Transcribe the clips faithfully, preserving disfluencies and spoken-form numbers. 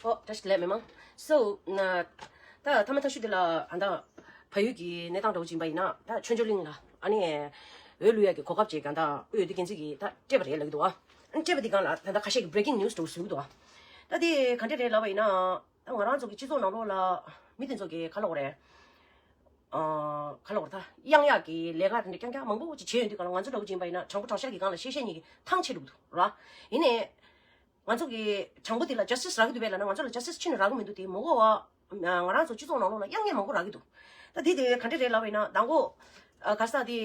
ཨོ། བཀྲ་ཤིས་བདེ་ལེགས་མི་མང་། སོ། ན། ད་ཐ་མ་ཐ་ཤུ་དེ་ལ་ཨ་ད་བལ་ཡུལ་གྱི་གནས་སྟངས་འདྲ་བོ་ཅིག་ཡིན་པ་ཡིན་ན། ད་ཆོས་འབྱོར་གླིང་ལ་ཨ་ནི་འོས་བླུག་ཡག་གི་གོ་སྐབས་ཅིག་ག་ད་དབུས་འོས་བསྡུ་འགན་འཛིན་གྱིས་ད་སྤྲད་པ་རེད་ལབ་ཀྱི་འདུག་ཨ། ཨ་ནི་སྤྲད་པ་དེ་སྒང་ལ་ད་ད་ཁ་ཤས་ཀྱིས་breaking news་འདྲ་བོ་བཟོ་གི་འདུག་ཨ། ད་དེ་ག་འདྲ་རེད་ལབ་པ་ཡིན་ན། ད་ང་རང་ཚོ་གི་སྤྱི་ཚོགས་ནང་ལོགས་ལ་མི་དེ་ཚོ་གི་ག་ལབ་དགོས་རེད། ཨ། ག་ལབ་དགོས་རེད། ད་གཡང་ཡག་གི་ལས་ཀ་དེ་འདྲ་རྐྱང་རྐྱང་མང་པོ་ཅིག་བྱས་ཡོང་དུས་སྒང་ལ། ང་ཚོ་འདྲ་བོ་ཅིག་ཡིན་པ་ཡིན་ན། དྲང་པོ་དྲང་བཞག་གི་སྒང་ལ་བཤད་བཤད་ཉིད་ཀྱི་ཐང་ཆད་འགྲོ་གི་འདུག་ར། ཡིན་ནའི། ང་ཚོ་གི་དྲང་པོ་དེ་ལ་justice་རག་གི་འདུག་པས་ལབ་ན། ང་ཚོ་ལ་justice་ཕྱིན་ནས་རག་གི་མི་འདུག་དེ་མ་གོ་བ། ང་རང་ཚོ་སྤྱི་ཚོགས་ནང་ལོགས་ལ་གཡང་ངན་མང་པོ་རག་གི་འདུག་ད་དེ་དེ་ག་འདྲ་རེད་ལབ་པ་ཡིན་ན། དང་པོ། ཨ། ག་རེ་ཟེར་དེ།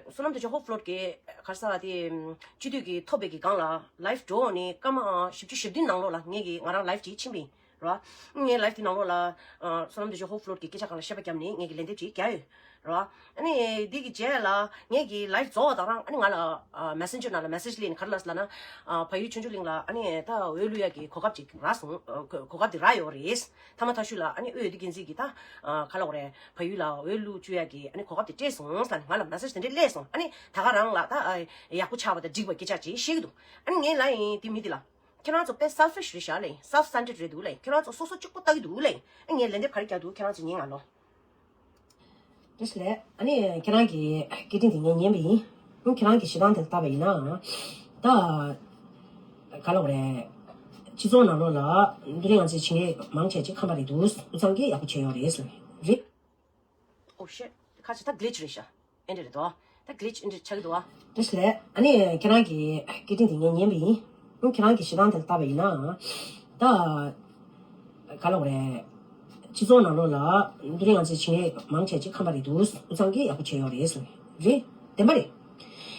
བསོད་ནམས་རྡོ་རྗེ་ཧོབ་ཕློད་ཀྱི་ག་རེ་ཟེར་དེ། སྤྱི་འཐུས་ཀྱི་ཐོབ་པའི་གི་སྒང་ལ་live་འགྲོ་ནས་སྐར་མ་བཞི་བཅུ་ཞེ་བདུན་ནང་ལོགས་ལ་ངེད་ཀྱིས་ང་རང་live་ཅིག་ཕྱིན་པ་ཡིན། ར། ངའི་live་དེ་ནང་ལོགས་ལ། ཨ། བསོད་ནམས་རྡོ་རྗེ་ཧོབ་ཕློད་ཀྱི་སྐད་ཆ་སྒང་ལ་བཤད་པ་བརྒྱབ་ནས་ངེད་ཀྱིས་ལན་འདེབས་ཅིག་རྒྱག་ཡོད། ར། ཨ་ནི་འདི་གི་རྗེས་ལ་ངེད་ཀྱི་live་རྫོགས་པ་དང་རང་། ཨ་ནི་ང་ལ། ཨ། Messenger་ནང་ལ་message་སླེབས་ནས་ག་རེ་ལབ་སོང་ལབ་ན། ཨ། བལ་ཡུལ་ཆོས་འབྱོར་གླིང་ལ་ཨ་ནི་ད་འོས་བླུག་ཡག་གི་གོ་སྐབས་ཅིག་རག་སོང་། ཨ། གོ་གོ་སྐབས་དེ་རག་ཡོད་རེད། ཐ་མ་ཐ་ཤུ་ལ་ཨ་ནི་དབུས་འོས་བསྡུ་འགན་འཛིན་གྱིས་ད། ཨ། ག་ལབ་དགོས་རེད། བལ་ཡུལ་ལ་འོས་བླུག་བཅུག་ཡག་གི་ཨ་ནི་གོ་སྐབས་དེ་སྤྲད་སོང་ཟེར་ནས་ང་ལ་message་དེ་འདྲས་སླེབས་སོང་། ཨ་ནི་ད་ག་རང་ལ་ད། ཨ། ཡག་པོ་ཆགས་པ་དང་འགྲིག་པ་སྐད་ཆ་ཅིག་བཤད་ཀྱི་འདུག་ཨ་ནི་ངས་ལབ་ཡིན་དེ་མི་དེ་ལ། ཁྱེད་རང་ཚོ་དཔེ་selfish་རེད་ཤག་ལབ་ཡིན། self centered་རེད་འདུག་ལབ་ཡིན། ཁྱེད་རང་ཚོ་སོ་སོ་གཅིག་པོ་ལྟ་གི་འདུག་ལབ་ཡིན། ཨ། ངས་ལན་འདེབས་ག་རེ་རྒྱག་འདུག་ཁྱེད་རང་ཚོ་ཉན་ང་ལོ། བཀྲ་ཤིས་བདེ་ལེགས། ཨ་ནི་ཁྱེད་རང་གི་སྐད་འཕྲིན་དེ་ངས་ཉན་པ་ཡིན། ཨ། ཁྱེད་རང་གི་བཤད་སྟངས་དེ་ལ་བལྟས་པ་ཡིན་ན། ད་ག་ལབ་དགོས་རེད། སྤྱི་ཚོགས་ནང་ལོགས་ལ་འདི་རིང་ང་ཚོའི་བྱེད་མཁན་མང་ཆེ་ཅིག་ཁམས་པ་རེད་འདུག་དབུས་གཙང་གིས་ཡག་པོ་བྱས་ཡོད་རེད་ཟེར། རེད། Oh shit. ཁ་ཅིག་ད་glitch་རེད་ཤག་ཨེ་འདྲ་རེད་དོ། ད་glitch་ཨེ་འདྲ་ཆགས་ཀྱི་འདུག་ཨ། བཀྲ་ཤིས་བདེ་ལེགས། ཨ་ནི་ཁྱེད་རང་གི་སྐད་འཕྲིན་དེ་ངས་ཉན་པ་ཡིན། ཨ། ཁྱེད་རང་གི་བཤད་སྟངས་དེ་ལ་བལྟས་པ་ཡིན་ན། ད་ག་ལབ་དགོས་རེད། སྤྱི་ཚོགས་ནང་ལོགས་ལ་འདི་རིང་ང་ཚོའི་བྱེད་མཁན་མང་ཆེ་ཅིག་ཁམས་པ་རེད་འདུག་དབུས་གཙང་གིས་ཡག་པོ་བྱས་ཡོད་རེད་ཟེར། རེད། བདེན་པ་རེད།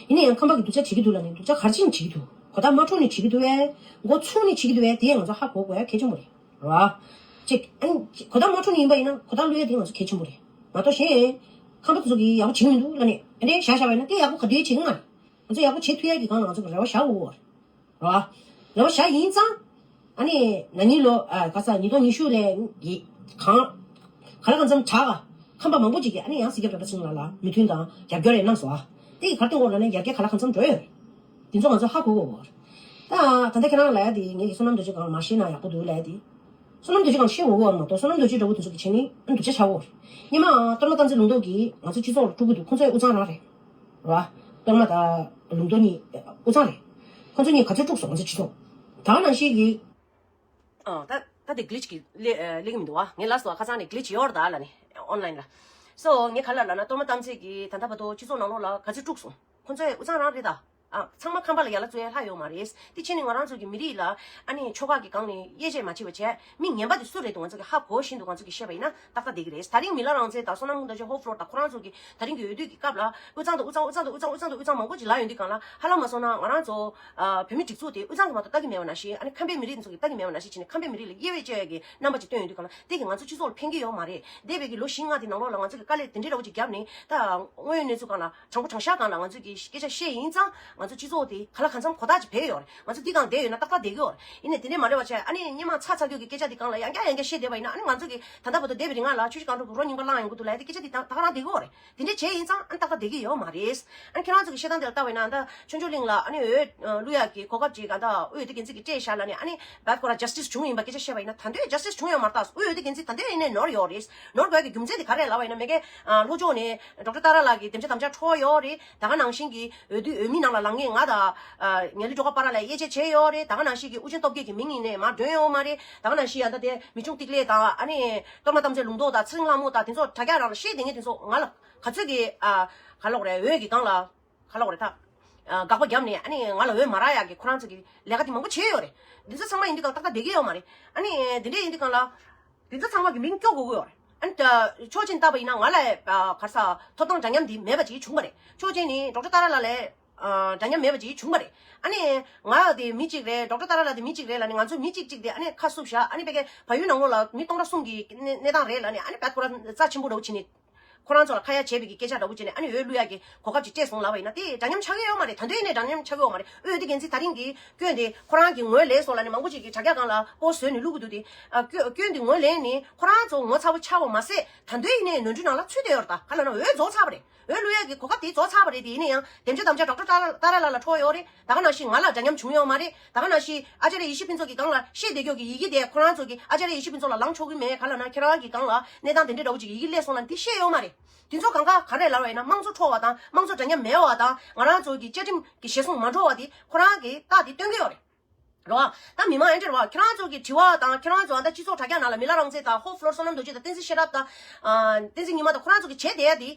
ཡིན་ན་ཡང་ཁམས་པ་གིས་སྡུག་ཅག་བྱེད་ཀྱི་འདུག་ལབ་ནས་སྡུག་ཅག་ག་རེ་བྱས་ནས་བྱེད་ཀྱི་འདུག་གོ་བརྡ་མ་འཕྲོད་ནས་བྱེད་ཀྱི་འདུག་པས། མགོ་ཚོས་ནས་བྱེད་ཀྱི་འདུག་པས། དེ་ཡང་ང་ཚོ་ཧ་གོ་དགོས་ཡ་གལ་ཆེན་པོ་རེད། རེད་བ། ཅིག་ཨ་ནི་གོ་བརྡ་མ་འཕྲོད་ནས་ཡིན་པ་ཡིན་ན་གོ་བརྡ་བླུག་ཡ་དེ་ང་ཚོ་གལ་ཆེན་པོ་རེད། མ་གཏོགས་གཞན། ཁམས་པ་དེ་ཚོ་གིས་ཡག་པོ་བྱེད་ཀྱི་མི་འདུག་ལབ་ནས་ཨ་འདྲས་བཞག་བཞག་པ་ཡིན་ན་དེ་ཡག་པོ་ག་དུས་བྱེད་ཀྱི་མ་རེད། ང་ཚོ་ཡག་པོ་བྱེད་ཐུབ་ཡ་གི་སྒང་ལ་ང་ཚོ་གི་རེ་བ་བཞག་དགོས་རེད། རེད་བ། རེ་བ་བཞག་ཡིན་ཙང་། ཨ་ནི་ན་ནིང་ལོ། ཨ། ག་རེ་ཟེར། ཉིས་སྟོང་ཉི་ཤུ་ལ་གི་གང་། ག་ལ་གང་འཚམ་དྲག་ག་ཁམས་པ་མང་པོ་ཅིག་གིས་ཨ་ནི་ཡང་སྲིད་སྐྱོང་བོད་པ་ཚོ་ལ་ལ་མོས་མཐུན་དང་རྒྱབ་སྐྱོར་ཡང་གནང་སོང་ཨ། དེ་ཡི་གར་སྟོན་གོ་ལབ་ན་ཡར་རྒྱས་ག་ལ་གང་འཚམ་འགྲོ་ཡོད་རེད། དེ་ཚོ་ང་ཚོ་ཧ་གོ་དགོས་རེད། ད་ད་ལྟ་ཁྱེད་རང་ལ་ཡ་དེ་ངེད་ཀྱི་བསོད་ནམས་རྡོ་རྗེ་སྒང་ལ་མར་བཤད་ན་ཡག་པོ་འདུག་ལབ་ཡ་དེ། བསོད་ནམས་རྡོ་རྗེ་སྒང་ལ་བཤད་འོས་ཀྱི་ཡོད་མ་གཏོགས་བསོད་ནམས་རྡོ་རྗེ་འདྲ་བོ་དེ་ཚོ་གིས་བྱས་ནས་ཨ་ནི་སྡུག་ཅག་ཆགས་ཀྱི་ཡོད་རེད། སྔོན་མ་གཏོར་མ་རྟ་མཛེས་ལུང་རྟོགས་ཀྱིས་ང་ཚོ་སྤྱི་ཚོགས་ལ་དཀྲུག་གི་འདུག་ཁོང་ཚོ་ཡང་དབུས་གཙང་རང་རེད། རེད་བ། གཏོར་མ་དང་ལུང་རྟོགས་གཉིས་དབུས་གཙང་རེད། ཁོང་ཚོ་གཉིས་ག་ཚོད་དཀྲུགས་སོང་ང་ཚོ་སྤྱི་ཚོགས། ད་ག་ནང་བཞིན་གྱི། ཨ། ད་ད་དེ་glitch་གི་སླེ་ཨ་སླེབས་ཀྱི་མི་འདུག་བ། ངས་ལབ་སོང་བ། ཁ་སང་ནས་glitch་ཡོད་རེད་ད་ལབ་ནས་online་ལ། སོ་ངས་ག་རེ་ལབ་ན། གཏོར་མ་རྟ་མཛེས་ཀྱིས་ད་ལྟ་བར་དུ་སྤྱི་ཚོགས་ནང་ལོགས་ལ་ག་ཚོད་དཀྲུགས་སོང་། ཁོང་ཚོ་ཡང་དབུས་གཙང་རང་རེད་ད། ཨ། ཚང་མ་ཁམས་པ་ལ་ཡ་ལན་འཚོལ་ཡ་ལྷག་ཡོད་མ་རེད། དེ་བྱས་ནས་ང་རང་ཚོ་གི་མི་རིགས་ལ་ཨ་ནི་ཆོལ་ཁ་གི་སྒང་ནས་དབྱེ་འབྱེད་མ་བྱེད་པ་བྱས། མི་ངན་པ་དེ་སུ་རེད་འདུག་ང་ཚོ་གིས་ཧ་གོ་བཞིན་དུ་ང་ཚོ་གིས་བཤད་པ་ཡིན་ན་ཏག་ཏག་བསྡད་ཀྱི་རེད། ད་རིང་མི་ལ་རང་བཙན་དང་བསོད་ནམས་རྡོ་རྗེ་ཧོབ་ཕློར་དང་ཁོ་རང་ཚོ་གིས་ད་རིང་གི་འོས་བསྡུ་གི་སྐབས་ལ་དབུས་གཙང་དང་དབུས་གཙང་དབུས་གཙང་དང་དབུས་གཙང་དབུས་གཙང་དབུས་གཙང་མང་པོ་ཅིག་ལབ་ཡོང་དུས་སྒང་ལ། ཧ་ལམ་མ་སོང་ན་ང་རང་ཚོ་ཨ་བོད་མི་སྒྲིག་འཛུགས་དེ་དབུས་གཙང་གིས་མ་གཏོགས་ལྟ་གི་མེད་པ་ནང་བཞིན། ཨ་ནི་ཁམས་པའི་མི་རིགས་ཚོ་གིས་ལྟ་གི་མེད་པ་ནང་བཞིན་བྱས་ནས་ཁམས་པའི་མི་རིགས་ལ་དབྱེ་བའི་བྱས་ཀྱི་རྣམ་པ་ཅིག་སྟོན་ཡོང་དུས་སྒང་ལ། དེ་གིས་ང་ཚོ་སྤྱི་ཚོགས་ལ་ཕན་གྱི་ཡོད་མ་རེད། འདས་པའི་གི་ལོ་བཞི་ལྔ་དེ་ནང་ལོགས་ལ་ང་ཚོ་གིས་དཀའ་ལས་དེ་འདྲའི་འདྲ་བོ་ཅིག་བརྒྱབ་ནས། ད་དངོས་ཡོད་གནས་ཚུལ་སྒང་ལ་དྲང་པོ་དྲང་བཞག་སྒང་ལ་ང་ཚོས་ཀྱི་སྐད་ཆ་བཤད་ཡིན་ཙང་། ང་ཚོ་སྤྱི་ཚོགས་དེ་ག་ལ་གང་འཚམ་གོ་བརྡ་ཅིག་ཕེབས་ཡོད་རེད། ང་ཚོ་འདི་སྒང་བསྡད་ཡོད་ན་ཏག་ཏག་བསྡད་ཀྱི་ཡོད་རེད། ཡིན་ནའི་དེ་འདྲས་མ་རེད་པ་བྱས། ཨ་ནི་སྔོན་མ་ཚ་ཚ་རྒྱུད་ཀྱི་སྐད་ཆ་འདི་སྒང་ལ་ཡང་བསྐྱར་ཡང་བསྐྱར་བཤད་བསྡད་པ་ཡིན་ན། ཨ་ནི་ང་ཚོ་གིས་ད་ལྟ་བར་དུ་འདས་པའི་རིང་ལ་ཆུ་བཞི་སྒང་དྲུག་གི་རོ་རྙིང་པ་བླངས་ཡོང་གི་འདུག་ལབ་ཡ་དེ་སྐད་ཆ་འདི་ད་ད་ག་རང་བསྡད་ཀྱི་ཡོད་རེད། དེ་འདྲས་བྱས་ཡིན་ཙང་ཨ་ནི་ཏག་ཏག་བསྡད་ཀྱི་ཡོད་མ་རེད། ཨ་ནི་ཁྱེད་རང་ཚོ་གི་བཤད་སྟངས་དེ་ལ་ལྟ་བ་ཡིན་ན། ད་ཆོས་འབྱོར་གླིང་ལ་ཨ་ནི་འོས་བླུག་ཡག་གི་གོ་སྐབས་ཅིག་ག་ད་དབུས་འོས་བསྡུ་འགན་འཛིན་གྱིས་སྤྲད་བཞག་ལབ་ནས། ཨ་ནི་བད་ཁོ་རང་ཇས་ཊིས་བྱུང་ཡིན་པ་སྐད་ཆ་བཤད་པ་ཡིན་ན། ད་དུང་ཇས་ཊིས་བྱུང་ཡོད་མ་རེད་ད། དབུས་འོས་བསྡུ་འགན་འཛིན་ད་དུང་ཡིན་ནའི་ནོར་ཡོད་རེད། ནོར་དགོས་ཡག་གི་རྒྱུ་མཚན་དེ་ག་རེ་ལབ་པ་ཡིན་ན། མ་གི་ལྷོ་ཕྱོགས་ནས་ཌོག་ཊར་ཏཱ་ར་ལགས་ཀྱི་དེམ་ཅ་དམ་བཅའ་འཕྲོག་ཡོད་རེད། ད་ག་ནང་བཞིན་གྱི་འོས་བསྡུ་འོས་མི་ནང་ལ་ལངས་མཁན་ང་དང་ངལ་ལུས་སྒྲོལ་དཀར་བར་ལ་དབྱེ་འབྱེད་བྱས་ཡོད་རེད། ད་ག་ནང་བཞིན་གྱི་ཨུ་རྒྱན་སྟོབས་རྒྱལ་གྱི་མིང་ཡིན་ནའི་མར་བསྒྲོན་ཡོད་མ་རེད། ད་ག་ནང་བཞིན་ཡང་ད་དེ་མི་ཆུང་ཏིག་ལེ་དང་། ཨ་ནི་གཏོར་མ་རྟ་མཛེས་ལུང་རྟོགས་དང་། ཚེ་རིང་ལྷ་མོ་དང་། དེ་ཚོ་དྲ་རྒྱ་རང་ལ་བཤད་བསྡད་མཁན་དེ་ཚོ་ང་ལ་ག་ཚོད་ཀྱི་ཨ་ག་ལབ་དགོས་རེད། འོས་ཀྱི་སྒང་ལ་ག་ལབ་དགོས་རེད། ད་དགག་པ་བརྒྱབ་ནས། ཨ་ནི་ང་ལ་འོས་མ་རག་ཡག་གི་ཁོ་རང་ཚོ་གི་ལས་ཀ་དེ་མང་པོ་བྱས་ཡོད་རེད། འདི་ཚོ་ཚང་མ་ཡིན་དུས་སྒང་ཏག་ཏག་བསྡད་ཀྱི་ཡོད་མ་རེད། ཨ་ནི་འདི་འདྲས་ཡིན་དུས་སྒང་ལ། འདི་ཚོ་ཚང་མ་གི་མིང་སྐྱོར་དགོས་ཀྱི་ཡོད་རེད། ཨ་ནི་ད་ཕྱོགས་གཅིག་ནས་བལྟས་པ་ཡིན་ན། ང་ལ་ཨ་ག་རེ་ཟེར། ཐོབ་ཐང་འདྲ་མཉམ་འདི་མེད་པ་ཅིག་བྱུང་བ་རེད། ཕྱོགས་གཅིག་ནས་ཌོག་ཊར་ཏཱ་ར་ལགས་ལ་ཨ་འདྲ་མཉམ་མེད་པ་ཅིག་བྱུང་བ་རེད། ཨ་ནི་ང་དེ་མི་གཅིག་རེད། ཌོག་ཊར་ཏཱ་ར་ལགས་དེ་མི་གཅིག་རེད་ལབ་ནས། ང་ཚོ་མི་གཅིག་གཅིག་དེ་ཨ་ནི་ཁ་བསུབས་བཞག་ཨ་ནི་ཕ་གིའི་བལ་ཡུལ་ནང་ལོགས་ལ་མི་སྟོང་ཕྲག་གསུམ་གྱི་གནས་གནས་སྟངས་རེད་ལབ་ནས། ཨ་ནི་བད་ཁོ་རང་རྩ་ཆེན་པོ་འདྲ་བོ་བྱས་ནས། ཁོ་རང་ཚོ་ལ་ཁ་ཡ་བྱས་པའི་གི་སྐད་ཆ་འདྲ་པོ་བྱས་ནས་ཨ་ནི་འོས་བླུག་ཡ་གི་གོ་སྐབས་ཅིག་སྤྲད་སོང་ལབ་པ་ཡིན་ན་དེ་འདྲ་མཉམ་ཆགས་ཀྱི་ཡོད་མ་རེད། ད་དུང་ཡིན་ནའི་འདྲ་མཉམ་ཆགས་ཀྱི་ཡོད་མ་རེད། འོས་བསྡུ་འགན་འཛིན་ད་རིང་གི་སྐྱོན་དེ་ཁོ་རང་གི་ངོས་ལེན་སོང་ལབ་ནས་མང་པོ་ཅིག་གིས་དྲ་རྒྱ་སྒང་ལ་པོ་སི་ཊི་བཟོས་ནས་བླུག་འདུག་དེ། ཨ་སྐྱོན་སྐྱོན་དེ་ངོས་ལེན་ནས་ཁོ་རང་ཚོ་ངོ་ཚ་པོ་ཆགས་པ་མ་ཟད་ད་དུང་ཡིན་ནའི་ནོར་འཁྲུལ་ནང་ལ་ཚུད་བསྡད་ཡོད་རེད། ད་ག་ལབ་ན་འོས་རྫོགས་ཚར་བ་རེད། འོས་བླུག་ཡ་གི་གོ་སྐབས་དེ་རྫོགས་ཚར་བ་རེད། དེ་ཡིན་ན་ཡང་དེ་འདྲ་དམ་བཅའ་ཌོག་ཊར་ཏཱ་ཏཱ་ར་ལགས་ལ་འཕྲོག་ཡོད་རེད། ད་ག་ནང་བཞིན་ང་ལ་འདྲ་མཉམ་བྱུང་ཡོད་མ་རེད། ད་ག་ནང་བཞིན་ཨ་ཅཱརྱ་ཡེ་ཤེས་ཕུན་ཚོགས་ཀྱི་སྒང་ལ་བཤད་བསྡད་རྒྱུ་གི་ཡི་གེ་དེ་ཁོ་རང་ཚོ་གིས་ཨ་ཅཱརྱ་ཡེ་ཤེས་ཕུན་ཚོགས་ལ་ལངས་ཆོག་གི་མེད། ག་ལབ་ན་ཁྱེད་རང་གི་སྒང་ལ་གནས་སྟངས་དེ་འདྲ་འདྲ་བོ་ཅིག་ཡི་གེ་སླེབས་སོང་ལབ་དེ་བཤད་ཡོད་མ་རེད། དེ་ཚོ་གང་ག་ག་རེ་ལབ་པ་ཡིན་ན་དམངས་གཙོ་འཕྲོག་པ་དང་དམངས་གཙོ་འདྲ་མཉམ་མེད་པ་དང་ང་རང་ཚོ་གི་བཅའ་ཁྲིམས་ཀྱི་ཞལ་གསུང་མ་འགྲོ་བ་དེ་ཁོ་རང་གིས་རྟགས་དེ་སྟོན་གྱི་ཡོད་རེད། རེད་བ། ད་མི་མང་ཨེ་འདྲ་རེད་བ། ཁྱེད་རང་ཚོ་གི་དྲི་བ་དང་ཁྱེད་རང་ཚོ་ཨ་ད་སྤྱི་ཚོགས་དྲ་རྒྱ་ནང་ལ་མི་ལ་རང་བཙན་དང་ཧོ་ཕློར་བསོད་ནམས་རྡོ་རྗེ་དང་བསྟན་འཛིན་ཤེས་རབ་དང་། ཨ་བསྟན་འཛིན་ཉི་མ་དང་ཁོ་རང་ཚོ་གི་བྱས་བསྡད་ཡ་དེ།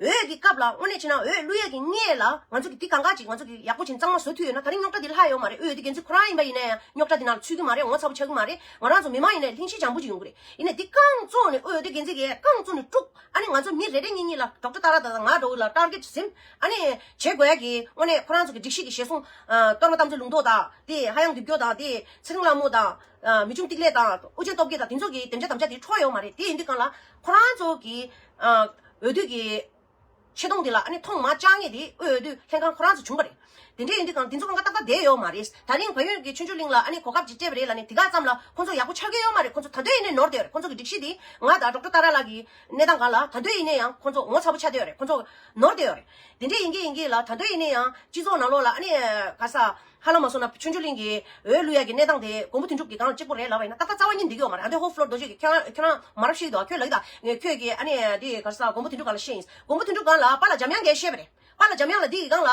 འོས་ཀྱི་སྐབས་ལ་དངོས་གནས་བྱས་ན་འོས་བླུག་ཡ་གི་སྔོན་ལ་ང་ཚོ་གི་འདི་གང་ག་ཅིག་ང་ཚོ་གི་ཡག་པོ་ཅིག་གཙང་མ་བཟོ་ཐུབ་ཡོད་ན་ད་རིང་རྙོག་དྲ་འདི་ལྷག་ཡོད་མ་རེད། འོས་བསྡུ་འགན་འཛིན་ཁོ་རང་ཡིན་པ་ཡིན་ན་ཡང་རྙོག་དྲ་འདི་ནང་ལ་ཚུད་ཀྱི་མ་རེད། ངོ་ཚ་པོ་ཆགས་ཀྱི་མ་རེད། ང་རང་ཚོ་མི་མང་ཡིན་ན་ལྷིང་ཤིང་འཇམ་པོ་ཅིག་ཡོང་གི་རེད། ཡིན་ནའི་འདི་རྐང་བཙུགས་ནས་འོས་བསྡུ་འགན་འཛིན་གྱིས་རྐང་བཙུགས་ནས་དཀྲུགས། ཨ་ནི་ང་ཚོ་མི་རེ་རེ་གཉིས་གཉིས་ལ་ཌོག་ཊར་ཏཱ་ར་དང་ང་འདྲ་བོ་ལ་ཊར་གེཊ་ཟིན། ཨ་ནི་བྱེད་དགོས་ཡ་གི་དངོས་གནས་ཁོ་རང་ཚོ་གི་སྒྲིག་གཞི་གི་ཞལ་གསུང་། ཨ་གཏོར་མ་རྟ་མགོ་ལུང་རྟོགས་དང་དེ་ཧ་ཡང་རྡེབ་སྐྱོར་དང་དེ་ཚེ་རིང་ལྷ་མོ་དང་། ཨ་མི་ཆུང་ཏིག་ལེ་དང་ཨུ་ཆེན་སྟོབས་རྒྱལ་དང་དེ་ཚོ་གི་དེ་འདྲ་དམ་བཅའ་དེ་འཕྲོག་ཡོད་མ་རེད། དེ་ཡིན་དུས་གང་ལ་ཁོ་རང་ཚོ་གི་ཨ་འོས་བསྡུ་གི་ཆེ་མཐོང་དེ་ལ་ཨ་ནི་མཐོང་མ་བཅངས་ངེས་དེ་འོས་བསྡུ་ལྷན་ཁང་ཁོ་རང་ཚོ་བྱུང་བ་རེད། དེ་འདྲ་ཡིན་དུས་གང་དེ་ཚོ་གང་ག་ཏག་ཏག་བསྡད་ཡོད་མ་རེད། ད་རིང་བལ་ཡུལ་གྱི་ཆོས་འབྱོར་གླིང་ལ་ཨ་ནི་གོ་སྐབས་ཅིག་སྤྲད་པ་རེད་ལབ་ནས་དེ་ག་ཙམ་ལ་ཁོ་ཚོ་ཡག་པོ་ཆགས་ཀྱི་ཡོད་མ་རེད། ཁོ་ཚོ་ད་དུང་ཡིན་ནའི་ནོར་བསྡད་ཡོད་རེད། ཁོ་ཚོ་གི་སྒྲིག་གཞི་དེ་ང་དང་ཌོག་ཊར་ཏཱ་ར་ལགས་ཀྱི་གནས་སྟངས་སྒང་ལ་ད་དུང་ཡིན་ནའི་ཡང་ཁོ་ཚོ་ངོ་ཚ་པོ་ཆགས་བསྡད་ཡོད་རེད། ཁོ་ཚོ་ནོར་བསྡད་ཡོད་རེད། དེ་འདྲ་ཡིན་གྱི་ཡིན་གྱི་ལ་ད་དུང་ཡིན་ནའི་ཡང་སྤྱི་ཚོགས་ནང་ལོགས་ལ་ཨ་ནི་ག་ས་ཧ་ལམ་མ་སོང་ན་ཆོས་འབྱོར་གླིང་གི་འོས་བླུག་ཡ་གི་གནས་སྟངས་དེ་མགོན་པོ་དོན་གྲུབ་ཀྱི་སྒང་ལ་གཅིག་པོ་རེད་ལབ་པ་ཡིན་ན་ཏག་ཏག་རྩ་བ་ཉིད་འདི་གི་ཡོད་མ་རེད། ཨ་འདི་ཧོ་ཕློར་རྡོ་རྗེ་གིས་ཁྱོད་རང་ཁྱོད་རང་མ་རབས་ཤིག་འདུག་ཁྱོད་ལབ་ཀྱི་ད་ངས་ཁྱོད་ཀྱི་ཨ་ནི་འདི་ག་ས་མགོན་པོ་དོན་གྲུབ་སྒང་ལ་བཤད་ཡིན། མགོན་པོ་དོན་གྲུབ་སྒང་ལ་པཱ་ལགས་འཇམ་དབྱངས་གིས་བཤད་པ་རེད། པཱ་ལགས་འཇམ་དབྱངས་ལ་འདི་གི་སྒང་ལ་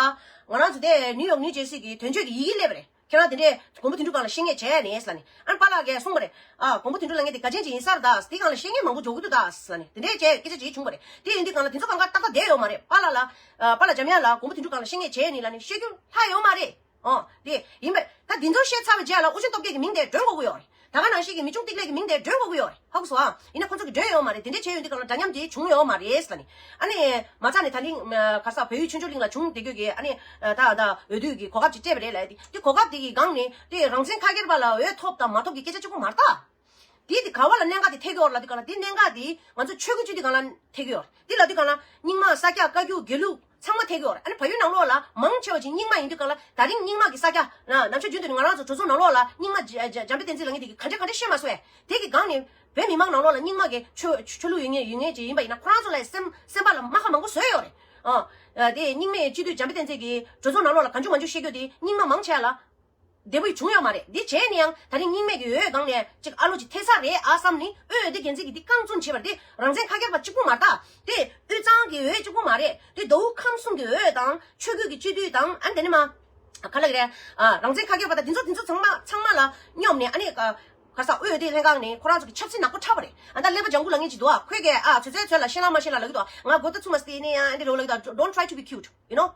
ང་རང་ཚོ་དེ་ནིའུ་ཡོག་ནིའུ་ཇར་སི་གི་དོན་གཅོད་ཀྱི་ཡི་གེ་སླེབས་པ་རེད། ཁྱེད་རང་དེ་འདྲས་མགོན་པོ་དོན་གྲུབ་སྒང་ལ་བཤད་མཁན་བྱས་ནས་ལབ་ནས་ཨ་ནི་པཱ་ལགས་ཀྱིས་གསུངས་པ་རེད། ཨ་མགོན་པོ་དོན་གྲུབ་ལབ་མཁན་དེ་དགའ་ཆེན་ཅིག་ཡིན་ས་རེད་ད། དེ་སྒང་ལ་བཤད་མཁན་མང་པོ་འཇོག་གི་འདུག་ད་ལབ་ནས་དེ་འདྲས་བྱས་སྐད་ཆ་ཅིག་བྱུང་བ་རེད། དེ་ཡིན་དུས་སྒང་ལ་དེ་ཚོ་གང་ག་ཏག་ཏག་བསྡད་ཡོད་མ་རེད། པཱ་ལགས་ལ་ཨ་པཱ་ལགས་འཇམ་དབྱངས་ལ་མགོན་པོ་དོན་གྲུབ་སྒང་ལ་བཤད་མཁན་བྱས་ནས་ལབ་ནས་བཤད་རྒྱུ་ལྷག་ཡོད་མ་རེད། ཨོ་དེ་ཡིན་པས་ད་དེ་ཚོ་བཤད་ཚར་བའི་རྗེས་ལ་ཨུ་ཆེན་སྟོབས་རྒྱལ་གྱི་མིང་དེ་འདོན་དགོས་ཀྱི་ཡོད་རེད། ད་ག་ནང་བཞིན་གྱི་མི་ཆུང་ཏིག་ལེ་གི་མིང་དེ་འདོན་དགོས་ཀྱི་ཡོད་རེད། ཧ་གོ་སོང་ཨ། ཡིན་ན་ཁོ་ཚོ་གིས་འདོན་ཡོད་མ་རེད། དེ་འདྲས་བྱས་ཡོང་དུས་སྒང་ལ་འདྲ་མཉམ་དེ་བྱུང་ཡོད་མ་རེད་ལབ་ནས། ཨ་ནི་མ་རྩ་ནས་ད་རིང་ག་ས་བལ་ཡུལ་ཆོས་འབྱོར་གླིང་ལ་བྱུང་བསྡད་རྒྱུ་གི་ཨ་ནི་ད་ད་འོས་བསྡུ་གི་གོ་སྐབས་ཅིག་སྤྲད་པ་རེད་ལབ་ཡ་དེ་དེ་གོ་སྐབས་དེ་གི་སྒང་ནས་དེ་རང་བཙན་ཁ་སྒེར་པ་ལ་འོས་ཐོབ་དང་མ་ཐོབ་ཀྱི་སྐད་ཆ་གཅིག་པོ་མ་རེད་ད། དེ་དེ་ག་བ་ལ་གནད་འགག་དེ་ཐེག་གི་ཡོད་རེད་ལབ་དུས་སྒང་ལ་དེ་གནད་འགག་དེ་ང་ཚོ་ཆོས་ཀྱི་སྤྱི་འཐུས་སྒང་ལ་ཐེག་གི་ཡོད་རེད། དེ་ལབ་དུས་སྒང་ལ་རྙིང་མ་ས་སྐྱ་བཀའ་བརྒྱུད་དགེ་ལུགས་ཚང་མ་ཐེག་གི་ཡོད་རེད། ཨ་ནི་བལ་ཡུལ་ནང་ལོགས་ལ་མང་ཆེ་བ་ཅིག་རྙིང་མ་ཡིན་དུས་སྒང་ལ་ད་རིང་རྙིང་མ་གི་ས་སྐྱ་ན་ནམ་ཞག་རྒྱུན་དུ་ནི་ང་རང་ཚོ་གྲོས་ཚོགས་ནང་ལོགས་ལ་རྙིང་མ་འཇམ་དཔལ་བསྟན་འཛིན་ལབ་མཁན་དེ་གིས་ག་འདྲ་ག་འདྲ་བཤད་མ་སོང་ཨེ། དེ་གི་སྒང་ནས་བོད་མི་མང་ནང་ལོགས་ལ་རྙིང་མ་གི་ཆོས་ཆོས་ལུགས་ཡོད་མཁན་ཡོད་མཁན་ཅིག་ཡིན་པ་ཡིན་ན་ཁོ་རང་ཚོ་ལ་སེམས་སེམས་པ་ལ་རྨ་ཁ་མང་པོ་བཟོས་ཡོད་རེད། ཨ་དེ་རྙིང་མའི་སྤྱི་འཐུས་འཇམ་དཔལ་བསྟན་འཛིན་གྱིས་གྲོས་ཚོགས་ནང་ལོགས་ལ་གང་བྱུང་མང་བྱུང་བཤད་རྒྱུ་དེ་རྙིང་མ་མང་ཆེ་བ་ལ། བདེ་པོ་ཡིས་བྱུང་ཡོད་མ་རེད། འདི་བྱས་ནས་ཡང་ད་རིང་རྙིང་མའི་གི་འོས་སྒང་ནས་ཅིག་ཨ་ལོ་ཅིག་ཐེབས་ས་རེད་ཨ་བསམ་ནི་འོས་བསྡུ་འགན་འཛིན་གྱིས་འདི་རྐང་བཙུགས་བྱས་པ་རེད། འདི་རང་བཙན་ཁ་སྒེར་པ་གཅིག་པུ་མ་རེད་ད། དེ་དབུས་གཙང་གི་འོས་གཅིག་པུ་མ་རེད། དེ་མདོ་དབུས་ཁམས་གསུམ་གྱི་འོས་དང་ཆོས་བརྒྱུད་ཀྱི་སྤྱི་འཐུས་དང་ཨ་ནི་དེ་ནི་མ་ག་ལ་གི་རེད། ཨ་རང་བཙན་ཁ་སྒེར་པ་དང་འདི་ཚོ་འདི་ཚོ་ཚང་མ་ཚང་མ་ལ་སྙོམས་ནས་ཨ་ནི་ག་ག་ས་འོས་བསྡུ་ལྷན་ཁང་ནས་ཁོ་རང་ཚོ་གི་ཆབ་སྲིད་ནག་པོ་ཁྲབ་པ་རེད། ཨ་ད་ཀླད་པ་ལྗང་གུ་ལབ་མཁན་ཅིག་འདུག་ཨ། ཁོས་གས་ཨ་ཚོད་ཚོད་ཚོད་ལ་ཤེས་ལ་མ་ཤེས་ལ་ལབ་ཀྱི་འདུག་ཨ། ང་མགོ་ད་ཚུགས་མ་སྲིད་ནས་ཨ་འདི་རོ་ལབ་ཀྱི་འདུག Don't try to be cute, you know.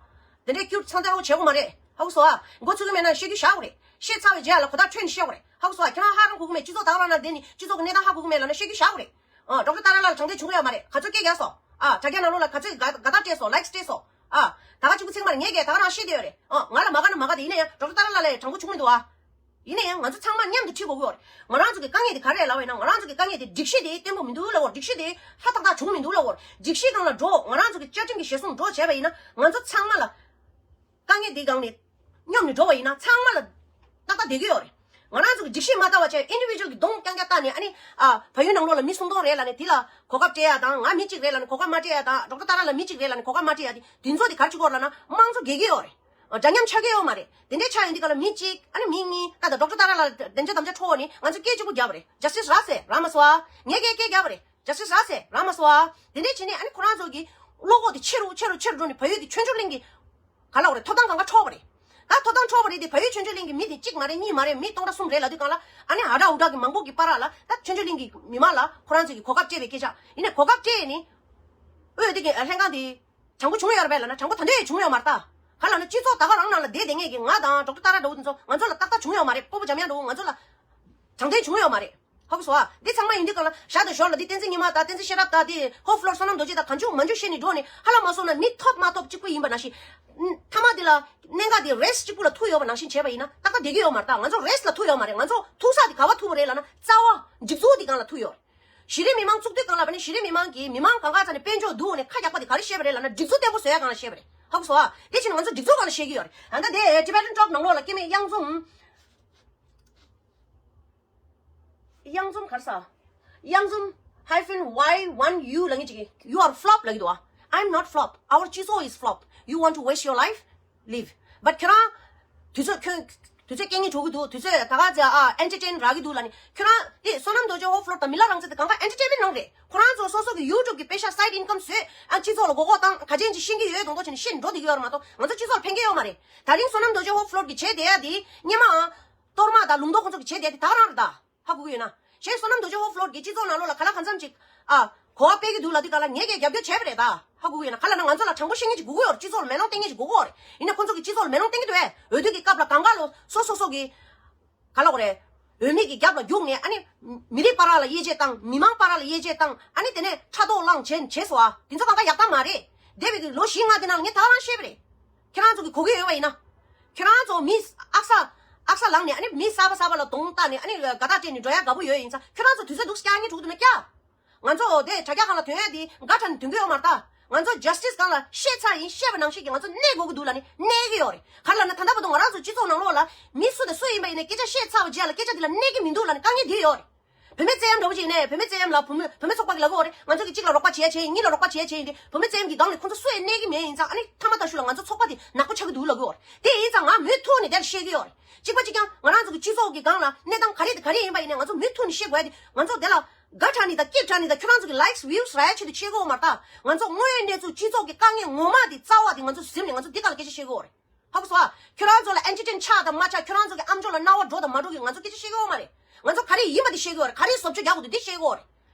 དེ་འདྲའི་ཀིའུཊ་ཚང་ཚང་བྱེད་དགོས་མ་རེད། ཧ་གོ་སོང་ཨ། མགོ་ཚོས་ཀྱི་མེད་ན་བཤད་རྒྱུ་བཞག་དགོས་རེད། བཤད་ཚར་བའི་རྗེས་ལ་གོ་བརྡ་འཕྲོད་ནས་བཤད་དགོས་རེད། ཧ་གོ་སོང་ཨ། ཁྱེད་རང་ཧ་རང་གོ་གི་མེད། སྤྱི་ཚོགས་དང་རང་ནང་བསྡད་ནས་སྤྱི་ཚོགས་ཀྱི་གནས་སྟངས་ཧ་གོ་གི་མེད་ལབ་ན་བཤད་རྒྱུ་བཞག་དགོས་རེད། ཨ་ཌོག་ཊར་ཏཱ་ར་ལགས་ལ་དྲང་བདེན་བྱུང་གི་ཡོད་མ་རེད། ག་ཚོད་སྐད་རྒྱག་སོང་། ཨ་དྲ་རྒྱ་ནང་ལོགས་ལ་ག་ཚོད་དགའ་དགའ་རྟགས་སྤྲད་སོང་། ལའིཀ་སྤྲད་སོང་། ཨ་ད་ག་གཅིག་པུ་ཚེག་མ་རེད། ངས་གས་ད་ག་རང་བཤད་བསྡད་ཡོད་རེད། ཨ་ང་ལ་མ་དགའ་ན་མ་དགའ་དེ་ཡིན་ན་ཡང་ཌོག་ཊར་ཏཱ་ར་ལགས་ལ་དྲང་པོ་བྱུང་མི་འདུག་ཨ། ཡིན་ན་ཡང་ང་ཚོ་ཚང་མ་མཉམ་དུ་ཁྲིད་དགོས་ཀྱི་ཡོད་རེད། ང་རང་ཚོ་གི་དཀའ་ངལ་དེ་ག་རེ་རེད་ལབ་པ་ཡིན་ན་ང་རང་ཚོ་གི་དཀའ་ངལ་དེ་སྒྲིག་གཞི་དེ་བརྟན་པོ་མི་འདུག་ལབ་དགོས་རེད། སྒྲིག་གཞི་དེ་ཧྲ་ཏག་ཏག་བྱུང་མི་འདུག་ལབ་དགོས་རེད། སྒྲིག་གཞི་སྒང་ལ་འགྲོ། ང་རང་ཚོ་གི་བཅའ་ཁྲིམས་ཀྱི་ཞལ་གསུང་འགྲོ་བྱས་པ་ཡིན་ན་ང་ཚོ་ཚང་མ་ལ་དཀའ་ངལ་དེ་སྒང་ནས་སྙོམས་ནས་འགྲོ་བ་ཡིན་ན་ཚང་མ་ལ་ཏག་ཏག་བསྡད་ཀྱི་ཡོད་རེད། ང་རང་ཚོ་གི་སྒྲིག་གཞི་མ་ལྟ་བ་བྱས་ཨིན་ཌི་བི་ཇུ་ཨལ་གི་གདོང་རྐྱང་རྐྱང་བལྟས་ནས་ཨ་ནི་ཨ་བལ་ཡུལ་ནང་ལོགས་ལ་མི་སུམ་སྟོང་རེད་ལབ་ནས་དེ་ལ་གོ་སྐབས་སྤྲད་ཡ་དང་ང་མི་གཅིག་རེད་ལབ་ནས་གོ་སྐབས་མ་སྤྲད་ཡ་དང་ཌོག་ཊར་ཏཱ་ར་ལགས་མི་གཅིག་རེད་ལབ་ནས་གོ་སྐབས་མ་སྤྲད་ཡ་དེ་དེ་ཚོ་དེ་ག་རེ་བྱེད་ཀྱི་ཡོད་རེད་ལབ་ན་དམངས་གཙོ་འགལ་གྱི་ཡོད་རེད། འདྲ་མཉམ་ཆགས་ཀྱི་ཡོད་མ་རེད། དེ་འདྲའི་ཆགས་ཡོང་དུས་སྒང་ལ་མི་གཅིག་ཨ་ནི་མི་གཉིས་ད་ལྟ་ཌོག་ཊར་ཏཱ་ར་ལགས་ལ་བདེ་འཇགས་དམ་བཅའ་འཕྲོག་ནས་ང་ཚོ་སྐད་གཅིག་པོ་བརྒྱབ་པ་རེད། ཇ་སི་ཊི་སི་རག་ཟེར་རག་མ་སོང་ཨ། ངས་སྐད་སྐད་བརྒྱབ་པ་རེད། ཇ་སི་ཊི་སི་རག་ཟེར་རག་མ་སོང་ཨ། དེ་འདྲའི་བྱས་ནས་ཨ་ནི་ཁོ་རང་ཚོ་གི་བློ་ཁོག་དེ་ཆེ་རུ་ཆེ་རུ་ཆེ་རུ་འགྲོ་ནས་བལ་ཡུལ་དེ་ཆོས་འབྱོར་གླིང་གི་ག་ལབ་དགོས་རེད། ཐོབ་ཐང་གང་ག་འཕྲོག་པ་རེད། ད་ཐོབ་ཐང་འཕྲོག་པ་རེད་དེ་བལ་ཡུལ་ཆོས་འབྱོར་གླིང་གི་མི་དེ་གཅིག་མ་རེད་གཉིས་མ་རེད་མི་སྟོང་ཕྲག་གསུམ་རེད་ལབ་དུས་སྒང་ལ་ཨ་ནི་ཨ་དྲག་འུ་དྲག་གི་མང་པོ་གི་བར་ལ་ད་ཆོས་འབྱོར་གླིང་གི་མི་མང་ལ་ཁོ་རང་ཚོ་གི་གོ་སྐབས་སྤྲད་པའི་སྐད་ཆ་ཡིན་ནའི་གོ་སྐབས་སྤྲད་ནས་འོས་དེ་གི་ལྷན་ཁང་དེ། དྲང་པོ་བྱུང་ཡོད་རེད་པས་ལབ་ན་དྲང་པོ་ད་འདོད་ཡས་བྱུང་ཡོད་མ་རེད་ད། ག་ལབ་ན་སྤྱི་ཚོགས་ད་ག་རང་ནང་ལ་བསྡད་བསྡད་མཁན་གྱི་ང་དང་ཌོག་ཊར་ཏཱ་ར་འདྲ་བོ་དེ་ཚོ་ང་ཚོ་ལ་ཏག་ཏག་བྱུང་ཡོད་མ་རེད། སྤོ་བོ་འཇམ་དབྱངས་འདྲ་བོ་ང་ཚོ་ལ་དྲང་བདེན་བྱུང་ཡོད་མ་རེད། ཧ་གོ་སོང་ཨ། འདི་ཚང་མ་ཡིན་དུས་གང་ལ་ཞག་དང་ཞོར་ལ་འདི་བསྟན་འཛིན་ཉི་མ་དང་བསྟན་འཛིན་ཤེས་རབ་དང་དེ་ཧོ་ཕློར་བསོད་ནམས་རྡོ་རྗེ་དང་གང་བྱུང་མང་བྱུང་བཤད་ནས་འགྲོ་ནས་ཧ་ལམ་མ་སོང་ན་མི་ཐོབ་མ་ཐོབ་གཅིག་པུ་ཡིན་པ་ནང་བཞིན། མཐའ་མ་འདི་ལ་གནད་འགག་འདི་རེས་གཅིག་པུ་ལ་ཐུག་ཡོད་པ་ནང་བཞིན་བྱས་པ་ཡིན་ན་ཏག་ཏག་བསྡད་ཀྱི་ཡོད་མ་རེད་ད། ང་ཚོ་རེས་ལ་ཐུག་ཡོད་མ་རེད། ང་ཚོ་ཐུག་ས་འདི་ག་བ་ཐུག་པ་རེད་ལབ་ན་རྩ་བ་འཇིག་ཚོགས་འདི་སྒང་ལ་ཐུག་ཡོད་རེད། གཞི་རིམ་མི་མང་བཙུགས་དུས་སྒང་ལ་བ་ནི་གཞི་རིམ་མི་མང་གིས་མི་མང་གང་ག་ཚ་ནས་དཔལ་འབྱོར་འདུག་ནས་ཁ་རྒྱག་པ་དེ་ག་རེ་བཤད་པ་རེད་ལབ་ན་སྒྲིག་འཛུགས་བརྟན་པོ་བཟོ་ཡ་སྒང་ལ་བཤད་པ་རེད། ཧ་གོ་སོང་ཨ། དེ་ཕྱིན་ང་ཚོ་སྒྲིག་འཛུགས་སྒང་ལ་བཤད་ཀྱི་ཡོད་རེད། ད་ལྟ་དེ་Tibetan Talk ནང་ལོགས་ལ་སྐྱེ་དམན་གཡང་འཛོམས། གཡང་འཛོམས་ག་རེ་ཟ། གཡང་འཛོམས་hyphen Y one U ལབ་མཁན་ཅིག་གིས you are flop ལབ་ཀྱི་འདུག་ཨ། I'm not flop. Our སྤྱི་ཚོགས is flop. You want to waste your life? Leave. But ཁྱོད་རང་དུས་ཚོད་ཁྱོད་དུས་ཚོད་སྐྱེལ་སྙིང་བྲོ་གི་འདུག་དུས་ཚོད་ད་ག་ཚེ་ཨ་entertain རག་གི་འདུག་ལབ་ནི་ཁྱོད་རང་དེ་བསོད་ནམས་རྡོ་རྗེ་ཧོ་ཕློར་དང་མི་ལ་རང་བཙན་དེ་གང་ག་entertainment ནང་རེད། ཁོ་རང་ཚོ་སོ་སོ་གི་YouTube གི་པེ་ཤ་side income བཟོས་ཨ་སྤྱི་ཚོགས་ལ་མགོ་སྐོར་བཏང་ག་ཅན་ཅིག་ཤེས་ཀྱི་ཡོད་དང་དོ་བྱས་ནས་ཤེས་འགྲོ་བསྡད་ཀྱི་ཡོད་རེད་མ་གཏོགས་ང་ཚོ་སྤྱི་ཚོགས་ལ་ཕན་གྱི་ཡོད་མ་རེད། ད་རིང་བསོད་ནམས་རྡོ་རྗེ་ཧོ་ཕློར་གི་བྱས་བསྡད་ཡ་དེ་སྔོན་མ་ཨ་གཏོར་མ་དང་ལུང་རྟོགས་ཁོ་ཚོ་གི་བྱས་བསྡད་ཡ་དེ་ད་ག་རང་རེད་ད། ཧ་གོ་གི་ཡོད་ན། གཞན་བསོད་ནམས་རྡོ་རྗེ་ཧོ་ཕློར་གྱི་སྤྱི་ཚོགས་ནང་ལོགས་ལ་ག་ལ་གང་འཚམ་ཅིག་ཨ་གོ་བ་སྤེལ་གྱི་འདུག་ལབ་དུས་ག་ལ་ངས་ཀྱང་རྒྱབ་སྐྱོར་བྱས་པ་རེད་ད། ཧ་གོ་གི་ཡོད་ན་ག་ལ་ན་ང་ཚོ་ལ་དྲང་པོ་བཤད་མཁན་ཅིག་དགོས་ཀྱི་ཡོད་རེད། སྤྱི་ཚོགས་ལ་མེ་ལོང་བསྟན་མཁན་ཅིག་དགོས་ཀྱི་ཡོད་རེད། ཡིན་ན་ཁོ་ཚོ་གི་སྤྱི་ཚོགས་ལ་མེ་ལོང་བསྟན་གྱི་འདུག་ཨེ། འོས་བསྡུ་གི་སྐབས་ལ་གང་ག་ལོ་སོ་སོ་སོ་གི་ག་ལ་གོ་རེད། འོས་མི་གི་རྒྱབ་ལ་རྒྱུགས་ནས་ཨ་ནི་མི་རིགས་བར་ལ་དབྱེ་འབྱེད་བཏང་མི་མང་བར་ལ་དབྱེ་འབྱེད་བཏང་ཨ་ནི་དེ་ནས་ཕྲག་དོག་བསླངས་བྱས་བྱས་སོ་ཨ། དེ་ཚོ་གང་ག་ཡག་རྟགས་མ་རེད། འདས་པའི་གི་ལོ་བཞི་ལྔ་དེ་ནང་ལ་ངས་ད་ག་རང་བཤད་པ་རེད། ཁྱེད་རང་ཚོ་གི་གོ་གི་ཡོད་པ་ཡིན་ན། ཁྱེད་རང་ཚོ་མི་ཨག་ས་ཨག་ས་ལངས་ནས་ཨ་ནི་མི་གསར་པ་གསར་པ་ལ་གདོང་བལྟས་ནས་ཨ་ནི་དགའ་རྟགས་སྤྲད་ནས་འགྲོ་ཡ་དགའ་པོ་ཡོད་ཡིན་ཙང་ཁྱེད་རང་ཚོ་དུས་ཚོད་འདུག་སྐྱག་ཉིད་དྲུག་ཏུ་ན་སྐྱག་ང་ཚོ་དེ་དྲ་རྒྱ་སྒང་ལ་ཐོན་ཡ་དེ་དགའ་དྲགས་ནས་ཐོན་གི་ཡོད་མ་རེད་ད། ང་ཚོ་justice སྒང་ལ་བཤད་ཚར་ཡིན་བཤད་པ་ནང་བཞིན་གྱི་ང་ཚོ་གནས་དགོས་ཀྱི་འདུག་ལབ་ནས་གནས་ཀྱི་ཡོད་རེད། ག་རེ་ལབ་ན་ད་ལྟ་བར་དུ་ང་རང་ཚོ་སྤྱི་ཚོགས་ནང་ལོགས་ལ་མི་སུ་དང་སུ་ཡིན་པ་ཡིན་ནའི་སྐད་ཆ་བཤད་ཚར་བའི་རྗེས་ལ་སྐད་ཆ་དེ་ལ་གནས་ཀྱི་མི་འདུག་ལབ་ནས་དཀའ་ངལ་དེ་ཡོད་རེད། བུད་མེད་བཙན་གཡེམ་འདྲ་པོ་ཅིག་ཡིན་ནའི་བུད་མེད་བཙན་གཡེམ་ལ་བུ་མོ་བུད་མེད་ཚོགས་པ་གིས་ལབ་ཀྱི་ཡོད་རེད། ང་ཚོ་གིས་གཅིག་ལ་རོགས་པ་བྱེད་ཡ་བྱས་ཡིན། གཉིས་ལ་རོགས་པ་བྱེད་ཡ་བྱས་ཡིན་ཏེ་བུད་མེད་བཙན་གཡེམ་གྱི་སྒང་ནས་ཁོང་ཚོ་སུ་ཡང་གནས་ཀྱི་མེད་ཡིན་ཙང་ཨ་ནི་མཐའ་མ་ད་ཤུ་ལ་ང་ཚོ་ཚོགས་པ་དེ་ནག་པོ་ཆགས་ཀྱི་འདུག་ལབ་ཀྱི་ཡོད་རེད། དེ་ཡིན་ཙང་ང་མུ་མཐུད་ནས་དེ་ལ་བཤད་ཀྱི་ཡོད་རེད། གཅིག་པ་གཅིག་རྐྱང་ང་རང་ཚོ་གི་སྤྱི་ཚོགས་ཀྱི་སྒང་ལ་གནས་སྟངས་ག་རེ་དེ་ག་རེ་ཡིན་པ་ཡིན་ནའི་ང་ཚོ་མུ་མཐུད་ནས་བཤད་དགོས་ཡ་དེ་ང་ཚོ་དེ་ལ་དགའ་དྲགས་ནས་དང་སྐྱིད་དྲགས་ནས་དང་ཁྱོད་རང་ཚོ་གི་likes views རག་ཡ་ཆེད་དུ་བཤད་ཀྱི་ཡོད་མ་རེད་ད། ང་ཚོ་དངོས་ཡོད་གནས་ཚུལ་སྤྱི་ཚོགས་ཀྱི་དཀའ་ངལ་ངོ་མ་དེ་རྩ་བ་དེ་ང་ཚོ་ཟིན་ནས་ང་ཚོ་འདི་ག་ལ་སྐད་ཆ་བཤད་ཀྱི་ཡོད་རེད། ཧ་གོ་སོང་ཨ། ཁྱོད་རང་ཚོ་ལ་entertain ཆགས་དང་མ་ཆགས། ཁྱོད་རང་ཚོ་གི་ཨམ་ཅོག་ལ་རྣ་བ་འགྲོ་དང་མ་འགྲོ་གི་ང་ཚོ་སྐད་ཆ་བཤད་ཀྱི་ཡོད་མ་རེད། ང་ཚོ་ག་རེ་ཡིན་པ་དེ་བཤད་ཀྱི་ཡོད་རེད། ག་རེ་བཟོ་བཅོས་རྒྱག་དགོས་འདུག་དེ་བཤད་ཀྱི་ཡོད་རེད།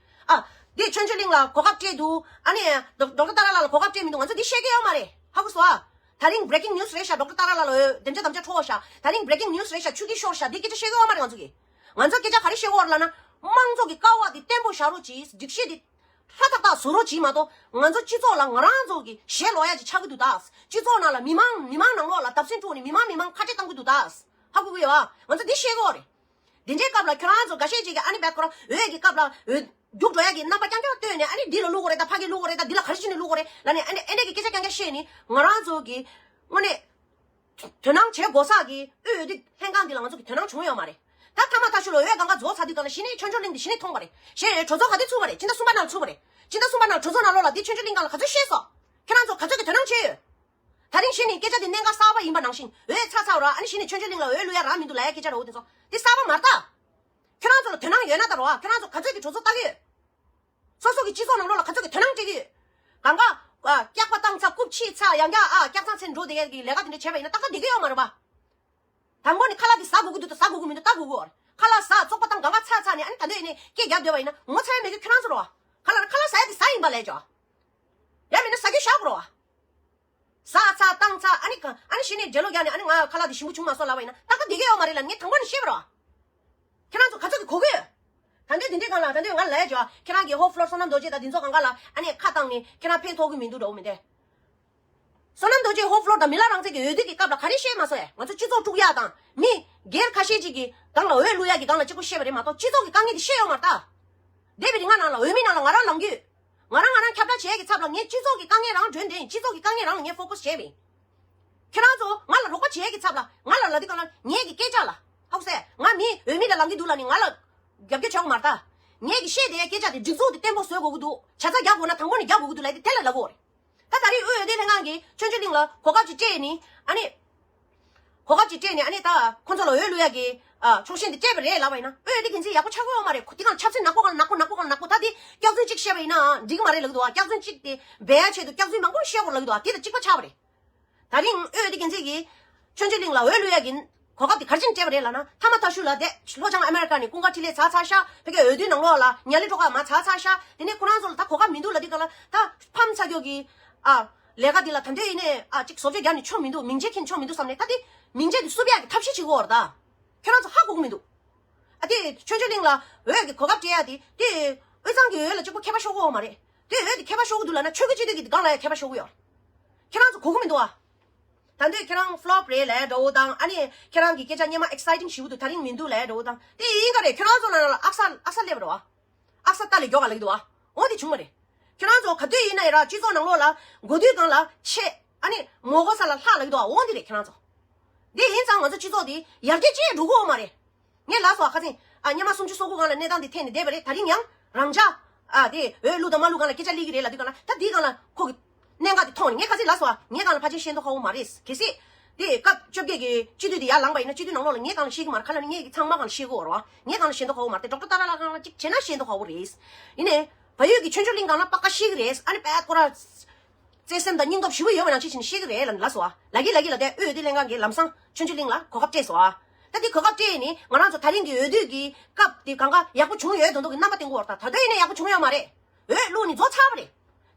ཨ། དེ་ཆོས་འབྱོར་གླིང་ལ་གོ་སྐབས་སྤྲད་འདུག་ཨ་ནི་ཌོག་ཌོག་ཊར་ཏཱ་ར་ལ་ལ་གོ་སྐབས་སྤྲད་མི་འདུག་ང་ཚོ་འདི་བཤད་ཀྱི་ཡོད་མ་རེད། ཧ་གོ་སོང་ཨ། ད་རིང་breaking news རེད་ཤག་ཌོག་ཊར་ཏཱ་ར་ལ་ལ་འོས་བདེ་འཇགས་དམ་བཅའ་འཕྲོག་ཤག་ད་རིང་breaking news རེད་ཤག་ཆུ་ཐིགས་ཤོར་ཤག་འདི་སྐད་ཆ་བཤད་ཀྱི་ཡོད་མ་རེད། ང་ཚོ་གིས་ང་ཚོ་སྐད་ཆ་ག་རེ་བཤད་ཀྱི་ཡོད་རེད་ལབ་ན། དམངས་གཙོ་གི་ཀ་བ་འདི་བརྟན་པོ་བཞག་རོགས་གྱིས། སྒྲིག་གཞི་འདི་ཧྲ་ཐག་ཐག་བཟོ་རོགས་གྱིས་མ་གཏོགས་ང་ཚོ་སྤྱི་ཚོགས་ལ་ང་རང་ཚོ་གི་ཞེ་ལོག་ཡ་ཅིག་ཆགས་ཀྱི་འདུག་ད། སྤྱི་ཚོགས་ནང་ལ་མི་མང་མི་མང་ནང་ལོགས་ལ་བརྡབ་གསིག་འཁྲུག་ནས་མི་མང་མི་མང་ཁ་བྲལ་གཏོང་གི་འདུག་ད། ཧ་གོ་གི་ཡོད་ཨ། ང་ཚོ་འདི་བཤད་ཀྱི་ཡོད་རེད། དེ་འདྲའི་སྐབས་ལ་ཁྱོད་རང་ཚོ་འགའ་ཤས་ཅིག་གིས་ཨ་ནི་བད་ཁོ་རང་འོས་ཀྱི་སྐབས་ལ་འོས་རྒྱུགས་འགྲོ་ཡ་གི་རྣམ་པ་རྐྱང་རྐྱང་བཏོན་ནས་ཨ་ནི་འདི་ལ་བླུག་དགོས་རེད་ད། ཕ་གིར་བླུག་དགོས་རེད་ད། འདི་ལ་ག་རེ་བྱས་ནས་བླུག་དགོས་རེད་ལབ་ནས་ཨ་ནི་ཨེ་འདྲས་ཀྱི་སྐད་ཆ་རྐྱང་རྐྱང་བཤད་ནས་ང་རང་ཚོ་གི་དངོས་གནས་དོ་སྣང་བྱེད་དགོས་ས་གི་འོས་བསྡུ་ལྷན་ཁང་འདི་ལ་ང་ཚོ་གི་དོ་སྣང་བྱུང་ཡོད་མ་རེད། ད་མཐའ་མ་མཐའ་གཞུག་ལ་འོས་གང་ག་རྫོགས་ཚར་དུས་གང་ལ་གཞི་ནས་ཆོས་འབྱོར་གླིང་འདི་གཞི་ནས་མཐོང་བ་རེད། གཞི་ནས་གྲོས་ཚོགས་ག་དུས་ཚུགས་པ་རེད། ཕྱི་ཟླ་གསུམ་པ་ནང་ཚུགས་པ་རེད། ཕྱི་ཟླ་གསུམ་པ་ནང་གྲོས་ཚོགས་ནང་ལོགས་ལ་འདི་ཆོས་འབྱོར་གླིང་སྒང་ལ་ག་ཚོད་བཤད་སོང་། ཁྱེད་རང་ཚོ་ག་ཚོད་ཀྱི་དོ་སྣང་བྱས་ཡོད། ད་རིང་གཞི་ནས་སྐད་ཆ་འདི་གནད་འགག་གསར་པ་ཡིན་པ་ནང་བཞིན་འོས་ཚར་ཚར་བ་ར་ཨ་ནི་གཞི་ནས་ཆོས་འབྱོར་གླིང་ལ་འོས་བླུག་ཡ་རག་མི་འདུག་ལབ་ཡ་སྐད་ཆ་ར་འོ་དེ་ཚོ་འདི་གསར་པ་མ་རེད་ད། ཁྱེད་རང་ཚོ་ལ་དོ་སྣང་ཡོད་ན་ད་རོ་ཨ། ཁྱེད་རང་ཚོ་ག་ཚོད་ཀྱི་གྲོས་ཚོགས་ལྟ་གི་ཡོད། སོ་སོ་གི་སྤྱི་ཚོགས་ནང་ལོགས་ལ་ག་ཚོད་ཀྱི་དོ་སྣང་སྤྲད་ཀྱི་ཡོད། གང་ག་ཨ། སྐྱག་པ་བཏང་ཚར་རྐུབ་ཕྱིས་ཚར་ཡང་བསྐྱར་ཨ་སྐྱག་ཚང་ཚེ་འགྲོ་བསྡད་ཡ་གི་ལས་ཀ་དེ་འདྲ་བྱས་པ་ཡིན་ན་ཏག་ཏག་བསྡད་ཀྱི་ཡོད་མ་རེད་པ། དང་པོ་ནི་ཁ་ལག་དེ་ཟ་དགོས་ཀྱི་འདུག་ད་ཟ་དགོས་ཀྱི་མི་འདུག་ལྟ་དགོས་ཀྱི་ཡོད་རེད། ཁ་ལག་ཟ་བཙོག་པ་བཏང་གང་ག་ཚར་ཚར་ནས་ཨ་ནི་ད་འདོད་ཡིན་ནས་སྐད་རྒྱག་སྡོད་པ་ཡིན་ན་ངོ་ཚ་ཡ་མེད་གི། ཁྱོད་རང་ཚོ་རོ་ཨ། ཁ་ལག་ཁ་ལག་ཟ་ཡ་དེ་ཟ་ཡིན་པ་ལས་ཅོ། ཡང་མིན་ན་ཟ་རྒྱུ་བཞག་དགོས་རོ་ཨ། ཟ་ཚར་བཏང་ཚར་ཨ་ནི་ག་ཨ་ནི་གཞི་ནས་འགྲེ་ལོག་རྒྱག་ནས་ཨ་ནི་ང་ཁ་ལག་དེ་ཞིམ་པོ་བྱུང་མ་སོང་ལབ་པ་ཡིན་ན་ཏག་ཏག་བསྡད་ཀྱི་ཡོད་མ་རེད་ལབ་ངས་དང་པོ་ནས་བཤད་པ་རོ། ཁྱེད་རང་ཚོ་ག་ཚོད་ཀྱི་གོ་གི་ཡོད། ད་འདོད་དེ་འདྲའི་སྒང་ལ་ད་འདོད་ང་ལ་ཡ་ཅོ་ཨ། ཁྱེད་རང་གི་ཧོ་ཕློར་བསོད་ནམས་རྡོ་རྗེ་དང་འདི་ཚོ་གང་ག་ལ་ཨ་ནི་ཁ་བཏང་ནས་ཁྱེད་རང་ཕན་ཐོགས་ཀྱི་མི་འདུག་འགྲོ་མི་འདུག་བསོད་ནམས་རྡོ་རྗེ་ཧོ་ཕློར་དང་མི་ལ་རང་བཙན་གྱི་འོས་བསྡུ་གི་སྐབས་ལ་ག་རེ་བཤད་མ་སོང་ཨེ། ང་ཚོ་སྤྱི་ཚོགས་དཀྲུག་ཡག་དང་མི་སྒེར་ཁ་ཤས་ཅིག་གི་སྒང་ལ་འོས་བླུག་ཡག་གི་སྒང་ལ་གཅིག་པོ་བཤད་པ་རེད་མ་གཏོགས་སྤྱི་ཚོགས་ཀྱི་དཀའ་ངལ་དེ་བཤད་ཡོད་མ་རེད་ད། འདས་པའི་རིང་ང་ནང་ལ་འོས་མི་ནང་ལ་ང་རང་ལངས་ཀྱི་ཡོད། ང་རང་ང་རང་ཁྱབ་བསྒྲགས་བྱེད་ཡག་གི་ཚབ་ལ་ངས་སྤྱི་ཚོགས་ཀྱི་དཀའ་ངལ་རང་བསྒྲོན་བསྡད་ཡིན། སྤྱི་ཚོགས་ཀྱི་དཀའ་ངལ་རང་ལ་ངས་ཕོ་ཀས་བྱས་པ་ཡིན། ཁྱེད་རང་ཚོ་ང་ལ་རོགས་པ་བྱེད་ཡག་གི་ཚབ་ལ་ང་ལ་ལབ་དུས་སྒང་ལ་ངེད་ཀྱི་སྐད་ཆ་ལ་ཧ་གོ་སོང་ཨེ། ང་མི་འོས་མི་ལ་ལངས་ཀྱི་འདུག་ལབ་ནས་ང་ལ་རྒྱབ་སྐྱོར་བྱེད་དགོས་མ་རེད་ད། ངེད་ཀྱིས་བཤད་བསྡད་ཡག་སྐད་ཆ་དེ་སྒྲིག་འཛུགས་དེ་བརྟན་པོ་བཟོ་དགོས་ཀྱི་འདུག་བྱ་ཚ་རྒྱག་དགོས་ན་དང་པོ་ནས་རྒྱག་དགོས་ཀྱི་འདུག་ལབ་དེ་དེ་ལ་ལབ་དགོས་རེད། ད་ད་རེས་དབུས་འོས་བསྡུ་ལྷན་ཁང་གིས་ཆོས་འབྱོར་གླིང་ལ་གོ་སྐབས་ཅིག་སྤྲད་ནི་ཨ་ནི། གོ་སྐབས་ཅིག་སྤྲད་ནི་ཨ་ནི་ད་ཁོ་ཚོ་ལ་འོས་བླུག་ཡག་གི་ཨ་ཕྱོགས་ཞེན་དེ་སྤྲད་པ་རེད་ལབ་པ་ཡིན་ན་དབུས་འོས་བསྡུ་འགན་འཛིན་ཡག་པོ་ཆགས་ཀྱི་ཡོད་མ་རེད། ཁོ་དེ་གང་ཆབ་སྲིད་ནག་པོ་གང་ལ་ནག་པོ་ནག་པོ་གང་ལ་ནག་པོ་ད་དེ་སྐྱག་རྫུན་གཅིག་བཤད་པ་ཡིན་ན་འགྲིག་གི་མ་རེད་ལབ་ཀྱི་འདུག་ཨ། སྐྱག་རྫུན་གཅིག་དེ་སྦས་ཡག་ཆེད་དུ་སྐྱག་རྫུན་མང་པོ་བཤད་དགོས་ལབ་ཀྱི་འདུག་ཨ། དེ་ད་གཅིག་པ་ཆགས་པ་རེད། ད་རིང་དབུས་འོས་བསྡུ་འགན་འཛིན་གྱིས་ཆོས་འབྱོར་གླིང་ལ་འོས་བླུག་ཡག་གི་གོ་སྐབས་དེ་ག་རེ་བྱས་ནས་སྤྲད་པ་རེད་ལབ་ན་མཐའ་མ་མཐའ་གཞུག་ལ་དེ་ལྷོ་བྱང་ཨ་མེ་རི་ཀ་ནས་ཀུན་དགའ་འཕྲིན་ལས་ཚར་ཚར་ཤག་ཕ་གིའི་འོས་བསྡུ་ནང་ལོགས་ལ་ཉ་ལི་སྒྲོལ་དཀར་མར་ཚར་ཚར་ཤག་དེ་ནས་ཁོ་རང་ཚོ་ལ་ད་གོ་སྐབས་མི་འདུག་ལབ་དུས་སྒང་ལ་ད་ཕམ་ཚར་རྒྱུ་གི་ཨ་ལས་ཀ་འདི་ལ་ད་འདོད་ཡིན་ནའི་ཨ་ཅིག་བཟོ་བཅོས་རྒྱག་ནས་ཆོ་མི་འདུག་མིང་ཆད་འཁྱེར་ཆོ་མི་འདུག་བསམ་ནས་ད་དེ་མིང་ཆད་དེ་བསུབ་ཡག་གི་ཐབས་ཤེས་བྱེད་དགོས་རེད་ད། ཁྱེད་རང་ཚོ་ཧ་གོ་གི་མི་འདུག་ཨ་དེ་ཆོས་འབྱོར་གླིང་ལ་འོས་ཀྱི་གོ་སྐབས་སྤྲད་ཡག་དེ་དེ་དབུས་གཙང་གི་འོས་ལ་གཅིག་པོ་ཁྱད་པར་ཤོར་གི་ཡོད་མ་རེད། དེ་འོས་དེ་ཁྱད་པར་ཤོར་གི་འདུག་ལབ་ན་ཆོལ་ཁ་སྤྱི་འཐུས་ཀྱི་སྒང་ལ་ཡང་ཁྱད་པར་ཤོར་གི་ཡོད་རེད། ཁྱེད་རང་ཚོ་གོ་གི་མི་འདུག་ཨ། ད་འདོད་ཁྱེད་རང་ཕློབ་རེད་ལབ་འདྲ་བོ་དང་ཨ་ནི་ཁྱེད་རང་གི་སྐད་ཆ་སྔོན་མ་ཨེག་སའི་ཊིང་ཞེ་པོ་འདུག་ད་རིང་མི་འདུག་ལབ་འདྲ་བོ་དང་དེ་ཡིན་ག་རེད། ཁྱེད་རང་ཚོ་ནང་ལ་ཨག་ས་ཨག་ས་སླེབས་རེད་བ། ཨག་ས་ཏ་ལས་མགྱོགས་ག་ལག་འདུག་ཨ། འོ་དེ་བྱུང་བ་རེད། ཁྱོད་རང་ཚོ་ག་དུས་ཡིན་ན་ཡིན་ར་སྤྱི་ཚོགས་ནང་ལོགས་ལ་གོ་དུས་སྒང་ལ་ཆེ། ཨ་ནི་མོ་གོ་ས་ལ་ལྷག་ལག་འདུག་ཨ། འོ་འདི་རེད་ཁྱོད་རང་ཚོ། འདི་ཡིན་ཙང་ང་ཚོ་སྤྱི་ཚོགས་འདི་ཡར་རྒྱས་ཅི་འགྲོ་གི་ཡོད་མ་རེད། ངས་ལབ་སོང་ཨ་ཁ་སང་། ཨ་སྔོན་མ་སུམ་ཅུ་སོ་དགུ་སྒང་ལ་གནས་སྟངས་འདི་ཐོན་ནས་བསྡད་པ་རེད། ད་རིང་ཡང་རང་འཇགས། ཨ་དེ་འོས་བླུག་དང་མ་བླུག་སྒང་ལ་སྐད་ཆ་སླེབས་ཀྱི་རེད་ལབ་དུས་སྒང་ལ། ད་འདི་སྒང་ལ་ཁོ་གི་གནད་འགག་དེ་མཐོང་ནས། ངས་ཁ་སང་ལབ་སོང་ཨ། ངའི་སྒང་ལ་ཕལ་ཆེར་ཤེས་མདོག་ཁ་པོ་མ་རེད། གལ་སྲིད་དེ་སྐབས་བཅོ་བརྒྱད་ཀྱི་སྤྱི་འཐུས་དེ་ཡར་ལངས་པ་ཡིན་ན། སྤྱི་འཐུས་ནང་ལོགས་ལ་ངའི་སྒང་ལ་ཤེས་ཀྱི་མ་རེད། ག་ལབ་ན་ངས་ཀྱི་ཚང་མ་སྒང་ལ་ཤེས་ཀྱི་ཡོད་རེད་བ། ངའི་སྒང་ལ་ཤེས་མདོག་ཁ་པོ་མ་རེད་དེ། ཌོག་ཊར་ཏཱ་ར་ལགས་སྒང་ལ་གཅིག་བྱས་ན་ཤེས་མདོག་ཁ་པོ་རེད། ཡིན་ནའི་བལ་ཡུལ་གྱི་ཆོས་འབྱོར་གླིང་སྒང་ལ་པ་ཀ་ཤེས་ཀྱི་རེད། ཨ་ནི་པད་ཁོ་ར་བརྩེ་སེམས་དང་སྙིང་སྟོབས་ཞེ་པོ་ཡོད་པ་ནང་བཞིན་བྱས་ནས་ཤེས་ཀྱི་རེད་ལབ་ལབ་སོང་ཨ། ལབ་ཀྱི་ལབ་ཀྱི་ལབ་དེ་འོས་བསྡུ་ལྷན་ཁང་གིས་ལམ་སང་ཆོས་འབྱོར་གླིང་ལ་གོ་སྐབས་སྤྲད་སོང་ཨ། ད་དེ་གོ་སྐབས་སྤྲད་ནས་ང་རང་ཚོ་ད་རིང་གི་འོས་བསྡུ་གི་སྐབས་དེ་གང་ག་ཡག་པོ་བྱུང་ཡོད་མདོག་མདོག་གི་རྣམ་པ་བསྟན་གྱི་ཡོད་རེད། ད་ད་ལྟ་ཡིན་ན་ཡག་པོ་བྱུང་ཡོད་མ་རེད། འོས་བླུགས་ནས་རྫོགས་ཚར་བ་རེད།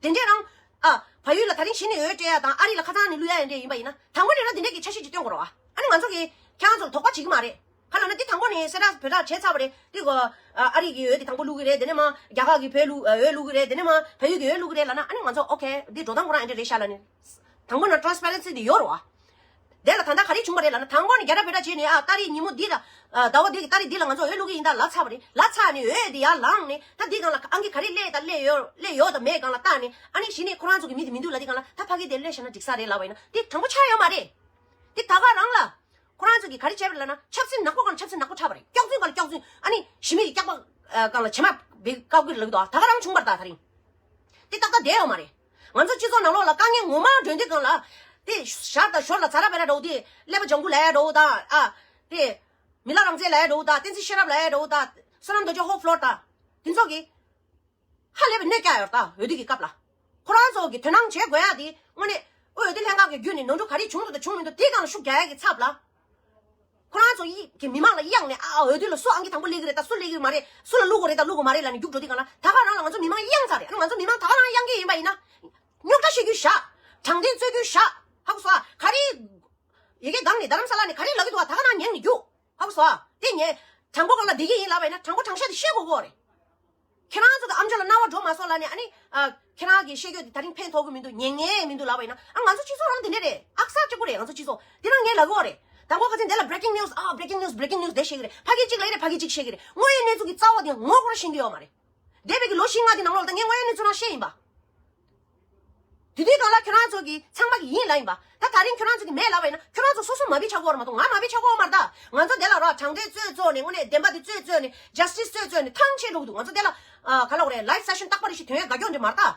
དེ་འདྲས་རང་། ཨ། བལ་ཡུལ་ལ་ད་རིང་གཞི་ནས་འོས་སྤྲད་ཡ་དང་ཨ་རི་ལ་ཁ་སང་ནས་བླུག་ཡ་ཡིན་འདྲས་ཡིན་པ་ཡིན་ན། དང་པོ་ནས་རང་འདི་འདྲས་ཀྱི་འཆར་གཞི་ཅིག་སྟོན་དགོས་རེད་བ། ཨ་ནི་ང་ཚོ་གིས་ཁྱེད་རང་ཚོ་ལ་དོགས་པ་བྱེད་ཀྱི་མ་རེད། ག་ལབ་ན་འདི་དང་པོ་ནས་གསལ་བསྒྲགས་བོད་སྒྲ་བྱས་ཚར་བ་རེད། འདི་གོ། ཨ་རི་གི་འོས་དེ་དང་པོ་བླུག་གི་རེད། དེ་ནས་མ་རྒྱ་གར་གི་བོད་བླུག་ཨ་འོས་བླུག་གི་རེད། དེ་ནས་མ་བལ་ཡུལ་གི་འོས་བླུག་གི་རེད་ལབ་ན། ཨ་ནི་ང་ཚོ་ཨོ་ཁེ་འདི་འགྲོ་སྟངས་ཁོ་རང་འདི་འདྲས་རེད་ཤག་ལབ་ནས། དང་པོ་ན་ཊ་རན་སི་པེ་རན་སི་དེ་ཡོད་རེད་བ། དེ་ལ་ད་ལྟ་ག་རེ་བྱུང་བ་རེད་ལབ་ན། དང་པོ་ནས་རྒྱ་ར་བོད་སྒྲ་བྱས་ནས། ཨ་ཏ་རིག་ཉིན་མོ་འདི་ལ། ཨ་ཟླ་བ་འདི་གི་ཏ་རིག་འདི་ལ་ང་ཚོ་འོས་བླུག་གི་ཡིན་ད་ལབ་ཚར་བ་རེད། ལབ་ཚར་ནས་འོས་དེ་ཡར་ལངས་ནས། ད་འདི་སྒང་ལ་ཨང་ཀི་ག་རེ་སླེབས་ད་སླེབས་ཡོད་སླེབས་ཡོད་ད་མེད་སྒང་ལ་བལྟས་ནས། ཨ་ནི་གཞི་ནས་ཁོ་རང་ཚོ་གི་མི་དེ་མི་འདུག་ལབ་དུས་སྒང་ལ། ད་ཕ་གི་དེ་སླེབས་བཞག་ན་འགྲིག་ས་རེད་ལབ་པ་ཡིན་ན། དེ་དྲང་པོ་ཆགས་ཡོད་མ་རེད། དེ་ད་ག་རང་ལ་ཁོ་རང་ཚོ་གིས་ག་རེ་བྱས་པ་རེད་ལབ་ན། ཆབ་སྲིད་ནག་པོ་སྒང་ལ་ཆབ་སྲིད་ནག་པོ་ཆགས་པ་རེད། སྐྱག་རྫུན་སྒང་ལ་སྐྱག་རྫུན། ཨ་ནི་གཞི་མེད་ཀྱི་སྐྱག་པ་སྒང་ལ་བྱེ་མ་བཀབ་ཀྱི་ལབ་ཀྱི་འདུག་ད་ག་རང་བྱུང་བ་རེད། ད་ད་རིང་དེ་ཏག་ཏག་བསྡད་ཡོད་མ་རེད། ང་ཚོ་སྤྱི་ཚོགས་ནང་ལོགས་ལ་དཀའ་ངལ་ངོ་མ་འདྲེན་དུས་སྒང་ལ། དེ་ཞར་དང་ཞོར་ལ་ཛ་ར་བེ་ར་འདྲ་བོ་དེ། ཀླད་པ་ལྗང་གུ་ལབ་ཡ་འདྲ་བོ་དང་། ཨ། དེ་མི་ལ་རང་བཙན་ལབ་ཡ་འདྲ་བོ་དང་། བསྟན་འཛིན་ཤེས་རབ་ལབ་ཡ་འདྲ་བོ་དང་། བསོད་ནམས་རྡོ་རྗེ་ཧོབ་ལོར་དང་། དེ་ཚོ་གིས་ཧ་ལས་པའི་གནོད་བསྐྱལ་ཡོད་རེད། ད་འོས་བསྡུ་གི་སྐབས་ལ་ཁོ་རང་ཚོ་གིས་དོ་སྣང་བྱེད་དགོས་ཡ་དེ་དངོས་གནས་འོས་བསྡུ་ལྷན་ཁང་གི་བརྒྱུད་ནས་ནོར་འཁྲུལ་ག་རེ་བྱུང་འདུག་དང་བྱུང་མི་འདུག་དེའི་སྒང་ལ་ཤུགས་རྒྱག་ཡ་གི་ཚབ་ལ། ཁོ་རང་ཚོ་ཡི་གི་མི་མང་ལ་གཡེང་ནས། ཨ་ཨ་འོས་བསྡུ་ལ་སུ་ཨང་ཀི་དང་པོ་སླེབས་ཀྱི་རེད། ད་སུ་སླེབས་ཀྱི་མ་རེད། སུ་ལ་བླུག་དགོས་རེད། ད་བླུག་དགོས་མ་རེད་ལབ་ནས་རྒྱུགས་འགྲོ་དུས་སྒང་ལ། ད་ག་རང་ལ་ང་ཚོ་མི་མང་གཡེང་ཚར་རེད། ཨ་ནི་ང་ཚོ་མི་མང་ད་ག་རང་གཡེང་གི་ཡིན་པ་ཡིན་ན། རྙོག་དྲ་བཤད་རྒྱུ་བཞག་དྲང་བདེན་རྩོད་རྒྱུ་བཞག་ཧ་གོ་སོང་ཨ། ག་རེ། ཡ་གི་སྒང་ནས་རྡ་རམ་ས་ལ་ནས་ག་རེ་ལབ་ཀྱི་འདུག་བ། ད་ག་རང་ཉན་ནས་རྒྱུགས། ཧ་གོ་སོང་ཨ། དེ་ངས་དྲང་པོ་སྒང་ལ་བསྡད་ཀྱི་ཡིན་ལབ་པ་ཡིན་ན། དྲང་པོ་དྲང་བཞག་དེ་བཤད་དགོས་ཀྱི་ཡོད་རེད། ཁྱེད་རང་ཚོ་གི་ཨམ་ཅོག་ལ་རྣ་བ་འགྲོ་མ་སོང་ལབ་ནས། ཨ་ནི། ཨ། ཁྱེད་རང་གིས་བཤད་རྒྱུ་དེ་ད་རིང་ཕན་ཐོགས་ཀྱི་མི་འདུག་ཉན་མཁན་མི་འདུག་ལབ་པ་ཡིན་ན། ཨ་ང་ཚོ་སྤྱི་ཚོགས་རང་དེ་འདྲ་རེད། ཨག་ས་གཅིག་པོ་རེད། ང་ཚོ་སྤྱི་ཚོགས་དེ་རང་ངས་ལབ་ཀྱི་ཡོད་རེད། དང་པོ་ཁ་སང་དེ་ལ་breaking news ཨ་breaking news breaking news དེ་བཤད་ཀྱི་རེད། ཕ་གི་གཅིག་ལབ་རེད། ཕ་གི་གཅིག་བཤད་ཀྱི་རེད། དངོས་ཡོད་གནས་ཚུལ་གྱི་རྩ་བ་དེ་ངོ་ཁོ་རང་ཤེས་ཀྱི་ཡོད་མ་རེད། འདས་པའི་གི་ལོ་བཞི་ལྔ་དེ་ནང་ལོགས་ལ་ད་ངས་དངོས་ཡོད་གནས་ཚུལ་རང་བཤད་ཡིན་པ། དེ་དུས་སྒང་ལ་ཁྱོད་རང་ཚོ་གི་ཚང་མ་གི་ཡིན་ལབ་ཡིན་པ། ད་ད་རིང་ཁྱོད་རང་ཚོ་གི་མེད་ལབ་པ་ཡིན་ན། ཁྱོད་རང་ཚོ་སོ་སོ་མ་བི་ཆགས་ཀྱི་ཡོད་རེད་མ་གཏོགས་ང་མ་བི་ཆགས་ཀྱི་ཡོད་མ་རེད་ད། ང་ཚོ་དེ་ལ་རོ་དྲང་བདེན་རྩོད་རྩོད་ནས། དངོས་གནས་བདེན་པ་དེ་རྩོད་རྩོད་ནས། ཇ་སི་ཊི་སི་རྩོད་རྩོད་ནས་ཐང་ཆད་འགྲོ་གི་འདུག་ང་ཚོ་དེ་ལ། ཨ། ག་ལབ་དགོས་རེད། live session རྟག་པ་རེ་ཞིག་ཐོན་ཡ་དགའ་སྐྱོ་འདྲ་མ་རེད་ད།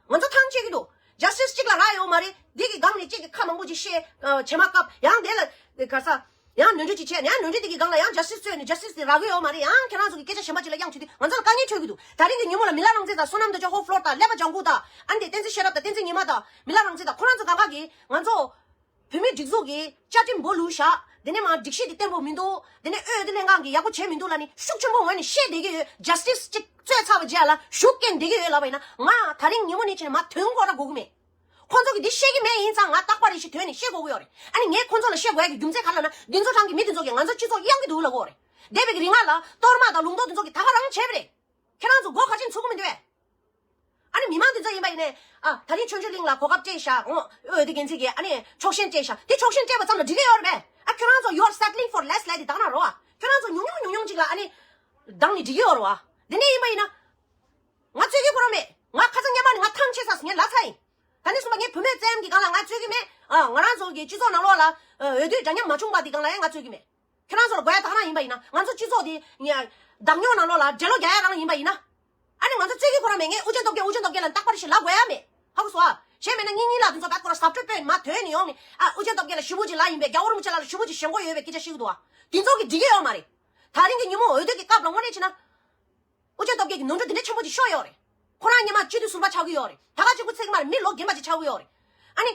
ང་ཚོ་ཐང་ཆད་ཀྱི་འདུག་ཇ་སི་ཊི་སི་གཅིག་ལ་རག་ཡོད་མ་རེད། འདི་གི་སྒང་ནས་གཅིག་གིས་ཁ་མང་པོ་ཅིག་བཤད། ཨ། བྱེ་མ་བཀབ། ཡང་དེ་ལ་ག་ས། ཡང་ནོར་འཁྲུལ་ཅིག་བྱས་ནས། ཡང་ནོར་འཁྲུལ་དེ་གི་སྒང་ལ་ཡང་ཇ་སི་ཊི་སི་རྩོད་ནས། ཇ་སི་ཊི་སི་དེ་རག་གི་ཡོད་མ་རེད། ཡང་ཁྱེད་རང་ཚོ་གི་སྐད་ཆ་གཞན་པ་ཅིག་ལ་དབྱངས་ཆུ་དུས་ང་ཚོ་ལ་དཀའ་ངལ་འཕྲད་ཀྱི་འདུག་ད་རིང་གི་ཉིན་མོ་ལ་མི་ལ་རང་བཙན་དང་། བསོད་ནམས་རྡོ་རྗེ་ཧོབ་ལོར་དང་། ཀླད་པ་ལྗང་གུ་དང་། ཨ་ནི་དེ་བསྟན་འཛིན་ཤེས་རབ་དང་། བསྟན་འཛིན་ཉི་མ་དང་། མི་ལ་རང་བཙན་དང་། ཁོ་རང་ཚོ་གང་ག་གིས་ང་ཚོ་བོད་མིའི་སྒྲིག་འཛུགས་ཀྱི་བཅའ་ཁྲིམས་འབོ་ལུག་བཞག་དེ་ནས་མ་སྒྲིག་གཞི་དེ་བརྟན་པོ་མི་འདུག་དེ་ནས་འོས་བསྡུ་ལྷན་ཁང་གིས་ཡག་པོ་བྱས་མི་འདུག་ལབ་ནས་ཤུགས་ཆེན་པོ་ངོས་ནས་བཤད་བསྡད་ཀྱི་ཡོད། ཇ་སི་ཊི་སི་གཅིག་རྩོད་ཚར་བ་རྗེས་ལ་ཤུགས་རྐྱེན་བསྡད་ཀྱི་ཡོད་ལབ་པ་ཡིན་ན། ང་ད་རིང་ཉིན་མོ་ནས་བྱས་ནས་མ་དོན་གོ་ར་གོ་གི་མེད། ཁོང་ཚོ་གིས་འདི་ཤེས་ཀྱི་མེད། ཡིན་ཙང་ང་རྟག་པ་རེ་ཞིག་ཐོན་ནས་བཤད་དགོས་ཀྱི་ཡོད་རེད། ཨ་ནི་ངས་ཁོང་ཚོ་ལ་བཤད་དགོས་ཡ་གི་རྒྱུ་མཚན་ག་རེ་ལབ་ན། འདི་ཚོ་རང་གི་མི་འདི་ཚོ་གིས་ང་ཚོ་སྤྱི་ཚོགས་གཡང་གི་འདུག་ལབ་ཀྱི་ཡོད་རེད། འདས་པའི་གི་རིང་ལ་གཏོར་མ་དང་ལུང་རྟོགས་འདི་ཚོ་གིས་ད་ག་རང་བྱས་པ་རེད། ཁྱེད་རང་ཚོ་མགོ་ག་ཅིག་ཚོད་ཀྱི་མི་འདུག་གས། ཨ་ནི་མི་མང་འདི་ཚོ་ཡིན་པ་ཡིན་ནའི། ཨ། ད་རིང་ཆོས་འབྱོར་གླིང་ལ་གོ་སྐབས་སྤྲད་བཞག་འོ། འོས་བསྡུ་འགན་འཛིན་གྱིས་ཨ་ནི་ཆོག་ཤེས་སྤྲད་བཞག་དེ་ཆོག་ཤེས་སྤྲད་པ་ཙམ་ལ་འགྲིག་གི་ཡོད་རེད་པས། ཨ། ཁྱོད་རང་ཚོ you are settling for less ལབ་དེ་དག་ན་རོ། ཨ། ཁྱོད་རང་ཚོ་ཉུང་ཉུང་ཉུང་ཉུང་ཅིག་ལ་ཨ་ནི་འདང་ནི་འགྲིག་གི་ཡོད་རེད་བ། དེ་འདྲ་ཡིན་པ་ཡིན་ན། ང་རྩོད་ཀྱི་ཁོ་རང་མེད། ང་ཁ་སང་སྔོན་མ་ནས་ང་ཐང་ཆད་ཚར་སོང་། ངས་ལབ་ཚར་ཡིན། ད་ནས་བཟུང་པ་ངས་བུད་མེད་བཙན་གྱི་སྒང་ལ་ང་རྩོད་ཀྱི་མེད། ཨ། ང་རང་ཚོ་གི་སྤྱི་ཚོགས་ནང་ལོགས་ལ། ཨ། འོས་བསྡུ་འདྲ་མཉམ་མ་བྱུང་བ་དེ་སྒང་ལ་ཡང་ང་རྩོད་ཀྱི་མེད། ཁྱེད་རང་ཚོ་ལ་དགོས་ཡ་དག་རང་ཡིན་པ་ཡིན་ན། ང་ཚོ་སྤྱི་ཚོགས་དེ་ཉ་བདག་ཉོ་ནང་ལོགས་ལ་འགྲེ་ལོག་རྒྱག་ཡ་རང་ཡིན་པ་ཡིན་ན། ཨ་ནི་ང་ཚོ་རྩོད་ཀྱི་ཁོ་རང་མེད། ངས་ཨུ་རྒྱན་སྟོབས་རྒྱལ་ཨུ་རྒྱན་སྟོབས་རྒྱལ་ལ་རྟག་པར་ཞིག་ལབ་དགོས་ཡ་མེད། ཧ་གོ་སོང་ཨ། གཞན་མེད་ན་གཉིས་གཉིས་ལ་དེ་ཚོ་བད་ཁོ་རང་ཟབ་སྤྲོད་སྤོས་ནས་མ་ཐོན་ནས་ཡོང་ནས། ཨ། ཨུ་རྒྱན་སྟོབས་རྒྱལ་ལ་ཞེ་པོ་ཅིག་ལབ་ཡིན་པས། རྒྱལ་བ་རིན་པོ་ཆེ་ལགས་ལ་ཞེ་པོ་ཅིག་ཞེན་ཁོག་ཡོད་པའི་སྐད་ཆ་བཤད་ཀྱི་འདུག་ཨ། དེ་ཚོ་གིས་འགྲིག་གི་ཡོད་མ་རེད། ད་རིང་གི་ཉིན་མོ་འོས་བསྡུ་གི་སྐབས་ལ་དངོས་གནས་བྱས་ན། ཨུ་རྒྱན་སྟོབས་རྒྱལ་གྱི་ནོར་འཁྲུལ་འདི་འདྲ་ཆེན་པོ་ཅིག་ཤོར་ཡོད་རེད། ཁོ་རང་སྔོན་མ་སྤྱི་འཐུས་ཟུར་པ་ཆགས་ཀྱི་ཡོད་རེད། ད་ག་གཅིག་པུ་ཚིག་མ་རེད། མི་ལོ་རྒན་པ་ཅིག་ཆགས་ཀྱི་ཡོད་རེད། ཨ་ནི།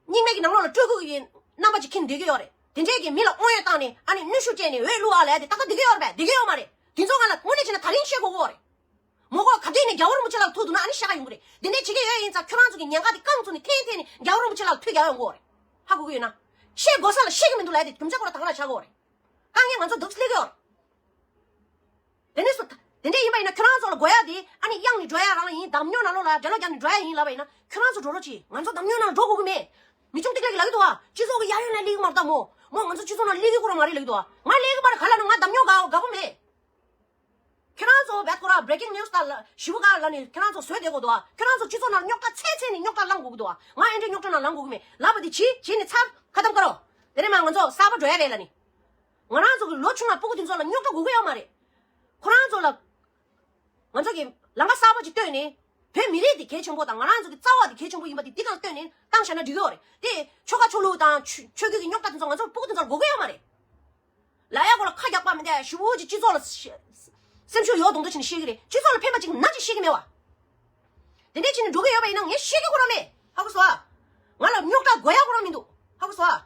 རྙིང་མའི་གི་ནང་ལོགས་ལ་སྤྲུལ་སྐུ་གི་རྣམ་པ་ཅིག་འཁྱེར་སྡོད་ཀྱི་ཡོད་རེད། དེ་འདྲས་ཀྱི་མི་ལ་དངོས་ཡོད་བཏང་ནས། ཨ་ནི་གནོན་ཤུགས་སྤྲད་ནས་འོས་བླུག་ཨ་ལབ་ཡ་དེ་ཏག་ཏག་བསྡད་ཀྱི་ཡོད་རེད་པས། བསྡད་ཀྱི་ཡོད་མ་རེད། དེ་ཚོ་ང་ལ་དངོས་གནས་བྱས་ན་ད་རིང་བཤད་དགོས་ཀྱི་ཡོད་རེད། མ་གོ་ག་དུས་ནས་རྒྱལ་བ་རིན་པོ་ཆེ་ལགས་ཐུག་འདུག་ན་ཨ་ནི་བཤད་ག་ཡོང་གི་རེད། དེ་འདྲས་བྱེད་ཀྱི་ཡོད་ཡིན་ཙང་ཁྱོད་རང་ཚོ་གི་ཉེན་ཁ་དེ་རྐང་བཙུགས་ནས་འཐེན་འཐེན་ནས་རྒྱལ་བ་རིན་པོ་ཆེ་ལགས་ལ་ཐུག་རྒྱག་ཡོང་གི་ཡོད་རེད། ཧ་གོ་གི་ཡོད་ན། བཤད་དགོས་ས་ལ་བཤད་ཀྱི་མི་འདུག་ལབ་ཡ་དེ་རྒྱུ་མཚན་ཁོ་རང་ད་ག་རང་ཆགས་ཀྱི་ཡོད་རེད། དཀའ་ངལ་ང་ཚོ་འདུག་སླེབས་ཀྱི་ཡོད་རེད། དེ་ནས་སུ། དེ་འདྲས་ཡིན་པ་ཡིན་ན་ཁྱོད་རང་ཚོ་ལ་དགོས་ཡ་དེ་ཨ་ནི་གཡང་ནས་འགྲོ་ཡ་རང་ཡིན། བདམས་ཉོ་ནང་ལོགས་ལ་འགྲེ་ལོག་རྒྱག་ནས་འགྲོ་ཡ་ཡིན་ལབ་པ་ཡིན་ན། ཁྱོད་རང་ཚོ་འགྲོ་རོགས་གྱིས། ང་ཚོ་བདམས་ཉོ་ནང་འགྲོ་དགོས་ཀྱི་མེད། མི་ཆུང་ཏིག་ལ་གིས་ལབ་ཀྱི་འདུག་ཨ། སྤྱི་ཚོགས་ཀྱི་གཡས་གཡོན་ལ་སླེབས་ཀྱི་མ་རེད་ད་མོ། མོ་ང་ཚོ་སྤྱི་ཚོགས་ནང་སླེབས་ཀྱི་ཁོ་རང་མ་རེད་ལབ་ཀྱི་འདུག་ཨ། ང་སླེབས་ཀྱི་མ་རེད། ག་ལབ་ན་ང་བདམས་ཉོ་དགའ་དགའ་པོ་མེད། ཁྱེད་རང་ཚོ་བད་ཁོ་ར་breaking news ད་ལ་ཞིབ་ག་ལ་ནི་ཁྱེད་རང་ཚོ་བཟོས་བསྡད་དགོས་འདུག་ཨ། ཁྱེད་རང་ཚོ་སྤྱི་ཚོགས་ནང་རྙོག་དྲ་ཚད་ཚད་ནས་རྙོག་དྲ་ལངས་དགོས་ཀྱི་འདུག་ཨ། ང་ཨེ་འདྲའི་རྙོག་དྲ་ནང་ལངས་དགོས་ཀྱི་མེད། ལབ་པ་དེ་བྱིས་བྱིས་ནས་ཚར་ཁ་ཏམ་ཀ་རོ། དེ་ནས་མ་ང་ཚོ་གསར་པ་འགྲོ་ཡ་རེད་ལ་ནི། ང་རང་ཚོ་གི་ལོ་ཆུང་བ་སྤུ་གུ་དེ་ཚོ་ལ་རྙོག་དྲ་དགོས་ཀྱི་ཡོད་མ་རེད། ཁོ་རང་ཚོ་ལ། ང་ཚོ་གི་ལམ་ཁ་གསར་པ་ཅིག་བཏོད་ནས། བོད་མི་རིགས་དེ་གལ་ཆེན་པོ་དང་ང་རང་ཚོ་གི་རྩ་བ་དེ་གལ་ཆེན་པོ་ཡིན་པ་དེ་འདི་གང་བཏོད་ནས་བཏང་བཞག་ན་འགྲིག་གི་ཡོད་རེད་དེ། ཆོལ་ཁ་ཆོས་ལུགས་དང་ཆོས་ཆོས་བརྒྱུད་ཀྱི་རྙོག་དྲ་དེ་ཚོ་ང་ཚོ་སྤུ་གུ་དེ་ཚོ་ལ་དགོས་ཀྱི་ཡོད་མ་རེད། ལ་ཡ་གོ་ལ་ཁ་རྒྱག་པ་མི་འདྲ་ཞུ་བོ་ཅིག་སྤྱི་ཚོགས་ལ་སེམས་ཤུགས་ཡོད་མདོག་མདོག་བྱས་ནས་བཤད་ཀྱི་རེད། སྤྱི་ཚོགས་ལ་ཕན་པ་ཅིག་ན་ཅིག་བཤད་ཀྱི་མེད་བ། དེ་འདྲས་བྱས་ནས་འགྲོ་གི་ཡོད་པ་ཡིན་ན་ངས་བཤད་ཀྱི་ཁོ་རང་མེད། ཧ་གོ་སོང་ཨ། ང་ལ་རྙོག་དྲ་དགོས་ཡ་ཁོ་རང་མི་འདུག་ཧ་གོ་སོང་ཨ།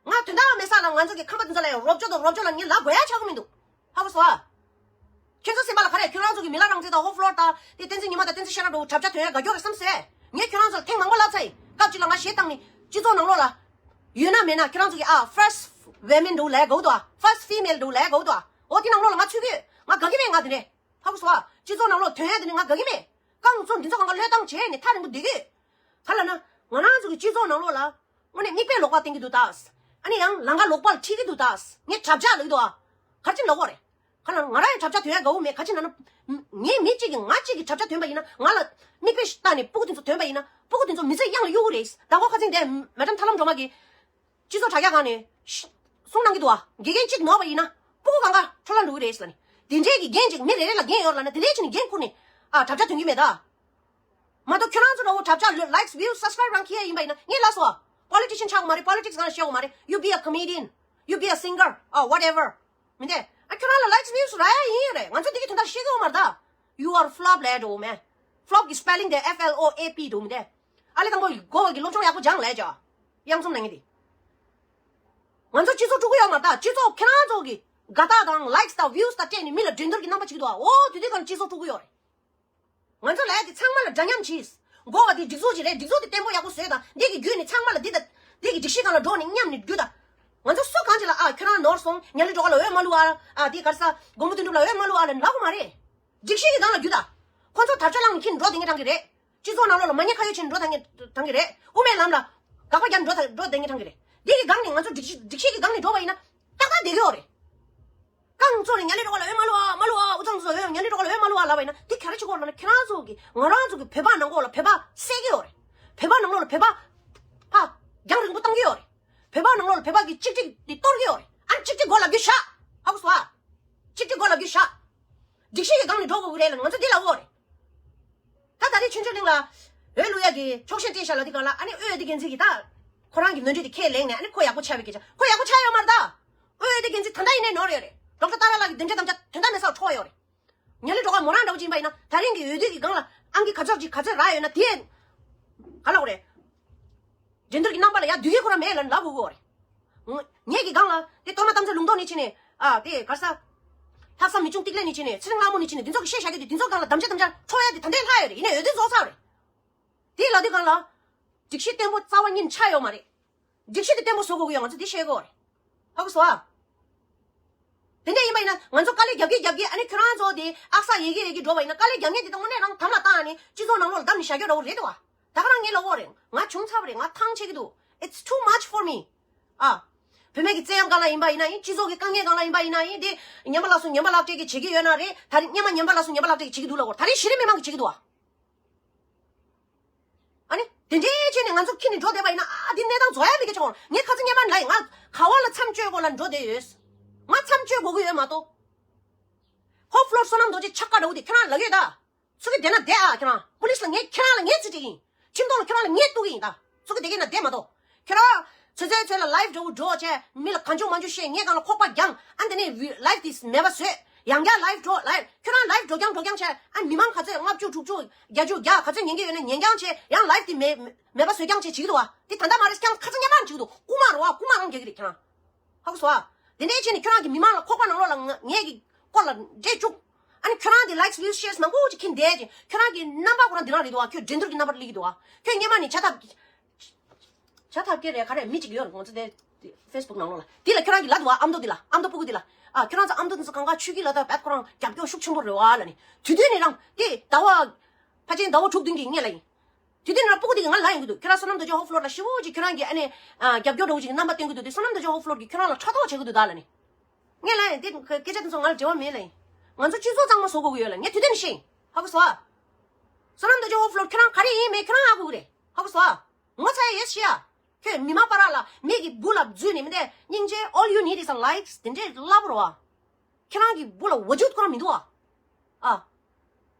ང་དོན་དག་མེད་ས་ལ་ང་ཚོ་གི་ཁམས་པ་དེ་ཚོ་ལ་ཡང་རོབ་ཅོ་དང་རོབ་ཅོ་ལ་ངས་ལབ་དགོས་ཡ་ཆགས་ཀྱི་མི་འདུག་ཧ་གོ་སོང་ཨ། ཁྱེད་ཚོ་སེམས་པ་ལ་ག་རེ། ཁྱོད་རང་ཚོ་གི་མི་ལ་རང་བཙན་དང་ཧོ་ཕློར་དང་དེ་བསྟན་འཛིན་ཉི་མ་དང་བསྟན་འཛིན་ཤེས་རབ་འགྲོ་གྲབས་ཆ་དོན་ཡ་དགའ་སྐྱོ་རེད་བསམ་སོང་། ངས་ཁྱོད་རང་ཚོ་ལ་ཐེངས་མང་པོ་ལབ་ཚར་ཡིན། སྐབས་གཅིག་ལ་ང་གཞས་བཏང་ནས་སྤྱི་ཚོགས་ནང་ལོགས་ལ། ཡོད་ན་མེད་ན་ཁྱོད་རང་ཚོ་གི་ཨ་first women འགྲོ་ལས་དགའ་བོ་འདུག་ཨ། first female འགྲོ་ལས་དགའ་བོ་འདུག་ཨ། འོ་དེ་ནང་ལོགས་ལ་ང་ཚུད་གི་ཡོད། ང་དགའ་གི་མེད་ང་དེ་ནས། ཧ་གོ་སོང་ཨ། སྤྱི་ཚོགས་ནང་ལོགས་དོན་ཡ་དེ་ནས་ང་དགའ་གི་མེད། རྐང་བཙུགས་འདི་ཚོ་གང་ག་བློས་བཏང་བྱས་ནས་ཐག་རིང་པོ་བསྡད་གི་ཡོད། ག་ལ་ན། ང་རང་ཚོ་གི་སྤྱི་ཚོགས་ནང་ལོགས་ལ། དངོས་གནས་མིག་དཔེ་ལོག་པ་བསྟན་གྱི་འདུག་ད། ཨ་ནི་ཡང་ལམ་ཁ་ལོག་པ་ལ་ཁྲིད་ཀྱི་འདུག་ད། ངས་གྲབས་ཆག་ལབ་ཀྱི་འདུག་ཨ། ག་རེ་བྱས་ལབ་དགོས་རེད། ག་ལ་ང་རང་ཡང་གྲབས་ཆག་དོན་ཡ་དགའ་བོ་མེད། ག་ཅི་ན་ན། ངའི་མི་གཅིག་གིས་ང་གཅིག་གིས་གྲབས་ཆག་དོན་པ་ཡིན་ན། ང་ལ་མིག་དཔེ་བལྟས་ནས་སྤུ་གུ་དེ་ཚོ་དོན་པ་ཡིན་ན་སྤུ་གུ་དེ་ཚོ་མི་ཚེ་གཡང་ལ་གཡུག་གི་རེད། ཟླ་འགོ་ཁ་སང་དེ་མེ་ཌམ་ཐར་ལམ་སྒྲོལ་མ་གིས། སྤྱི་ཚོགས་དྲ་རྒྱ་སྒང་ནས། གསུང་གནང་གི་འདུག་ཨ། དགེ་རྒན་གཅིག་ནོར་བ་ཡིན་ན། སྤུ་གུ་གང་ག་འཕྲོ་བརླག་འགྲོ་གི་རེད་ཟེར་ནས། དེ་འདྲས་ཀྱི་འགན་ཅིག་མི་རེ་རེ་ལ་འགན་ཡོད་ལ་ན་དེ་འདྲས་བྱས་ནས་འགན་འཁུར་ནས། ཨ་གྲབས་ཆག་དོན་གྱི་མེད་ད། མ་གཏོགས་ཁྱོད་རང་ཚོ་འདྲ་བོ་གྲབས་ཆག་ལོས་likes views subscribe རང་ཁྱེར་ཡ་ཡིན་པ་ཡིན་ན་ངས་ལབ་སོང་ཨ། Politician ཆགས་དགོས་མ་རེད། Politics སྒང་ལ་བཤད་དགོས་མ་རེད། You be a comedian. You be a singer. ཨ་whatever. མི་འདས། ཨ་ཁྱོད་རང་ལ་likes views རག་ཡ་ཡིན་རེད། ང་ཚོ་འདི་གི་དོན་དག་ཤེས་ཀྱི་ཡོད་མ་རེད་ད། You are flop ལབ་འགྲོ་མེད། Flop གི་spelling དེ་F L O A P འགྲོ་མི་འདས། ཨ་ལེ་དང་པོ་གོ་བ་གི་སློབ་སྦྱོང་ཡག་པོ་སྦྱངས་ལབ་ཅོ། གཡང་འཛོམས་ན་ངེས་དེ། ང་ཚོ་སྤྱི་ཚོགས་དཀྲུག་གི་ཡོད་མ་རེད་ད། སྤྱི་ཚོགས་ཁྱེད་རང་ཚོ་གི་དགའ་རྟགས་དང་likes དང་views དང་སྤྲད་ནས་མི་ལ་འགྲན་བསྡུར་གྱི་རྣམ་པ་བྱེད་ཀྱི་འདུག་ཨ། འོ་དེ་དུས་གང་སྤྱི་ཚོགས་དཀྲུག་གི་ཡོད་རེད། ང་ཚོ་ལ་ཡ་དེ་ཚང་མ་ལ་འདྲ་མཉམ་གྱིས། གོ་བ་དེ་སྒྲིག་འཛུགས་ཅིག་རེད། སྒྲིག་འཛུགས་དེ་བརྟན་པོ་ཡག་པོ་བཟོས་དང་འདི་གི་བརྒྱུད་ནས་ཚང་མ་ལ་འདི་དང་འདི་གི་སྒྲིག་གཞི་སྒང་ལ་འགྲོ་ནས་མཉམ་ནས་རྒྱུ་དང་། ང་ཚོ་སུ་གང་ཅིག་ལ་ཨ་ཁྱོད་རང་ནོར་སོང་། ཉ་ལི་སྒྲོ་ག་ལ་འོས་མ་བླུག་ཨ། ཨ་དེ་ག་རེ་ཟ། མགོན་པོ་དོན་གྲུབ་ལ་འོས་མ་བླུག་ཨ་ལབ་ནས་ལབ་དགོས་མ་རེད། སྒྲིག་གཞི་གི་སྒང་ལ་རྒྱུ་དང་། ཁོ་ཚོ་དར་ལྕོག་བསླངས་ནས་ཁྱེར་འགྲོ་བསྡད་མཁན་རང་གི་རེད། སྤྱི་ཚོགས་ནང་ལོགས་ལ་མ་ཉེས་ཁ་གཡོགས་བྱས་ནས་འགྲོ་བསྡད་མཁན་རང་གི་རེད། དབུ་མའི་ལམ་ལ་དགག་པ་རྒྱག་འགྲོ་ད་འགྲོ་བསྡད་མཁན་རང་གི་རེད། འདི་གི་སྒང་ནས་ང་ཚོ་སྒྲིག་གཞི་སྒྲིག་གཞི་གི་སྒང་ནས་འགྲོ་བ་ཡིན་ན་ཏག་ཏག་བསྡད་ཀྱི་ཡོད་རེད། རྐང་བཙུགས་ནས་ཉ་ལི་སྒྲོ་ག་ལ་འོས་མ་བླུག་ཨ། མ་བླུག་ཨ། དབུ་གཙང་ཚོ་ཡོད་ཉ་ལི་སྒྲོ་ག་ལ་འོས་མ་བླུག་ཨ་ལབ་པ་ཡིན་ན་འདི་ག་རེ་བྱེད་ཀྱི་ཡོད་ལབ་ན་ཁྱེད་རང་ཚོ་གི་ང་རང་ཚོ་གི་བོད་པ་ནང་ལོགས་ལ་བོད་པ་བསད་ཀྱི་ཡོད་རེད། བོད་པ་ནང་ལོགས་ལ་བོད་པ་ཕ་རྒྱང་རིང་པོ་བཏང་གི་ཡོད་རེད། བོད་པ་ནང་ལོགས་ལ་བོད་པ་གི་གཅིག་སྒྲིལ་འདི་གཏོར་གི་ཡོད་རེད། ཨ་གཅིག་སྒྲིལ་དགོས་ལབ་རྒྱུ་བཞག་ཧ་གོ་སོང་ཨ། གཅིག་སྒྲིལ་དགོས་ལབ་རྒྱུ་བཞག་སྒྲིག་གཞི་གི་སྒང་ནས་འགྲོ་དགོས་ཀྱི་རེད་ལབ་ང་ཚོ་འདི་ལབ་ཡོད་རེད། ད་ད་རེས་ཆོས་འབྱོར་གླིང་ལ་འོས་བླུག་ཡ་གི་ཆོག་ཤེས་སྤྲད་བཞག་ལབ་དུས་སྒང་ལ་ཨ་ནི་འོས་བསྡུ་འགན་འཛིན་གྱིས་ད་ཁོ་རང་གི་ནོར་འཁྲུལ་དེ་ཁས་ལེན་ནས་ཨ་ནི་ཁོ་ཡག་པོ་ཆགས་པའི་སྐད་ཆ། ཁོ་ཡག་པོ་ཆགས་ཡོད་མ་རེད་ད། འོས་བསྡུ་འགན་འཛིན་ད་ལྟ་ཡིན་ནའི་ནོར་ཡོད་རེད། ཌོག་ཊར་ཏཱ་ར་ལགས་ཀྱི་བདེ་འཇགས་དམ་བཅའ་དོན་དག་མེད་སར་འཕྲོག་ཡོད་རེད། ཉ་ལི་སྒྲོ་ག་མོ་རང་འདྲ་བོ་ཅིག་ཡིན་པ་ཡིན་ན་ད་རིང་གི་འོས་བསྡུ་གི་སྒང་ལ་ཨང་ཀི་ག་ཚོད་ཅིག་ག་ཚོད་རག་ཡོད་ན་དེ་ག་ལབ་དགོས་རེད། འགྲན་བསྡུར་གྱི་རྣམ་པ་ལ་ཡར་བསྡུ་གི་ཁོ་རང་མེད་ལབ་ལབ་དགོས་ཀྱི་ཡོད་རེད། ངེད་ཀྱི་སྒང་ལ་དེ་གཏོར་མ་དམ་ཚིག་ལུང་རྟོགས་ནས་ཕྱིན་ནས་ཨ་དེ་ག་རེ་ཟ། ལྷག་བསམ་མི་ཆུང་ཏིག་ལེ་ནས་ཕྱིན་ནས་ཚེ་རིང་ལྷ་མོ་ནས་ཕྱིན་ནས་འདི་ཚོ་གི་བཤད་བཞག་རྒྱུ་དེ་འདི་ཚོ་སྒང་ལ་དམ་བཅའ་དམ་བཅའ་འཕྲོག་ཡ་དེ་ད་ལྟའི་ལྷག་ཡོད་རེད། ཡིན་ནའི་འོས་བསྡུ་རྫོགས་ཚར་རེད། དེ་ལབ་དུས་སྒང་ལ། སྒྲིག་གཞི་བརྟན་པོ་རྩ་བ་ཉིད་ཆགས་ཡོད་མ་རེད། སྒྲིག་གཞི་དེ་བརྟན་པོ་བཟོ་དགོས་ཀྱི་ཡོད་ང་ཚོ་འདི་ཤེས་དགོས་རེད། ཧ་གོ་སོང་ཨ། དེ་འདྲ་ཡིན་པ་ཡིན་ན་ང་ཚོ་དཀའ་ལས་རྒྱབ་ཀྱི་རྒྱབ་ཀྱི་ཨ་ནི་ཁྱོད་རང་ཚོ་དེ་ཨག་ས་ཡེ་གི་ཡེ་གི་འགྲོ་བ་ཡིན་ན་དཀའ་ལས་རྒྱབ་མཁན་དེ་དང་དངོས་གནས་རང་དམ་ལ་བཏང་ནས་སྤྱི་ཚོགས་ནང་ལོགས་ལ་བསྡམས་ནས་བཞག་རྒྱུ་འདྲ་བོ་རེད་དོ། ད་ག་རང་ངས་ལབ་དགོས་རེད། ང་བྱུང་ཚར་བ་རེད། ང་ཐང་ཆད་ཀྱི་འདུག It's too much for me. ཨ། བུད་མེད་ཀྱི་བཙན་གཡེམ་སྒང་ལ་ཡིན་པ་ཡིན་ན་ཡིན། སྤྱི་ཚོགས་ཀྱི་དཀའ་ངལ་སྒང་ལ་ཡིན་པ་ཡིན་ན་ཡིན། དེ་ངན་པ་ལ་སོང་ངན་པ་ལག་སྤྲད་ཀྱི་བྱེད་ཀྱི་ཡོད་ན་རེད། ད་རེས་སྔོན་མ་ངན་པ་ལ་སོང་ངན་པ་ལག་སྤྲད་ཀྱི་བྱེད་ཀྱི་འདུག་ལབ་དགོས་རེད། ད་རེས་གཞི་རིམ་མི་མང་གིས་བྱེད་ཀྱི་འདུག་ཨ། ཨ་ནི་དེ་འདྲའི་ཆེད་ནས་ང་ཚོ་ཁྱི་ནས་འགྲོ་བསྡད་པ་ཡིན་ན་ཨ་འདི་གནས་སྟངས་རྫོགས་ཡ་མེད་ཀྱི་ཆོག་ངས་ཁ་ཚིག་སྙན་མ་ལ་ཡིན། ང་ག་བ་ལ་མཚམས་གཅོད་དགོས་ལ་འགྲོ་བསྡད་ཡོད། ང་མཚམས་གཅོད་དགོས་ཀྱི་ཡོད་མ་གཏོགས། ཧོབ་ཕློར་བསོད་ནམས་རྡོ་རྗེ་ཆགས་པ་འདྲ་བོ་དེ་ཁྱེད་རང་ལ་ཡོད་ད། ཚུར་གི་བསྡད་ན་བསྡད་ཨ་ཁྱེད་རང་། པུ་ལིས་ལ་ངས་ཁྱེད་རང་ལ་ངས་རྩིས་སྤྲད་ཀྱི་ཡིན། ཁྱིམ་ཐོག་ལ་ཁྱེད་རང་ལ་ངས་གཏུག་གི་ཡིན་ད། ཚུར་གི་བསྡད་ཀྱི་ན་བསྡད་མ་གཏོགས། ཁྱེད་རང་། ཚོད་ཚོད་ཚོད་ལ་ལའིབ་འདྲ་བོ་འགྲོ་བྱས་མི་ལ་གང་བྱུང་མང་བྱུང་བཤད། ངས་གང་ལ་ཁོག་པ་རྒྱང་ཨ་འདི་ནས་ལའིབ་དེ་མེད་པ་བཟོས། ཡང་བསྐྱར་ལའིབ་འགྲོ་ལའིབ་ཁྱོད་རང་ལའིབ་འགྲོ་རྐྱང་འགྲོ་རྐྱང་བྱས་ཨ་མི་མང་ག་ཚོད་ལྔ་བཅུ་དྲུག་ཅུ་བརྒྱད་ཅུ་བརྒྱ་ག་ཚོད་ཉན་གྱི་ཡོད་ན་ཉན་རྐྱང་བྱས་ཡང་ལའིབ་དེ་མེད་མེད་པ་བཟོས་རྐྱང་བྱས་བྱེད་ཀྱི་འདུག་བ། དེ་ད་ལྟ་མ་རེད་རྐྱང་ཁ་ཚ་ཉན་པ་བྱེད་ཀྱི་འདུག་རྐུ་མ་རེད་བ། རྐུ་མ་རང་རྒྱག་གི་རེད་ཁྱེད་རང་། ཧ་གོ་སོང་ཨ། དེ་འདྲའི་ཆེད་ནས་ཁྱོད་རང་གི་མི་མང་ལ་ཁོག་པ་ནང་ལོགས་ལ་ང་ངས་ཀྱི་སྐོར་ལ་འདྲེ་བཅུག་ཨ་ནི་ཁྱོད་རང་དེ་likes views shares མང་པོ་ཅིག་ཁྱེར་བསྡད་ཅིང་ཁྱོད་རང་གི་རྣམ་པ་ཁོ་རང་འདི་རང་རེད་འདུག་ཨ། ཁྱོད་འགྲན་བསྡུར་གྱི་རྣམ་པར་སླེབས་ཀྱི་འདུག་ཨ། ཁྱོད་སྔོན་མ་ནས་བྱ་ཐབས་བྱ་ཐབས་སྐྱེ་རེད་ག་རེ་མི་གཅིག་ཡོད་རེད། ང་ཚོ་དེ་Facebook ནང་ལོགས་ལ་དེ་ལ་ཁྱོད་རང་གི་ལབ་འདུག་ཨ། ཨ་མདོ་དེ་ལ་ཨ་མདོ་སྤུ་གུ་དེ་ལ་ཨ་ཁྱོད་རང་ཚོ་ཨ་མདོ་དེ་ཚོ་གང་ག་ཆོས་ཀྱི་ལ་དྭགས་བད་ཁོ་རང་རྒྱབ་སྐྱོར་ཤུགས་ཆེན་པོ་རེད་བ་ལ་ནི་དུས་དུས་ནས་རང་དེ་ཟླ་བ་ཕལ་ཆེར་ཟླ་བ་དྲུག་བདུན་གྱི་སྔོན་ལ་ཡིན། དེ་དུས་ན་སྤུ་གུ་དེ་གིས་ང་ལ་ཡོང་གི་འདུག་ཁྱོད་རང་བསོད་ནམས་རྡོ་རྗེ་ཧོབ་ཕློར་ལ་ཞེ་པོ་ཅིག་ཁྱོད་རང་གིས་ཨ་ནི་ཨ་རྒྱབ་སྐྱོར་འདྲ་བོ་ཅིག་གི་རྣམ་པ་སྟོན་གི་འདུག་དེ་བསོད་ནམས་རྡོ་རྗེ་ཧོབ་ཕློར་གྱིས་ཁྱོད་རང་ལ་ཕྲག་དོག་བྱེད་གི་འདུག་ད་ལ་ནི། ངས་ལབ་ཡིན། དེ་སྐད་ཆ་དེ་ཚོ་ང་ལ་འབྲེལ་བ་མེད་ལབ་ཡིན། ང་ཚོ་སྤྱི་ཚོགས་གཙང་མ་བཟོ་དགོས་ཀྱི་ཡོད་ལ། ངས་དུས་དེབ་ནས་ཤེས་ཡིན། ཧ་གོ་སོང་ཨ། བསོད་ནམས་རྡོ་རྗེ་ཨོ་ཕ་ལོར་ཁྱོད་རང་ག་རེ་ཡིན་མེད་ཁྱོད་རང་ཧ་གོ་གི་རེད། ཧ་གོ་སོང་ཨ། ངོ་ཚ་ཡས་ཤི་ཡ། ཁྱོད་མི་མང་བར་ལ་མི་གི་སྦུག་ལ་འཛུལ་ནས་མི་འདས་སྙིང་རྗེ། All you need is a likes དེ་འདྲས་སླ་པོ་རེད་བ། ཁྱེད་རང་གི་སྦུག་ལ་ཝ་ཇུད་ཁོ་རང་མི་འདུག་བ། ཨ།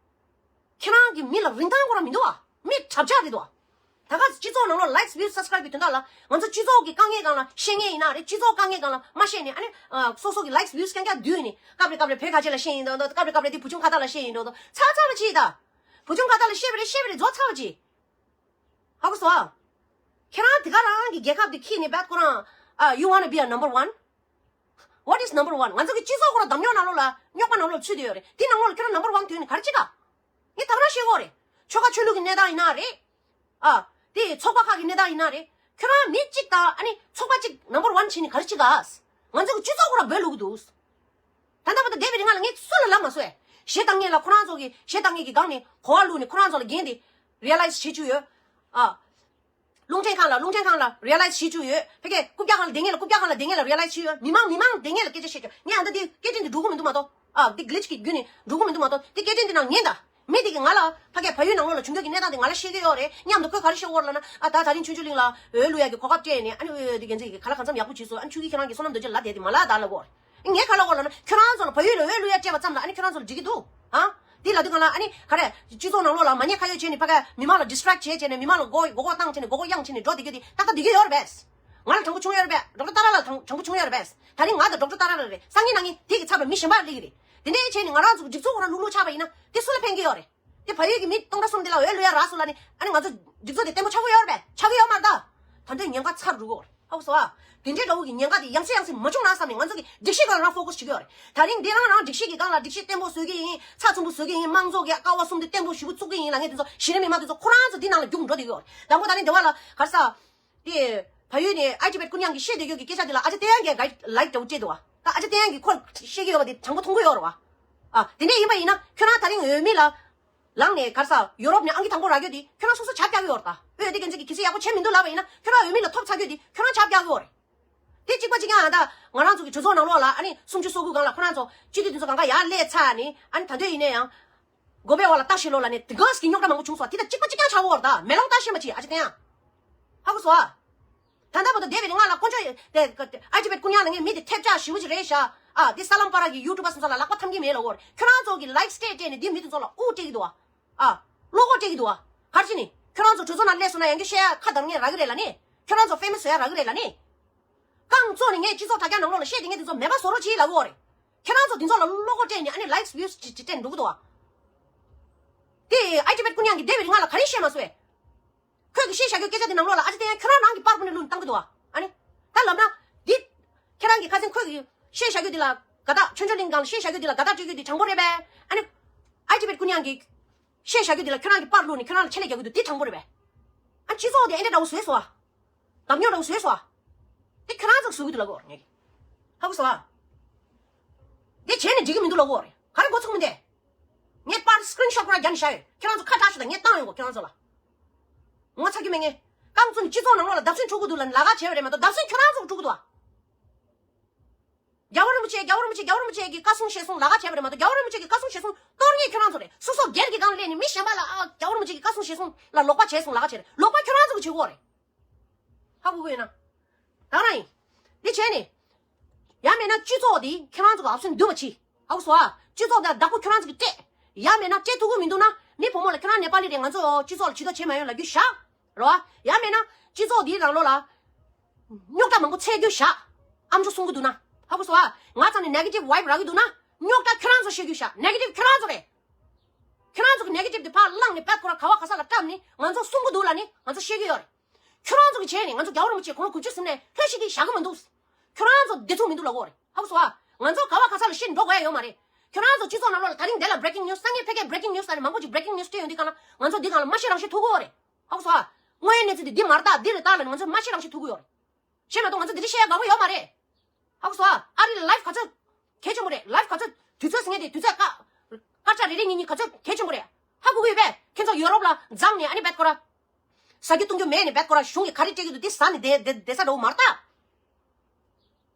ཁྱེད་རང་གི་མི་ལ་རིན་ཐང་ཁོ་རང་མི་འདུག་བ། མི་གྲབས་ཆག་རེད་འདུག་བ། ད་ག་སྤྱི་ཚོགས་ནང་ལོགས་likes views subscribe གི་དོན་དག་ལ་ང་ཚོ་སྤྱི་ཚོགས་ཀྱི་དཀའ་ངལ་སྒང་ལ་ཤེས་མཁན་ཡིན་ན་རེད། སྤྱི་ཚོགས་དཀའ་ངལ་སྒང་ལ་མ་ཤེས་ནས་ཨ་ནི་ཨ་སོ་སོ་གི་likes views རྐྱང་རྐྱང་བསྡུས་ནས་སྐབས་རེ་སྐབས་རེ་བོད་ཁ་ཆེ་ལ་ཤེས་ཡིན་འདུག་སྐབས་རེ་སྐབས་རེ་དེ་བུ་ཆུང་ཁ་བརྡ་ལ་ཤེས་ཡིན་འདུག་ཚ་ཚ་བ་ཅིག་ད། བུ་ཆུང་ཁ་བརྡ་ལ་ཤེས་པ་རེད་ཤེས་པ་རེད་རྫོགས་ཚ་བ་ཅིག་ཧ་གོ་སོང་ཨ། ཁྱེད་རང་དེ་ག་རང་གི་རྒྱལ་ཁབ་དེ་ཁྱེར་ནས་བད་ཁོ་རང་ཨ། You wanna be a number one? What is number one? ང་ཚོ་གི་སྤྱི་ཚོགས་ཁོ་རང་འདམ་རྙོག་ནང་ལོགས་ལ་རྙོག་པ་ནང་ལོགས་ཚུད་བསྡད་ཡོད་རེད། དེ་ནང་ལོགས་ལ་ཁྱོད་རང་number one དུས་ནི་ག་རེ་བྱེད་ག་ངས་ད་ག་རང་བཤད་ཀྱི་ཡོད་རེད། ཆོལ་ཁ་ཆོས་ལུགས་ཀྱི་གནས་སྟངས་ཡིན་ན་རེད། ཨ། དེ་ཚོགས་པ་ཁག་གི་གནས་སྟངས་ཡིན་ན་རེད། ཁྱོད་རང་མི་གཅིག་དང་ཨ་ནི་ཚོགས་པ་གཅིག་number one བྱེད་ནི་ག་རེ་བྱེད་ག་ང་ཚོ་གི་སྤྱི་ཚོགས་ཁོ་རང་སྦོས་ལུག་གི་འདུག་ད་ལྟ་བར་དུ་བསྡད་པའི་རིང་ལ་ངས་སུ་ལ་ལབ་མ་སོང་ཨེ། གཞས་བཏང་མཁན་ལ་ཁོ་རང་ཚོ་གི་གཞས་བཏང་མཁན་གྱི་སྒང་ནས་གོ་བ་བླུགས་ནས་ཁོ་རང་ཚོ་ལ་འགན་དེ་realize བྱེད་བཅུག་ཡོད། ཨ། རླུང་འཕྲིན་ཁང་ལ་རླུང་འཕྲིན་ཁང་ལ་realize བྱེད་བཅུག་ཡོད། ཕ་གི་རྐུབ་བཀྱག་ཁང་ལ་བསྡད་མཁན་ལ་realize བྱེད་ཡོད། མི་མང་མི་མང་བསྡད་མཁན་ལ་སྐད་ཆ་བཤད་ཆོག་ངས་ཨ་ད་དེ་སྐད་འཕྲིན་དེ་འགྲོ་གི་མི་འདུག་མ་གཏོགས། ཨ། དེ་glitch གི་བརྒྱུད་ནས་འགྲོ་གི་མི་འདུག་མ་གཏོགས་དེ་སྐད་འཕྲིན་དེ་ནང་ཉན་ད། མི་དེ་གི་ང་ལ་ཕ་གི་བལ་ཡུལ་ནང་ལོགས་ལ་བྱུང་རྒྱུ་གི་གནས་སྟངས་དེ་ང་ལ་བཤད་ཀྱི་ཡོད་རེད། མཉམ་དུ་ཁོས་ག་རེ་བཤད་ཀྱི་ཡོད་རེད་ལབ་ན། ཨ་ད་ད་རིང་ཆུང་ཆུང་གླིང་ལ་འོས་བླུག་ཡག་གི་གོ་སྐབས་སྤྲད་ནས་ཨ་ནི་འོས་དེ་གན་ཚིག་གི་ག་ལ་གང་འཚམ་ཡག་པོ་བྱས་སོང་། ཨ་ནི་ཆུ་གི་ཁྱེད་རང་གི་བསོད་ནམས་རྡོ་རྗེ་ལབ་བསྡད་དེ་མ་ལབ་ད་ལབ་ཀྱི་ཡོད་རེད། ངས་ག་ལབ་ཀྱི་ཡོད་ལབ་ན་ཁྱོད་རང་ཚོ་ལ་བལ་ཡུལ་ལ་འོས་བླུག་ཡག་སྤྲད་པ་ཙམ་ལ་ཨ་ནི་ཁྱོད་རང་ཚོ་ལ་འགྲིག་གི་འདུག་ཨ། དེ་ལབ་དུས་གང་ལ་ཨ་ནི་ག་རེ་སྤྱི་ཚོགས་ནང་ལོགས་ལ་མ་ཉེས་ཁ་གཡོགས་བྱས་ནས་ཕ་གི་མི་མང་ལ་distract བྱས་བྱས་ནས་མི་མང་ལ་མགོ་མགོ་སྐོར་བཏང་བྱས་ནས་མགོ་སྐོར་གཡང་བྱས་ནས་འགྲོ་བསྡད་རྒྱུ་དེ་ཏག་ཏག་འགྲིག་གི་ཡོད་རེད་པས། ང་ལ་དྲང་པོ་བྱུང་ཡོད་རེད་པས། ཌོག་ཊར་ཏཱ་ར་ལ་དྲང་དྲང་པོ་བྱུང་ཡོད་རེད་པས། ད་རིང་ང་དང་ཌོག་ཊར་ཏཱ་ར་ལ་རེད། སང་ཉིན་གནངས་ཉིན་དེ་གི་ཚབ་ལ་མི་གཞན་པ་སླེབས་ཀྱི་རེད། དེ་འདྲའི་བྱས་ནས་ང་རང་ཚོ་སྒྲིག་འཛུགས་ཁོ་རང་ལུག་ལུག་ཆགས་པ་ཡིན་ན་དེ་སུ་ལ་ཕན་གྱི་ཡོད་རེད། དེ་བལ་ཡུལ་གྱི་མི་སྟོང་ཕྲག་གསུམ་དེ་ལ་འོས་བླུག་ཡ་རག་སོང་ལབ་ནས་ཨ་ནི་ང་ཚོ་སྒྲིག་འཛུགས་དེ་བརྟན་པོ་ཆགས་ཀྱི་ཡོད་རེད་པས། ཆགས་ཀྱི་ཡོད་མ་རེད་ད། ད་འདོད་ཉེན་ཁ་ཚ་རུ་འགྲོ་གི་ཡོད་རེད། ཧ་གོ་སོང་ཨ། དེ་འདྲའི་འདྲ་བོ་གི་ཉེན་ཁ་དེ་ཡང་སེ་ཡང་སེ་མ་བྱུང་ན་བསམ་ནས་ང་ཚོ་གི་སྒྲིག་གཞི་སྒང་ལ་རང་ཕོ་ཁ་སི་བྱེད་ཀྱི་ཡོད་རེད། ད་རིང་འདི་རང་རང་སྒྲིག་གཞི་གི་སྒང་ལ་སྒྲིག་གཞི་བརྟན་པོ་བཟོ་གི་ཡིན། ཚགས་ཚུད་པོ་བཟོ་གི་ཡིན། དམངས་གཙོ་གི་ཀ་བ་གསུམ་དེ་བརྟན་པོ་ཞེ་པོ་བཙུགས་གི་ཡིན་ལབ་མཁན་དེ་ཚོ་གཞི་རིམ་མི་མང་དེ་ཚོ་ཁོ་རང་ཚོ་འདི་ནང་ལ་རྒྱུགས་འགྲོ་བསྡད་ཀྱི་ཡོད་རེད། དང་པོ་ད་རིང་འདི་བ་ལ་ག་རེ་ཟ། དེ་བལ་ཡུལ་ནས་ཨའི་ཊི་བེཊ་ཀུན་དབྱངས་ཀྱིས་བཤད་བསྡད་ཡོད་ཀྱི་སྐད་ཆ་འདི་ལ་ཨ་ཅེ་བསྟན་དབྱངས་ཀྱིས་ག་རེ་ལའིཀ་འདྲ་བོ་སྤྲད་འདུག་བ། ད་ཨ་ཅེ་བསྟན་དབྱངས་ཀྱིས་ཁོ་བཤད་ཀྱི་ཡོད་པ་དེ་དྲང་པོ་མཐོང་གི་ཡོད་རེད་བ། ཨ། དེ་འདྲ་ཡིན་པ་ཡིན་ན་ཁྱོད་རང་ད་རིང་འོས་མི་ལ་ལངས་ནས་ག་རེ་ཟ་ཡུ་རོབ་ནས་ཨང་ཀི་དང་པོ་རག་རྒྱུ་དེ་ཁྱོད་རང་སོ་སོ་ཆ་རྒྱག་གི་ཡོད་རེད་ད། འོས་དེ་གན་ཚིག་གི་གི་སི་ཡག་པོ་བྱས་མི་འདུག་ལབ་པ་ཡིན་ན་ཁྱོད་རང་འོས་མི་ལ་ཐོབ་ཚར་རྒྱུ་དེ་ཁྱོད་རང་ཆ་རྒྱག་གི་ཡོད་རེད། དེ་གཅིག་པ་གཅིག་རྐྱང་ཨ་ད་ང་རང་ཚོ་གི་གྲོས་ཚོགས་ནང་ལོགས་ལ་ཨ་ནི་སུམ་ཅུ་སོ་དགུ་སྒང་ལ་ཁོ་རང་ཚོ་སྤྱི་འཐུས་དེ་ཚོ་གང་ག་ཡར་སླེབས་ཚར་ནས་ཨ་ནི་ད་འདོད་ཡིན་ན་ཡང་། དགོན་པའི་འོག་ལ་ལྟ་ཞིག་ལོ་ལ་ནི་དེ་ག་སི་གི་རྙོག་དྲ་མང་པོ་བྱུང་སོང་། དེ་དང་གཅིག་པ་གཅིག་རྐྱང་ཆགས་ཡོད་རེད་ད། མེ་ལོང་ལྟ་ཤེས་མ་བྱེད་ཨ་ཅེ་བསྟན་དབྱངས། ཧ་གོ་སོང་ཨ། ད་ལྟ་བར་དུ་འདས་པའི་རིང་ང་ལ་དཀོན་མཆོག་དེ་ཨའི་ཊི་བེཊ་ཀུན་དབྱངས་ལ་ངས་མི་དེ་ཐེབས་ཆག་ཞེ་པོ་ཅིག་རེད་ཤག་ཨ་དེ་ས་ལམ་པ་ར་གི་ཡུ་ཊུབ་པ་སོང་ཙང་ལ་ལག་པ་འཐམ་གྱི་མེད་ལ་འོར། ཁྱོད་རང་ཚོ་གི་ལའིཀ་སྤྲད་སྤྲད་ནས་དེ་མི་དེ་ཚོ་ལ་དབུགས་སྤྲད་ཀྱི་འདུག་ཨ། ཨ། བློ་ཁོག་སྤྲད་ཀྱི་འདུག་ཨ། ག་རེ་བྱས་ནས་ཁྱོད་རང་ཚོ་གྲོས་ཚོགས་ནང་སླེབས་སོང་ན་ཡང་བསྐྱར་བཤད་ཡ་ཁ་གདངས་མཁན་རག་གི་རེད་ལ་ནི། ཁྱོད་རང་ཚོ་ཕེ་མ་སི་བཟོ་ཡ་རག་གི་རེད་ལ་ནི། རྐང་བཙུགས་ནས་ངས་སྤྱི་ཚོགས་དྲ་རྒྱ་ནང་ལོགས་ལ་བཤད་དེ་ངས་དེ་ཚོ་མེད་པ་བཟོ་རོགས་གྱིས་ལབ་ཀྱི་ཡོད་རེད། ཁྱེད་རང་ཚོ་དེ་ཚོ་ལ་བློ་ཁོག་སྤྲད་ནས་ཨ་ནི་ལའིཀ་བིའུ་ཅིག་ཅིག་སྤྲད་འགྲོ་གི་འདུག་བ། དེ་ཨའི་ཊི་བེཊ་ཀུན་དབྱངས་ཀྱིས་འདས་པའི་རིང་ང་ལ་ག་རེ་བཤད་མ་སོང་བས། ཁོས་ཀྱི་བཤད་བཞག་རྒྱུ་སྐད་ཆ་དེ་ནང་ལོགས་ལ་ཨ་ཅེ་བསྟན་དབྱངས་ཁྱོད་རང་རང་གི་པར་ཕུད་ནས་བླུགས་ནས་བཏང་གི་འདུག་བ། ཨ་ནི། ད་ལབ་ན། འདི། ཁྱེད་རང་གི་ཁ་སང་ཁོས་ཀྱི་བཤད་བཞག་རྒྱུ་དེ་ལ་དགའ་རྟགས་ཆོས་འབྱོར་གླིང་སྒང་ལ་བཤད་བཞག་རྒྱུ་དེ་ལ་དགའ་རྟགས་སྤྲོད་རྒྱུ་དེ་དྲང་པོ་རེད་པས། ཨ་ནི། ཨའི་ཊི་བེཊ་ཀུན་དབྱངས་ཀྱིས། བཤད་བཞག་རྒྱུ་དེ་ལ་ཁྱོད་རང་གི་པར་བླུགས་ནས་ཁྱོད་རང་ལ་ཆེད་ལས་རྒྱག་གི་འདུག་དེ་དྲང་པོ་རེད་པས། ཨ་སྤྱི་ཚོགས་དེ་ཨེ་འདྲ་འདྲ་བོ་བཟོས་སོང་ཨ། གདམ་ཉོ་རོགས་བཟོས་སོ། དེ་ཁྱོད་རང་ཚོ་བཟོ་གི་འདུག་ལབ་གོ་ངས། ཧ་གོ་སོ། དེ་བྱས་ནས་འགྲིག་གི་མི་འདུག་ལབ་གོ་རེད། ག་རེ་མགོ་ཚོགས་མི་འདུག་ངས་པར་སི་ཀི་རིན་ཤོ་ཊི་ཁོ་རང་རྒྱབ་ནས་བཞག་ཡོད། ཁྱོད་རང་ཚོ་ཁ་བྲལ་ཞིག་དང་ངས་བཏང་ཡོང་གོ་ཁྱོད་རང་ཚོ་ལ། ངོ་ཚ་རྒྱུ་མེད་ངས། རྐང་བཙུགས་ནས་སྤྱི་ཚོགས་ནང་ལོགས་ལ་བརྡབ་གསིག་འཕྲོག་གི་འདུག་ལབ་ནས་ལབ་ཁ་བྱས་པ་རེད་མ་གཏོགས་བརྡབ་གསིག་ཁྱོད་རང་ཚོ་འཕྲོག་གི་འདུག་ཨ། རྒྱལ་བ་རིན་པོ་ཆེ་རྒྱལ་བ་རིན་པོ་ཆེ་རྒྱལ་བ་རིན་པོ་ཆེ་གི་བཀའ་གསུང་ཞལ་གསུང་ལབ་ཁ་བྱས་པ་རེད་མ་གཏོགས་རྒྱལ་བ་རིན་པོ་ཆེ་གི་བཀའ་གསུང་ཞལ་གསུང་གཏོར་མཁན་ཁྱོད་རང་ཚོ་རེད། སོ་སོ་སྒེར་གྱི་སྒང་སླེབས་ནས་མི་གཞན་པ་ལ་ཨ་རྒྱལ་བ་རིན་པོ་ཆེ་གི་བཀའ་གསུང་ཞལ་གསུང་ལ་ལོག་པ་བྱས་སོང་ལབ་ཁ་བྱས་རེད། ལོག་པ་ཁྱོད་རང་ཚོ་གི་བྱེད་དགོས་རེད། ཧ་གོ་གི་ཡོད་ན། ད་རང་ཡིན། འདི་བྱས་ནས། ཡང་མེད་ན་སྤྱི་ཚོགས་འདི་ཁྱེད་རང་ཚོ་གི་ཨབ་སེན་འདུས་པ་ཆི། ཧ་གོ་སོང་ཨ། སྤྱི་ཚོགས་འདི་བདག་པོ་ཁྱོད་རང་ཚོ་གི་སྤྲད། ཡང་མེད་ན་སྤྲད་ཐུབ་ཀྱི་མི་འདུག་ན་མི་བུ་མོ་ལ་ཁྱོད་རང་ནེ་པ་ལི་རེད་ང་ཚོ་སྤྱི་ཚོགས་ལ་ཇུས་གཏོགས་བྱེད་མ་ཡོང་ལབ་རྒྱུ་བཞག་རོ། ཡང་མེད་ན་སྤྱི་ཚོགས་འདིའི་ནང་ལོགས་ལ། རྙོག་དྲ་མང་པོ་འཚོལ་རྒྱུ་བཞག་ཨམ་ཅོག་གསུང་གི་འདུག་ན། ཧ་གོ་སོང་ཨ། ང་ཚང་ནས་ནེ་གེ་ཊིབ་ཝའིབ་རག་གི་འདུག་ན། རྙོག་དྲ་ཁྱོད་རང་ཚོ་བཤད་རྒྱུ་བཞག་ནེ་གེ་ཊིབ་ཁྱོད་རང་ཚོ་རེད། ཁྱོད་རང་ཚོ་གི་ནེ་གེ་ཊིབ་དེ་ཕར་བླངས་ནས་བད་ཁོ་ར་ག་བ་ག་ས་ལ་བཀྲམ་ནས་ང་ཚོ་གསུང་གི་འདུག་ལབ་ནས་ང་ཚོ་བཤད་ཀྱི་ཡོད་རེད། ཁྱོད་རང་ཚོ་གི་བྱས་ནས་ང་ཚོ་རྒྱལ་བ་རིན་པོ་ཆེ་དགུང་ལོ་དགུ་བཅུ་ཟིན་ནས་ལྷོད་ཤིག་གི་བཞག་གི་མི་འདུག་ཁྱོད་རང་ཚོ་བདེ་ཚུགས་མི་འདུག་ལབ་གོ་རེད། ཧ་གོ་སོང་ཨ། ང་ཚོ་ག་བ་ག་ས་ལ་ཤི་འགྲོ་དགོས་ཡ་ཡོད་མ་རེད། ཁྱོད་རང་ཚོ་སྤྱི་ཚོགས་ནང་ལོགས་ལ་ད་རིང་འདི་ལ་བྷི་རེ་ཀིང་ནིའུ་སི་སང་ཉིན་ཕ་གིའི་བྷི་རེ་ཀིང་ནིའུ་སི་ལ་ནི་མང་པོ་ཅིག་བྷི་རེ་ཀིང་ནིའུ་སི་སྤྲད་ཡོང་དུས་གང་ལ་ང་ཚོ་འདི་གང་ལ་མ་ཤི་རང་ཤི་ཐུག་གི་ཡོད་རེད། ཧ་གོ་སོང་ཨ། དངོས་ཡོད་གནས་ཚུལ་འདི་འདི་མ་རེད་ད་འདི་རེད་ད་ལ་ནི་ང་ཚོ་མ་ཤི་རང་ཤི་ཐུག་གི་ཡོད་རེད། བཤད་མ་གཏོགས་ང་ཚོ་འདི་འདྲ་བཤད་ཡ་དགའ་པོ་ཡོད་མ་རེད། ཧ་གོ་སོང་ཨ། ཨ་རི་ལ་ལའིབ་ག་ཚོད་གལ་ཆེན་པོ་རེད། ལའིབ་ག་ཚོད་དུས་ཚོད་ཟེར་མཁན་དེ་དུས་ཚོད་ཀ་སྐར་ཆ་རེ་རེ་གཉིས་གཉིས་ག་ཚོད་གལ་ཆེན་པོ་རེད། ཧ་གོ་གི་ཡོད་པས། ཁྱེད་ཚོ་ཡོ་རོབ་ལ་འཛངས་ནས་ཨ་ནི་བད་ཁོ་ར། ཟ་རྒྱུ་བཏུང་རྒྱུ་མེད་ནས་བད་ཁོ་ར་གཞུང་གིས་ག་རེ་སྤྲད་ཀྱི་འདུག་དེ་ཟ་ནས་བསྡད་བསྡད་བསྡད་ས་འདྲ་བོ་མ་རེད་ད།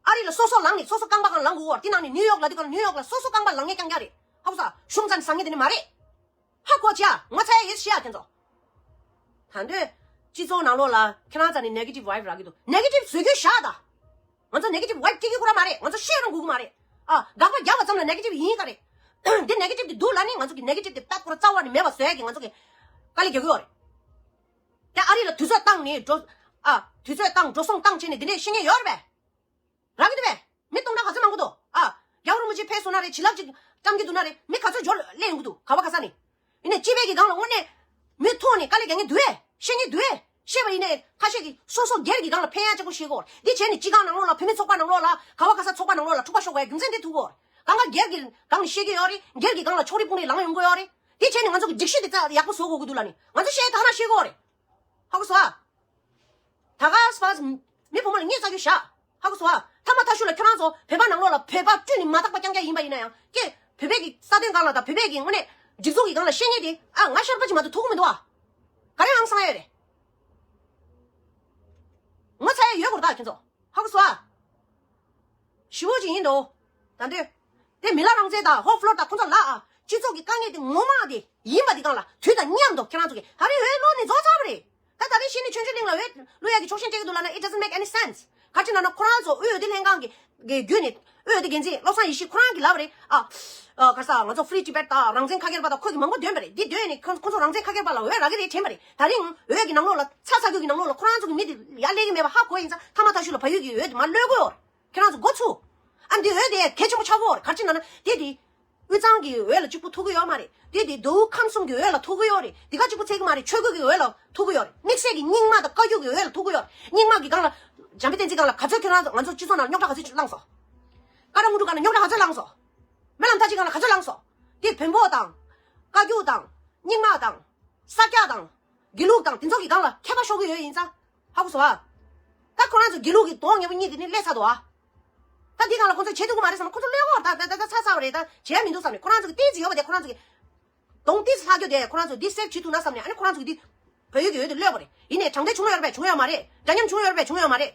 ཨ་རི་ལ་སོ་སོ་ལངས་ནས་སོ་སོ་རྐང་པ་སྒང་ལངས་དགོས་པ་དེ་ནང་ནས་ནིའུ་ཡོག་ལ་དེ་ག་ནིའུ་ཡོག་ལ་སོ་སོ་རྐང་པ་ལངས་མཁན་རྐྱང་རྐྱང་རེད། ཧ་གོ་སོང་། གཞུང་རྩ་ནས་བཟང་ངན་དེ་ནི་མ་རེད། ཧ་གོ་ཅི་ཨ། ངོ་ཚ་ཡ་ཡོད་ཤི་ཨ་ཁྱེད་ཚོ། ད་འདོད། སྤྱི་ཚོགས་ནང་ལོགས་ལ་ཁྱེད་རང་རྩ་ནས་ནེ་གེ་ཊིབ་ཝའི་བྷི་རག་གི་འདུག་ནེ་གེ་ཊིབ་བཟོ་རྒྱུ་བཞག་ད། ང་ཚོ་ནེ་གེ་ཊིབ་ཝའི་བྷི་སྐྱེ་གི་ཁོ་ར་མ་རེད། ང་ཚོ་ཤེས་རང་དགོས་གི་མ་རེད། ཨ། དགག་པ་རྒྱབ་པ་ཙམ་ལ་ནེ་གེ་ཊིབ་ཡིན་ག་རེད། འདི་ནེ་གེ་ཊིབ་དེ་འདུག་ལ་ནི་ང་ཚོ་གི་ནེ་གེ་ཊིབ་དེ་པད་ཁོ་ར་རྩ་བ་ནས་མེད་པ་བཟོ་ཡ་གི་ང་ཚོ་གི་དཀའ་ལས་རྒྱག་གི་ཡོད་རེད། དེ་ཨ་རི་ལ་དུས་ཚོད་བཏང་ནས་འགྲོ། ཨ། དུས་ཚོད་བཏང་འགྲོ་སོང་བཏང་བྱས་ནས་འདི་ནས་ཤེས་མཁན་ཡོད་རེད་པས། རག་གི་འདུག་པས། མི་སྟོང་ཕྲག་ག་ཚོད་མང་པོ་འདུག་ཨ། རྒྱལ་བ་རིན་པོ་ཆེ་ཕེབས་སོང་ན་རེད། བྱིན་རླབས་ཅིག་བཀྲམ་གྱི་འདུག་ན་རེད། མི་ག་ཚོད་འབྱོར་སླེབས་ཡོང་གི་འདུག་ག་བ་ག་ས་ནས། ཡིན་ནའི་སྤྱི་པའི་གི་སྒང་ལ་དངོས་གནས་མི་ཐོག་ནས་དཀའ་ལས་རྒྱག་མཁན་འདུག་ཨེ། ཤེས་མཁན་འདུག་ཨེ། ཤེས་པ་ཡིན་ནའི་ཁ་ཤས་ཀྱིས་སོ་སོ་སྒེར་གྱི་སྒང་ལ་ཕན་ཡག་གཅིག་པོ་ཤེས་གོ། འདི་བྱས་ནས་སྤྱི་ཁང་ནང་ལོགས་ལ་བུད་མེད་ཚོགས་པ་ནང་ལོགས་ལ་ག་བ་ག་ས་ཚོགས་པ་ནང་ལོགས་ལ་འཁྲུག་པ་ཤོར་དགོས་ཡ་རྒྱུ་མཚན་དེ་ཐུག་གོ། གང་ག་སྒེར་གྱི་སྒང་ནས་ཤེས་ཀྱི་ཡོད་རེད། སྒེར་གྱི་སྒང་ལ་ཕྱོགས་རིས་སྤུངས་ནས་ལངས་ཡོང་གི་ཡོད་རེད། དེ་བྱས་ནས་ང་ཚོ་གི་སྒྲིག་གཞི་དེ་ཚ་ཡག་པོ་བཟོ་དགོས་ཀྱི་འདུག་ལ་ནི་ང་ཚོ་ཤེས་ཐག་ན་ཤེས་གོ་རེད། ཧ་གོ་སོང་ཨ། ད་ག་སྤ་མི་བུ་མོ་ལ་ངས་ས་རྒྱུ་བཞག་ཧ་གོ་སོང་ཨ། ཐ་མ་ཐ་ཤུ་ལ་ཁྱོད་རང་ཚོ་བོད་པ་ནང་ལོགས་ལ་བོད་པ་སྤྲུལ་ནས་མ་དག་པ་རྐྱང་རྐྱང་ཡིན་པ་ཡིན་ན་ཡང་ཀྱེ་བོད་པའི་གི་རྩ་དོན་སྒང་ལ་དང་བོད་པའི་གི་དངོས་གནས་སྒྲིག་འཛུགས་ཀྱི་སྒང་ལ་ཤེས་ངེས་དེ་ཨ་ང་ཤར་པ་ཅིག་མ་གཏོགས་ཐུག་གི་མི་འདུག་ཨ། ག་རེ་ཨང་སང་ཡ་རེད། ངོ་ཚ་ཡ་ཡོད་གོ་རེད་ད་ཁྱོད་ཚོ། ཧ་གོ་སོང་ཨ། ཞི་བོ་ཅིག་ཡིན་འདུག་ད་འདོད། དེ་མི་ལ་རང་བཙན་དང་ཧོབ་ཕློར་དང་ཁོང་ཚོ་ལ་ཨ་སྤྱི་ཚོགས་ཀྱི་དཀའ་ངལ་དེ་ངོ་མ་དེ་ཡིན་པ་དེ་སྒང་ལ་དུས་དང་མཉམ་དུ་ཁྱེད་རང་ཚོ་གི་ད་རེས་འོས་བླུགས་ནས་རྫོགས་ཚར་བ་རེད། ད་ད་རེས་གཞི་ནས་ཆོས་འབྱོར་གླིང་ལ་འོས་བླུག་ཡག་གི་ཆོག་མཆན་སྤྲད་ཀྱི་འདུག་ལབ་ན། It doesn't make any sense. ག་ཅི་ན་ན་ཁོ་རང་ཚོ་དབུས་འོས་བསྡུ་ལྷན་ཁང་གི་གི་བརྒྱུད་ནས་དབུས་འོས་བསྡུ་འགན་འཛིན་བློ་བཟང་ཡེ་ཤེས་ཁོ་རང་གིས་ལབ་པ་རེད་ཨ། ཨ་ག་ས་ང་ཚོ་Free Tibet དང་རང་བཙན་ཁ་སྒེར་པ་དང་ཁོ་གི་མང་པོ་འདོན་པ་རེད། འདི་འདོན་ནས་ཁོ་ཁོ་ཚོ་རང་བཙན་ཁ་སྒེར་པ་ལ་འོས་རག་གི་རེད་དྲན་པ་རེད། ད་རིང་འོས་ཀྱི་ནང་ལོགས་ལ་ཚ་ཚ་རྒྱུ་གི་ནང་ལོགས་ལ་ཁོ་རང་ཚོ་གི་མི་དེ་ཡར་སླེབས་ཀྱི་མེད་པ་ཧ་གོ་ཡིན་ཙང་ཐ་མ་ཐ་ཤུ་ལ་བལ་ཡུལ་གྱི་འོས་དེ་མར་གློད་དགོས་རེད། ཁྱེད་རང་ཚོ་འགོ་ཚུགས། ཨ་འདི་འོས་དེ་གལ་ཆེན་པོ་ཆགས་ཀྱི་ཡོད་རེད། ག་རེ་བྱས་ན་ན་དེ་དེ་དབུས་གཙང་གི་འོས་ལ་གཅིག་པུ་ཐུག་གི་ཡོད་མ་རེད། དེ་དེ་མདོ་དབུས་ཁམས་གསུམ་གྱི་འོས་ལ་ཐུག་གི་ཡོད་རེད། འདི་ག་གཅིག་པུ་ཚད་ཀྱི་མ་རེད། ཆོས་ཁུལ་གྱི་འོས་ལ་ཐུག་གི་ཡོད་རེད། དམིགས་བསལ་གྱི་རྙིང་མ་དང་བཀའ་བརྒྱུད་ཀྱི་འོས་ལ་ཐུག་གི་ཡོད་རེད། རྙིང་མ་གི་སྒང་ལ་འཇམ་དཔལ་བསྟན་འཛིན་སྒང་ལ་ག་ཚོད་ཁྱོད་རང་ང་ཚོ་སྤྱི་ཚོགས་ནང་རྙོག་དྲ་ག་ཚོད་བསླངས་སོང་། ཀ་ར་མུ་ཀྲུ་སྒང་ལ་རྙོག་དྲ་ག་ཚོད་བསླངས་སོང་། སྨོན་ལམ་མཐའ་དཔྱིད་སྒང་ལ་ག་ཚོད་བསླངས་སོང་། དེ་བོན་པོ་དང་། བཀའ་བརྒྱུད་དང་། རྙིང་མ་དང་། ས་སྐྱ་དང་། དགེ་ལུགས་དང་དེ་ཚོ་གི་སྒང་ལ་ཁྱད་པར་ཤོར་གི་ཡོད་ཡིན་ཙང་། ཧ་གོ་སོང་ཨ། ད་ཁོ་རང་ཚོ་དགེ་ལུགས་ཀྱི་དོན་ངན་པ་གཉིས་དེ་ནི་སླེབས་ཚར་འདུག་ཨ། ད་འདི་སྒང་ལ་ཁོ་ཚོས་བྱེད་ཐུབ་ཀྱི་མ་རེད་བསམ་ན་ཁོ་ཚོ་གློད་དགོས་རེད། ད་ད་ད་ད་ཚར་ཚར་བ་རེད། ད་བྱེད་ཡ་མི་འདུག་བསམ་ནས་ཁོ་རང་ཚོ་གི་ཏོག་ཙམ་ཡོད་པ་དེ་ཁོ་རང་ཚོ་གི་གདོང་ཏོག་ཙམ་ལྷག་རྒྱུ་དེ་ཁོ་རང་ཚོ་འདི་སེབ་བྱེད་ཐུབ་ན་བསམ་ནས། ཨ་ནི་ཁོ་རང་ཚོ་གི་འདི་བལ་ཡུལ་གྱི་འོས་དེ་གློད་དགོས་རེད། ཡིན་ནའི་དྲང་བདེན་བྱུང་ཡོད་རེད་པས། བྱུང་ཡོད་མ་རེད། འདྲ་མཉམ་བྱུང་ཡོད་རེད་པས། བྱུང་ཡོད་མ་རེད།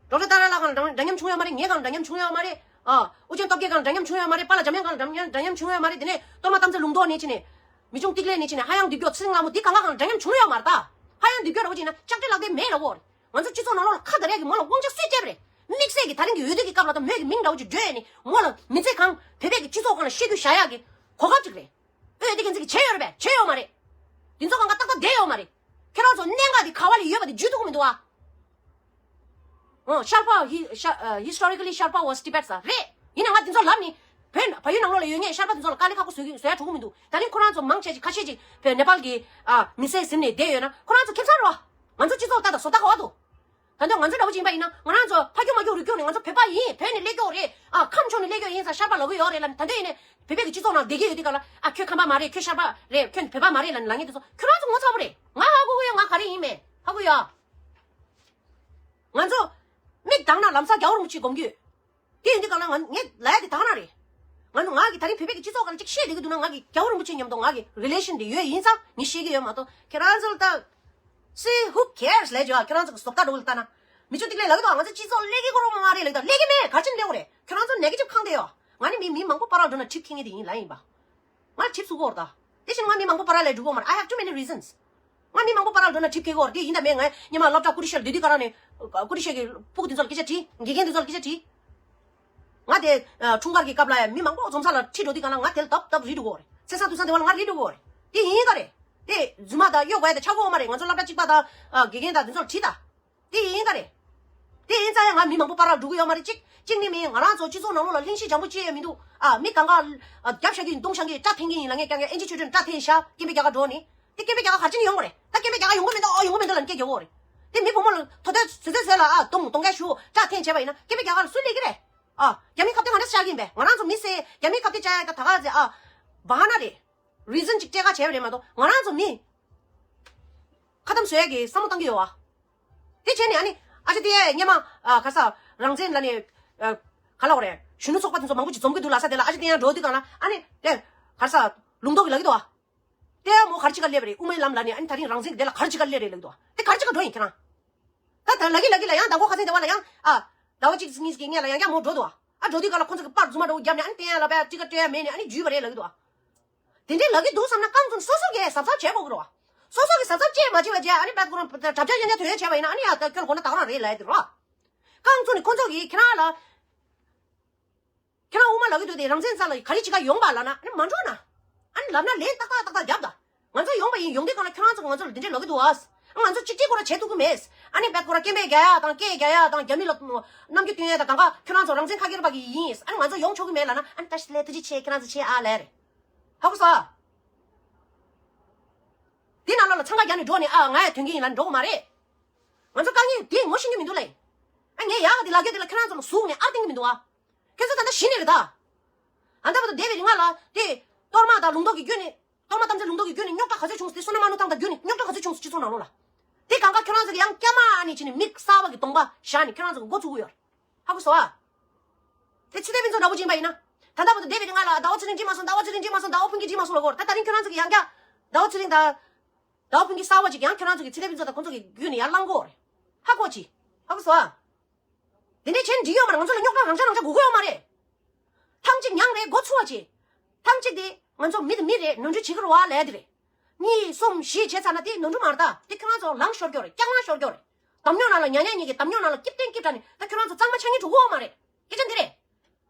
ཌོག་ཊར་ཏཱ་ར་ལགས་སྒང་ལ་འདྲ་མཉམ་བྱུང་ཡོད་མ་རེད། ངའི་སྒང་ལ་འདྲ་མཉམ་བྱུང་ཡོད་མ་རེད། ཨ། ཨུ་རྒྱན་སྟོབས་རྒྱལ་སྒང་ལ་འདྲ་མཉམ་བྱུང་ཡོད་མ་རེད། པཱ་ལགས་འཇམ་དབྱངས་སྒང་ལ་འདྲ་མཉམ་འདྲ་མཉམ་བྱུང་ཡོད་མ་རེད། དེ་ནས་གཏོར་མ་དམ་རྫས་ལུང་རྟོགས་ནས་བྱས་ནས། མི་ཆུང་ཏིག་ལེ་ནས་བྱས་ནས་ཧ་ཡང་འདི་སྐྱོ་ཚེ་རིང་ལྷ་མོ་འདི་གང་ག་སྒང་ལ་འདྲ་མཉམ་བྱུང་ཡོད་མ་རེད་ད། ཧ་ཡང་འདི་སྐྱོ་ར་བ་ཅིག་ན་ལྕགས་སྤྲེལ་ལག་དེ་མེད་ར་བོ་རེད། ང་ཚོ་སྤྱི་ཚོགས་ནང་ལོགས་ལ་ཁ་བརྡ་རེས་ཀྱི་མོ་ལ་དབང་ཆ་སུས་སྤྲད་པ་རེད། དམིགས་བསལ་གྱི་ད་རིང་གི་འོས་བསྡུ་གི་སྐབས་ལ་ད་མོས་ཀྱི་མིང་འདྲ་བོ་ཅིག་བརྗོད་ནས་མོ་ལ་མི་ཚེ་གང་བོད་པའི་གི་སྤྱི་ཚོགས་སྒང་ལ་ཤེས་རྒྱུ་བྱ་ཡག་གི་གོ་སྐབས་ཅིག་རེད། ཨོ་དེ་གན་ཚིག་གི་བྱས་ཡོད་རེད་པས། བྱས་ཡོད་མ་རེད། འདི་ཚོ་གང་ག་ཏག་ཏག་བསྡད་ཡོད་མ་རེད། ཁྱེད་རང་ཚོ་གནད་འགག་འདི་ག་བ་ལ་ཡོད་པ་དེ་བརྗོད་ཐུབ་ཀྱི་མི་འདུག་ཨ། ཨོ་ཤར་པ་ཧི་ཤ་ཨ། Historically Sharpa was Tibet ས་རེད། ཡིན་ན་ང་འདི་ཚོ་ལབ་ནི། བོད་བལ་ཡུལ་ནང་ལོགས་ལ་ཡོད་མཁན་ཤར་པ་འདི་ཚོ་ལ་དཀའ་ལས་ཁག་པོ་བཟོ་གི་བཟོ་ཡ་འགྲོ་གི་མི་འདུག་ད་རིང་ཁོ་རང་ཚོ་མང་ཆེ་ཅིག་ཁ་ཤས་ཅིག་བོད་ནེ་པཱལ་གྱི་ཨ། མི་སེར་ཟིན་ནས་བསྡད་ཡོད་ན་ཁོ་རང་ཚོ་ཁེ་བཟང་རེད་བ། ང་ཚོ་སྤྱི་ཚོགས་ལྟ་དང་བཟོ་ལྟ་ག་བ་འདུག་ད་དུང་ང་ཚོ་འདྲ་བོ་ཅིག་ཡིན་པ་ཡིན་ན་ང་རང་ཚོ་ཕ་རྒྱུ་མ་རྒྱུ་རུ་སྐྱོང་ནས་ང་ཚོ་བོད་པ་ཡིན། བོད་ནས་སླེབས་ཀྱི་ཡོད་རེད། ཨ། ཁམས་ཕྱོགས་ནས་སླེབས་ཀྱི་ཡོད་ཡིན་ཙང་ཤར་པ་ལབ་ཀྱི་ཡོད་རེད་ལབ་ནས། ད་འདོད་ཡིན་ནས་བོད་པའི་གི་སྤྱི་ཚོགས་ནང་བསྡད་ཀྱི་ཡོད་དུས་ག་ལ། ཨ། ཁྱོད་ཁམས་པ་མ་རེད། ཁྱོད་ཤར་པ་རེད། ཁྱོད་བོད་པ་མ་རེད་ལབ་ནས་ལབ་མཁན་དེ་ཚོ་ཁྱོད་རང་ཚོ་ངོ་ཚ་པོ་རེད། ང་ཧ་གོ་གི་ཡོད། ང་ག་རེ་ཡིན་མེད་ཧ་གོ་ཡོད། ང་ཚོ་མིག་གདངས་ན་ལམ་སང་རྒྱལ་བ་རིན་པོ་ཆེ་སྒོམ་གྱི་ཡོད། དེ་ཡིན་དུས་ག་ལ་ང་ངས་ལབ་ཡ་དེ་དག་ན་རེད། ང་ཚོ་ང་གི་ད་རིང་བོད་པའི་གི་སྤྱི་ཚོགས་སྒང་ལ་ཅིག་བཤད་བསྡད་ཀྱི་འདུག་ན། ང་གི་རྒྱལ་བ་རིན་པོ་ཆེ་མཉམ་དུ་ང་གི་རི་ལེ་ཤན་དེ་ཡོད་ཡིན་ཙང་ངས་བཤད་ཀྱི་ཡོད་མ་གཏོགས། ཁྱེད་རང་ཚོ་ལ་ད། See, who cares? ལབ་བྱས་ཁྱོད་རང་ཚོ་གི་བཟོ་ལྟ་འགྲོ་གི་ལྟ་ན། མི་ཆུང་ཏིག་ལེ་ལབ་ཀྱི་འདུག་ང་ཚོ་སྤྱི་ཚོགས་སླེབས་ཀྱི་ཁོ་རང་མ་རེད་ལབ་ཀྱི་འདུག་སླེབས་ཀྱི་མེད། ག་རེ་བྱས་ནས་སླེབས་དགོས་རེད། ཁྱོད་རང་ཚོ་ནེ་གེ་ཊིབ་ཁེངས་བསྡད་ཡོད། ང་ནི་མི་མི་མང་པོ་བར་ལ་འགྲོ་ན་ཊིབ་ཁེངས་མཁན་དེ་ཡིན་ལབ་ཡིན་པ། ང་ཊིབ་བཟོ་གི་ཡོད་རེད་ད། དེ་བཞིན་ང་མི་མང་པོ་བར་ལ་འགྲོ་གི་ཡོད་མ་རེད། I have too many reasons. ང་མི་མང་པོ་བར་ལ་འགྲོ་ན་ཊིབ་ཁེངས་ཀྱི་ཡོད་རེད། དེ་ཡིན་ད་མེད། ང་སྔོན་མ་སློབ་གྲྭ་ཀུ་ཤུ་ཤལ་སྡོད་དུས་ག་རང་ནས་ཀུ་ཤུ་ཤལ་གྱི་ཕྲུ་གུ་དེ་ཚོ་ལ་སྐད་ཆ་དྲིས། དགེ་རྒན་དེ་ཚོ་ལ་སྐད་ཆ་དྲིས། ང་དེ་འཁྲུངས་སྐར་གྱི་སྐབས་ལ་ཡང་མི་མང་པོ་འཛོམས་ས་ལ་ཁྲིད་འགྲོ་དུས་ག་ལ་ང་དེ་ལ་ཏབ་ཏབ་རིལ་འགྲོ་གི་ཡོད་རེད། ཚེས་བཟང་དུས་བཟང་དེ་བ་ལ་ང་རིལ་འགྲོ་གི་ཡོད་རེད། དེ་ཡིན་ག་རེད། དེ་རྫུན་མ་དང་གཡོ་དགོས་ཡ་དེ་ཆགས་ཀྱི་ཡོད་མ་རེད། ང་ཚོ་སློབ་གྲྭ་གཅིག་པ་དང་དགེ་རྒན་དང་དེ་ཚོ་ལ་དྲིས་ད། དེ་ཡིན་ག་རེད། དེ་ཡིན་ཙང་ཡང་ང་མི་མང་པོ་བར་ལ་འགྲོ་གི་ཡོད་མ་རེད། གཅིག་གཅིག་ནི་མི་ང་རང་ཚོ་སྤྱི་ཚོགས་ནང་ལོགས་ལ་གླེང་གཞི་འཇམ་པོ་ཅི་ཡང་མི་འདུག་ཨ། མི་གང་ག་རྒྱབ་བཞག་གི་ཡིན། གདོང་བཞག་གི་སྐྲ་འཐེན་གི་ཡིན་ལབ་མཁན་རྐྱང་རྐྱང་ཨེན་ཇི་ཆོས་སྒྲོན་སྐྲ་འཐེན་ཤག་སྐྱེ་འཕེལ་རྒྱལ་ཁབ་འགྲོ་ནི། དེ་སྐྱེ་འཕེལ་རྒྱལ་ཁབ་ག་རེ་བྱས་ནས་ཡོང་དགོས་རེད། ད་སྐྱེ་འཕེལ་རྒྱལ་ཁབ་ཡོང་གི་མི་འདུག་ཨོ་ཡོང་གི་མི་འདུག་ལབ་ནས་སྐད་རྒྱག་གི་ཡོད་རེད། དེ་མི་བུ་མོ་ལ་ཐོ་ཐོ་ཟེར་ཟེར་ཟེར་ལ་ཨ་གདོང་གདོང་རྒྱག་ཞུ་སྐྲ་འཐེན་བྱས་པ་ཡིན་ན་སྐྱེ་འཕེལ་རྒྱལ་ཁབ་ལ་སུ་སླེབས་ཀྱི་རེད། ཨ། རྒྱ་མིའི་ཁ་གཏད་ག་འདྲ་བཞག་གི་ཡིན་པས། ང་རང་ཚོ་མི་སེར་རྒྱ་མིའི་ཁ་གཏད་བཅག་ཡ་ད་ད་ག་ཟེ་ཨ། བ་ཧ་ན་རེད། རི་ཛན་ཅིག་སྤྲད་ཁ་བྱས་པ་རེད་མ་གཏོགས་ང་རང་ཚོ་མི་ཁ་གཏམ་བཟོ་ཡ་གི་བསམ་བློ་བཏང་གི་ཡོད་བ། དེ་བྱས་ནས་ཨ་ནི་ཨ་ཅེ་དེ་སྔོན་མ་ཨ་ག་ས་རང་བཙན་ལ་ནི་ཨ་ག་ལ་བ་རེད། གཞོན་ནུ་ཚོགས་པ་དེ་ཚོ་མང་པོ་ཅིག་འཛོམས་ཀྱི་འདུག་ལབ་ས་དེ་ལ་ཨ་ཅེ་དེ་ཡང་འགྲོ་དུས་གང་ལ་ཨ་ནི་དེ་ག་ས་ལུང་རྟོགས་ཀྱི་ལབ་ཀྱི་འདུག་བ། དེ་མོ་ག་རེ་ཅིག་ག་སླེབས་པ་རེད། དབུ་མའི་ལམ་ལ་ནི་ཨ་ནི་ད་རིང་རང་བཙན་གྱི་དེ་ལ་ག་རེ་ཅིག་ག་སླེབས་རེད་ལབ་ཀྱི་འདུག་བ། དེ་ག་རེ་ཅིག་ག་འགྲོ་ཡིན་ཁྱེད་རང་། ད་ད་ལབ་ཀྱི་ལབ་ཀྱི་ལ་ཡང་ཟླ་འགོ་ཁ་སང་དེ་བ་ལ་ཡང་ཨ་ཟླ་བ་གཅིག་གཉིས་ཀྱི་སྔོན་ལ་ཡང་ཡང་མོ་འགྲོ་འདུག་བ། འགྲོ་དུས་ག་ལ་ཁོང་ཚོ་གི་པར་རྫུན་མ་འདྲ་བོ་བརྒྱབ་ནས་ཨ་ནི་བསྟན་ཡ་ལ་བས་ཅི་ག་སྤྲད་ཡ་མེད་ནས་ཨ་ནི་འཇུས་པ་རེད་ལབ་ཀྱི་འདུག་ཨ། དེ་འདྲའི་ལབ་ཀྱི་འདུག་བསམ་ན་རྐང་བཙུན་སོ་སོ་གིས་གཟབ་གཟབ་བྱེད་དགོས་ཀྱི་རེད་བ། སོ་སོ་གིས་གཟབ་གཟབ་བྱེད་མ་བྱེད་པ་བྱས་ཨ་ནི་བས་ཁོ་རང་དྲ་རྒྱ་ཡན་ཆད་དོན་ཡ་བྱས་པ་ཡིན་ན་ཨ་ནི་ཡ་ད་ཁྱོད་ལ་གོ་ན་ད་ག་རང་རེད་ལབ་ཡ་དེ་རེད་བ། རྐང་བཙུན་ནི་ཁོང་ཚོ་གིས་ཁྱེད་རང་ལ། ཁྱེད་རང་དབུ་མ་ལབ་ཀྱི་འདུག་དེ་རང་བཙན་ས་ལ་ག་རེ་བྱེད་ག་ཡོང་པ་ལབ་ན་ཨ་ནི་མ་འགྲོ་ན། ཨ་ནི་ལབ་ན་ལན་ཏག་ཏག་ཏག་ཏག་རྒྱབ་ད། ང་ཚོ་ཡོང་པ་ཡིན། ཡོང་དུས་གང་ལ་ཁྱོད་རང་ཚོ་ང་ཚོ་ལ་འདི་འདྲས་ལབ་ཀྱི་འདུག་ཨ། ང་ཚོ་གཅིག་གཅིག་ཁོ་ར་བྱེད་ཐུབ་ཀྱི་མེད། ཨ་ནི་བས་ཁོ་ར་སྐད་འབོད་རྒྱག་ཡ་དང་སྐད་རྒྱག་ཡ་དང་རྒྱ་མི་ལ་རྣམ་འགྱུར་སྟོན་ཡ་དང་གང་ག་ཁྱོད་རང་ཚོ་རང་བཙན་ཁ་སྒེར་པ་གི་ཡིན། ཨ་ནི་ང་ཚོ་ཡོང་ཆོག་གི་མེད་ལབ་ན་ཨ་ནི་ད་ལས་ཐུགས་རྗེ་ཆེ་ཁྱེད་རང་ཚོ་ཆེ་ཨ་ལས་རེད། ཧ་གོ་སོང་ཨ། དེ་ནང་ལོགས་ལ་འཚང་ཁ་རྒྱག་ནས་འགྲོ་ནས་ཨ་ང་ཡ་དོན་གྱི་ཡིན་ལབ་ནས་འགྲོ་གི་མ་རེད། ང་ཚོ་དཀའ་ངལ་དེ་ངོ་ཤེས་ཀྱི་མི་འདུག་ལེ། ཨ་ངས་ཡག་གི་དེ་ལབ་རྒྱུ་དེ་ལ་ཁྱེད་རང་ཚོ་ལ་ཟུག་ནས་ཨར་བསྟན་གྱི་མི་འདུག་ཨ། ཁྱེད་ཚོ་ད་ལྟ་ཤི་ནས་རེད་ད། ཨ་ད་བར་དུ་བསྡད་པའི་རིང་ང་ལ་དེ་གཏོར་མ་དང་ལུང་རྟོགས་ཀྱི་བརྒྱུད་ནས་གཏོར་མ་ཐམས་ཅད་ལུང་རྟོགས་ཀྱི་བརྒྱུད་ནས་རྙོག་དྲ་ག་ཚོད་བྱུང་སོང་། དེ་བསོད་ནམས་མ་ནུ་ཐང་དང་བརྒྱུད་ནས་རྙོག་དྲ་ག་ཚོད་བྱུང་སོང་སྤྱི་ཚོགས་ནང་ལོགས་ལ། དེ་གང་ག་ཁྱོད་རང་ཚོ་གི་ཡང་སྐྱ་མ་ཨ་ནི་བྱས་ནས་མིག་གསར་པ་གི་གདོང་པ་བཞག་ནས་ཁྱོད་རང་ཚོ་གི་མགོ་ཚུགས་ཀྱི་ཡོད་རེད། ཧ་གོ་སོང་ཨ། དེ་ཚེ་བརྟན་ཕུན་ཚོགས་འདྲ་པོ་ཅིག་ཡིན་པ་ཡིན་ན། ད་ལྟ་བར་དུ་བསྡད་པའི་རིང་ང་ལ་ཟླ་བ་ཚེ་རིང་འགྲིག་མ་སོང་། ཟླ་བ་ཚེ་རིང་འགྲིག་མ་སོང་། ཟླ་བ་ཕུན་སྐྱིད་འགྲིག་མ་སོང་ལབ་ཀྱི་ཡོད་རེད། ད་ད་རིང་ཁྱོད་རང་ཚོ་གི་ཡང་བསྐྱར་ཟླ་བ་ཚེ་རིང་དང་། ཟླ་བ་ཕུན་སྐྱིད་གསར་པ་ཅིག་ཡང་ཁྱོད་རང་ཚོ་གི་ཚེ་བརྟན་ཕུན་ཚོགས་དང་ཁོང་ཚོ་གི་བརྒྱུད་ནས་ཡར་ལངས་དགོས་རེད། ཧ་གོ་ཅི། ཧ་གོ་སོང་ཨ། དེ་འདྲའི་བྱས་ནས་འགྲིག་ཡོད་མ་རེད། ང་ཚོ་ལ་རྙོག་དྲ་རང་ཆ་རང་ཆ་དགོས་ཀྱི་ཡོད་མ་རེད། ཐང་གཅིག་མྱངས་རེད་མགོ་ཚུགས་པ་བྱེད། ཐང་གཅིག་དེ་ང་ཚོ་མི་དང་མི་རེད། ནོར་འཁྲུལ་བྱེད་ཀྱི་རེད་བ་ལབ་ཡ་དེ་རེད། གཉིས་གསུམ་བཞི་བྱས་ཚར་ན་དེ་ནོར་འཁྲུལ་མ་རེད་ད། དེ་ཁྱོད་རང་ཚོ་ལངས་ཤོར་རྒྱུ་རེད། སྐྱག་ལངས་ཤོར་རྒྱུ་རེད། འདམ་རྙོག་ནང་ལ་ཉ་ཉ་གཉིས་ཀྱི་འདམ་རྙོག་ནང་ལ་སྐྱིབ་སྟེང་སྐྱིབ་དྲགས་ནས་ད་ཁྱོད་རང་ཚོ་གཙང་མ་ཆགས་ཉེན་འགྲོ་གི་ཡོད་མ་རེད། སྐད་ཆ་འདི་རེད།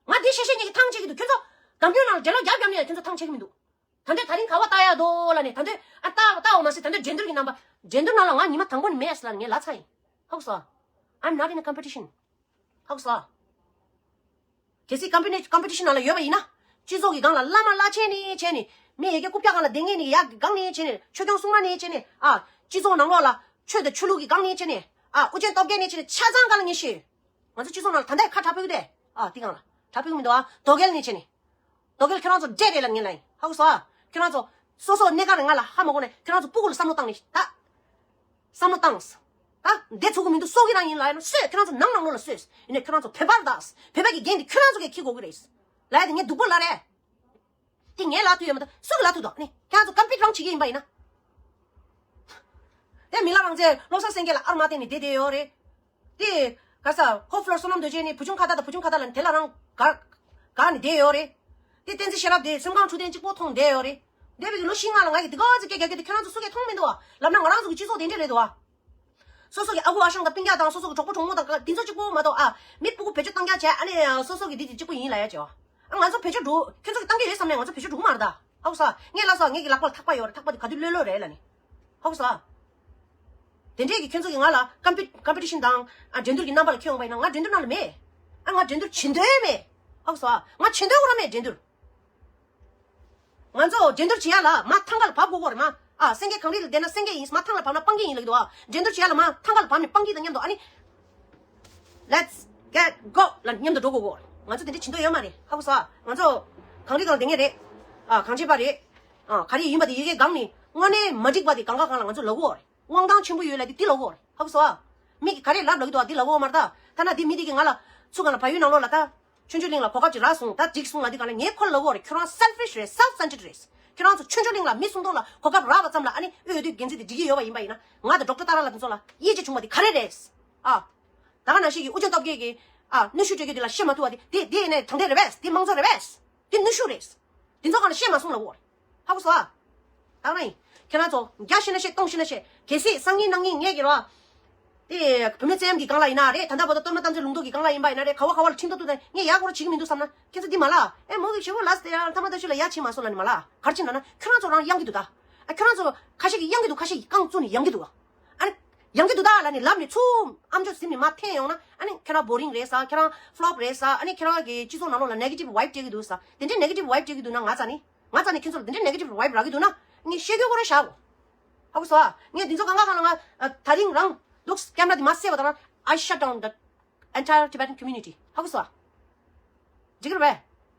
ང་འདི་བཤད་བཤད་ཉིད་ཀྱི་ཐང་ཆད་ཀྱི་འདུག་ཁྱོད་ཚོ་འདམ་རྙོག་ནང་ལ་འགྲེ་ལོག་རྒྱབ་རྒྱབ་ནས་ཁྱོད་ཚོ་ཐང་ཆད་ཀྱི་མི་འདུག་ད་འདོད་ད་རིང་ག་བ་ལྟ་ཡ་དོ་ལ་ནས་ད་འདོད་ཨ་ལྟ་ལྟ་འོ་མ་ཟེར། ད་འདོད་འགྲན་བསྡུར་གྱི་རྣམ་པ། འགྲན་བསྡུར་ནང་ལ་ང་ཉི་མ་དང་པོ་ནས་མེད་ཟེར་ལ་ངས་ལབ་ཚར་ཡིན། ཧ་གོ་སོང་། I'm not in a competition. ཧ་གོ་སོང་། གལ་སྲིད་ཀམ་པི་ནི་ཀམ་པི་ཊི་ཤན་ནང་ལ་ཡོད་པ་ཡིན་ན། སྤྱི་ཚོགས་ཀྱི་སྒང་ལ་བླ་མ་བླ་ཆེན་ནས་བྱས་ནས་མི་ཡི་གེ་རྐུབ་བཀྱག་སྒང་ལ་བསྡད་མཁན་ནས་ཡག་གི་སྒང་ནས་བྱས་ནས་ཆོས་སྐྱོང་སྲུང་མ་ནས་བྱས་ནས་ཨ་སྤྱི་ཚོགས་ནང་ལོགས་ལ་ཆོས་དང་ཆོས་ལུགས་ཀྱི་སྒང་ནས་བྱས་ནས་ཨ་དབུ་ཅན་སྟོབས་རྒྱལ་ནས་བྱས་ནས་ཆ་ཚང་སྒང་ལ་ངས་ཤེས་ཡོད། ང་ཚོ་སྤྱི་ཚོགས་ནང་ལ་ད་ལྟ་ཁ་གྲག་ཕོད་ཀྱི་རེད། ཨ་དེ་སྒང་ལ་གྲག་ཕོད་ཀྱི་མི་འདུག་ཨ་རྡོ་རྒྱལ་ནས་བྱས་ནས། རྡོ་རྒྱལ་ཁྱོད་རང་ཚོ་འདྲེ་རེད་ལབ་ངས་ལབ་ཡིན། ཧ་གོ་སོང་ཨ། ཁྱོད་རང་ཚོ་སོ་སོ་གནས་ག་རེ་ང་ལ་ཧ་མ་གོ་ནས་ཁྱོད་རང་ཚོ་སྤུ་གུ་ལ་བསམ་བློ་བཏང་ནས་ད། བསམ་བློ་བཏང་། ད་འདི་ཚུགས་ཀྱི་མི་འདུག་སྲོག་གི་རང་ཡིན་ལབ་ཡ་ན་སུས་ཁྱོད་རང་ཚོ་ནང་ནང་ལོགས་ལ་སུས་ཡིན་ནས་ཁྱོད་རང་ཚོ་བོད་པར་གདའ། བོད་པ་གི་འགན་དེ་ཁྱོད་རང་ཚོ་གིས་འཁྱེར་དགོས་ཀྱི་རེད། ལབ་ཡ་དེ་ངས་སྡུག་པོ་ལབ་རེད། དེ་ངས་ལབ་ཐུབ་ཡོད་མ་གཏོགས་སུ་གིས་ལབ་ཐུབ་འདུག་ཨ་ནི་ཁྱེད་རང་ཚོ་ཀམ་པིཊ་རང་བྱེད་ཀྱི་ཡིན་པ་ཡིན་ན། དེ་མི་ལ་རང་བཙན་བློ་བཟང་སེང་གེ་ལ་ཨར་མ་བསྟན་ནས་བསྡད་བསྡད་ཡོད་རེད། དེ་ག་ས་ཁོ་ཕུ་ལ་བསོད་ནམས་རྡོ་རྗེ་ནི་བུ་ཆུང་ཁ་བརྡ་དང་བུ་ཆུང་ཁ་བརྡ་ལ་དེ་ལ་རང་ག་ག་ནས་བསྡད་ཡོད་རེད། དེ་བསྟན་འཛིན་ཤེས་རབ་དེ་སེམས་ཁམས་འཕྲོད་བསྟེན་གཅིག་པོ་མཐོང་བསྡད་ཡོད་རེད། འདས་པའི་ལོ་བཞི་ལྔ་ལ་ང་གིས་དེ་ག་ཚོད་སྐད་རྒྱག་རྒྱུ་དེ་ཁྱོད་རང་ཚོ་སུ་གིས་མཐོང་མི་འདུག་བ། ལབ་ན་ང་རང་ཚོ་གི་སྤྱི་ཚོགས་དེ་འདྲས་རེད་འདུག་བ། སོ་སོ་གི་ཨ་ཁུ་ཨ་ཞང་དང་སྤུན་ཀྱག་དང་སོ་སོ་གི་གྲོགས་པོ་གྲོགས་མོ་དང་དེ་ཚོ་གཅིག་པོ་མ་གཏོགས་ཨ་མི་སྤུ་གུ་བེད་སྤྱོད་བཏང་རྐྱང་བྱས་ཨ་ནི་སོ་སོ་གི་དེ་དེ་གཅིག་པོ་ཡིན་ལབ་ཡ་བྱས་བ། ཨ་ང་ཚོ་བེད་སྤྱོད་འགྲོ་ཁྱོད་ཚོ་གི་བཏང་རྒྱུ་ཡོད་བསམ་ནས་ང་ཚོ་བེད་སྤྱོད་འགྲོ་གི་མ་རེད་ད། ཧ་གོ་སོང་། ངས་ལབ་སོང་། ངེད་ཀྱི་ལག་པ་ལ་ཐག་པ་ཡོད་རེད། ཐག་པ་དེ་ག་དུས་གློད་གློད་རེད་ལབ་ནས། ཧ་གོ་སོང་། དེ་འདྲས་ཀྱི་ཁྱོད་ཚོ་གིས་ང་ལ་ཀམ་པི་ཀམ་པི་ཊི་ཤན་དང་ཨ་འགྲན་བསྡུར་གྱི་རྣམ་པ་ལ་ཁྱོད་ཡོང་པ་ཡིན་ན་ང་འགྲན་བསྡུར་ནང་ལ་མེད། ཨ་ང་འགྲན་བསྡུར་བྱེད་འདོད་མེད། ཧ་གོ་སོང་། ང་བྱེད་འདོད་ཁོ་རང་མེད་འགྲན་བསྡུར། ང་ཚོ་འགྲན་བསྡུར་བྱེད་ཡ་ལ་མ་ཐང་ག་ལ་བབས་དགོས་ཀྱི་རེད་མ། ཨ་སེང་གེ་གངས་རི་ལ་བསྡད་ན་སེང་གེ་ཡིན། མ་ཐང་ལ་བབས་ན་སྤང་གི་ཡིན་ལབ་ཀྱི་འདུག་ཨ་འགྲན་བསྡུར་བྱེད་ཡ་ལ་མ་ཐང་ག་ལ་བབས་ནས་སྤང་གི་དང་མཉམ་དུ་ཨ་ནི། Let's get go ལ་མཉམ་དུ་འགྲོ་དགོས་ཀྱི་རེད། ང་ཚོ་དེ་འདྲ་བྱེད་འདོད་ཡོད་མ་རེད། ཧ་གོ་སོང་། ང་ཚོ་གངས་རི་སྒང་ལ་བསྡད་མཁན་རེད། ཨ་གངས་ཅན་པ་རེད། ཨ་ག་རེ་ཡིན་པ་དེ་ཡི་གེ་སྒང་ནས་དངོས་གནས་མ་འགྲིག་པ་དེ་གང་ག་གང་ལ་ང་ཚོ་ལབ་དགོས་རེད། དབང་ཐང་ཆེན་པོ་ཡོད་ལབ་དེ་དེ་ལབ་དགོས་རེད། ཧ་གོ་སོང་ཨ། མི་གིས་ག་རེ་ལབ་ལབ་ཀྱི་འདུག་ཨ་དེ་ལབ་དགོས་མ་རེད་ད། ཐ་ན་དེ་མི་དེ་གིས་ང་ལ་ཚུར་གང་ལ་བལ་ཡུལ་ནང་ལོགས་ལ་ད། ཆོས་འབྱོར་གླིང་ལ་གོ་སྐབས་ཅིག་རག་སོང་། ད་འགྲིག་སོང་ལབ་དུས་གང་ལ་ངས་ཁོ་ལ་ལབ་དགོས་རེད། ཁྱོད་རང་selfish རེད། self centered རེད། ཁྱོད་རང་ཚོ་ཆོས་འབྱོར་གླིང་ལ་མི་སུམ་སྟོང་ལ་གོ་སྐབས་རག་པ་ཙམ་ལ་ཨ་ནི་ཨོ་དེ་འགན་འཛིན་དེ་འགྲིག་གི་ཡོད་པ་ཡིན་པ་ཡིན་ན་ང་དང་ཌོག་ཊར་ཏཱ་ར་ལགས་དེ་ཚོ་ལ་དབྱེ་འབྱེད་བྱུང་བ་དེ་ག་རེ་རེད། ཨ། ད་ག་ནང་བཞིན་གྱི་དབུ་ཅན་སྟོབས་རྒྱལ་གྱིས་ཨ་གནོན་ཤུགས་སྤྲད་རྒྱུ་དེ་ལ་བཤད་མ་ཐུབ་པ་དེ་དེ་དེ་ཡིན་ནའི་དྲང་བདེན་རེད་པས། དེ་དམངས་གཙོ་རེད་པས། དེ་གནོན་ཤུགས་རེད། དེ་ཚོ་གང་ལ་བཤད་མ་སོང་ལབ་དགོས་རེད། ཧ་གོ་སོང་ཨ། ད་ནི་ཁྱེད་རང་ཚོ་བརྒྱ་བཤད་ན་བཤད། སྟོང་བཤད་ན་བཤད། གལ་སྲིད་སང་ཉིན་གནངས་ཉིན་ངས་ཀྱི་རོ། དེ་བུད་མེད་བཙན་གཡེམ་གྱི་སྒང་ལ་ཡིན་ན་རེད། ད་ལྟ་བར་དུ་གཏོར་མ་གཏམ་ཚེ་ལུང་རྟོགས་ཀྱི་སྒང་ལ་ཡིན་པ་ཡིན་ན་རེད། ག་བ་ག་བ་ལ་ཁྲིམས་ཐོག་ཏུ་ད་ངས་ཡག་པོ་བྱེད་ཀྱི་མི་འདུག་བསམ་ན་ཁྱེད་ཚོ་འདི་མ་ལབ། ཨེ་མོ་གི་ཞེ་པོ་ལབ་སྟེ་ཡང་ཐ་མ་ད་ཤུ་ལ་ཡ་བྱེད་མ་སོང་ལབ་ནི་མ་ལབ། ག་རེ་བྱེད་ན་ན་ཁྱེད་རང་ཚོ་རང་གཡང་གི་འདུག་ད། ཨ་ཁྱེད་རང་ཚོ་ཁ་ཤས་ཀྱིས་གཡང་གི་འདུག་ཁ་ཤས་ཀྱིས་རྐང་བཙུགས་ནས་གཡང་གི་འདུག་ཨ་ནི་གཡང་གི་འདུག་ད་ལབ་ནས་ལབ་ནས་ཚུར་ཨམ་ཅོག་ཟིན་ནས་མར་འཐེན་ཡོང་ན་ཨ་ནི་ཁྱེད་རང་boring རེད་ཟེར། ཁྱེད་རང་flop རེད་ཟེར། ཨ་ནི་ཁྱེད་རང་གི་སྤྱི་ཚོགས་ནང་ལོགས་ལ་negative vibe སྤྲད་ཀྱི་འདུག་ཟེར། དེ་འདྲའི་negative vibe སྤྲད་ཀྱི་འདུག་ན་ང་རྩ་ནས། ང་རྩ་ནས་ཁྱེད་ཚོ་ལ་དེ་འདྲའི་negative vibe རག་གི་འདུག་ན་ངས་བཤད་རྒྱུ་ཁོ་རང་བཞག་གོ། ཧ་གོ་སོང་ཨ། ངས་འདི་ཚོ་གང་ག་གང་ལ་ང་ད་རིང་རང་འདུག་camera འདི་མ་གསལ་བ་དང་I shut down the entire Tibetan community. ཧ་གོ་སོང་ཨ། འགྲིག་གི་རེད་པས།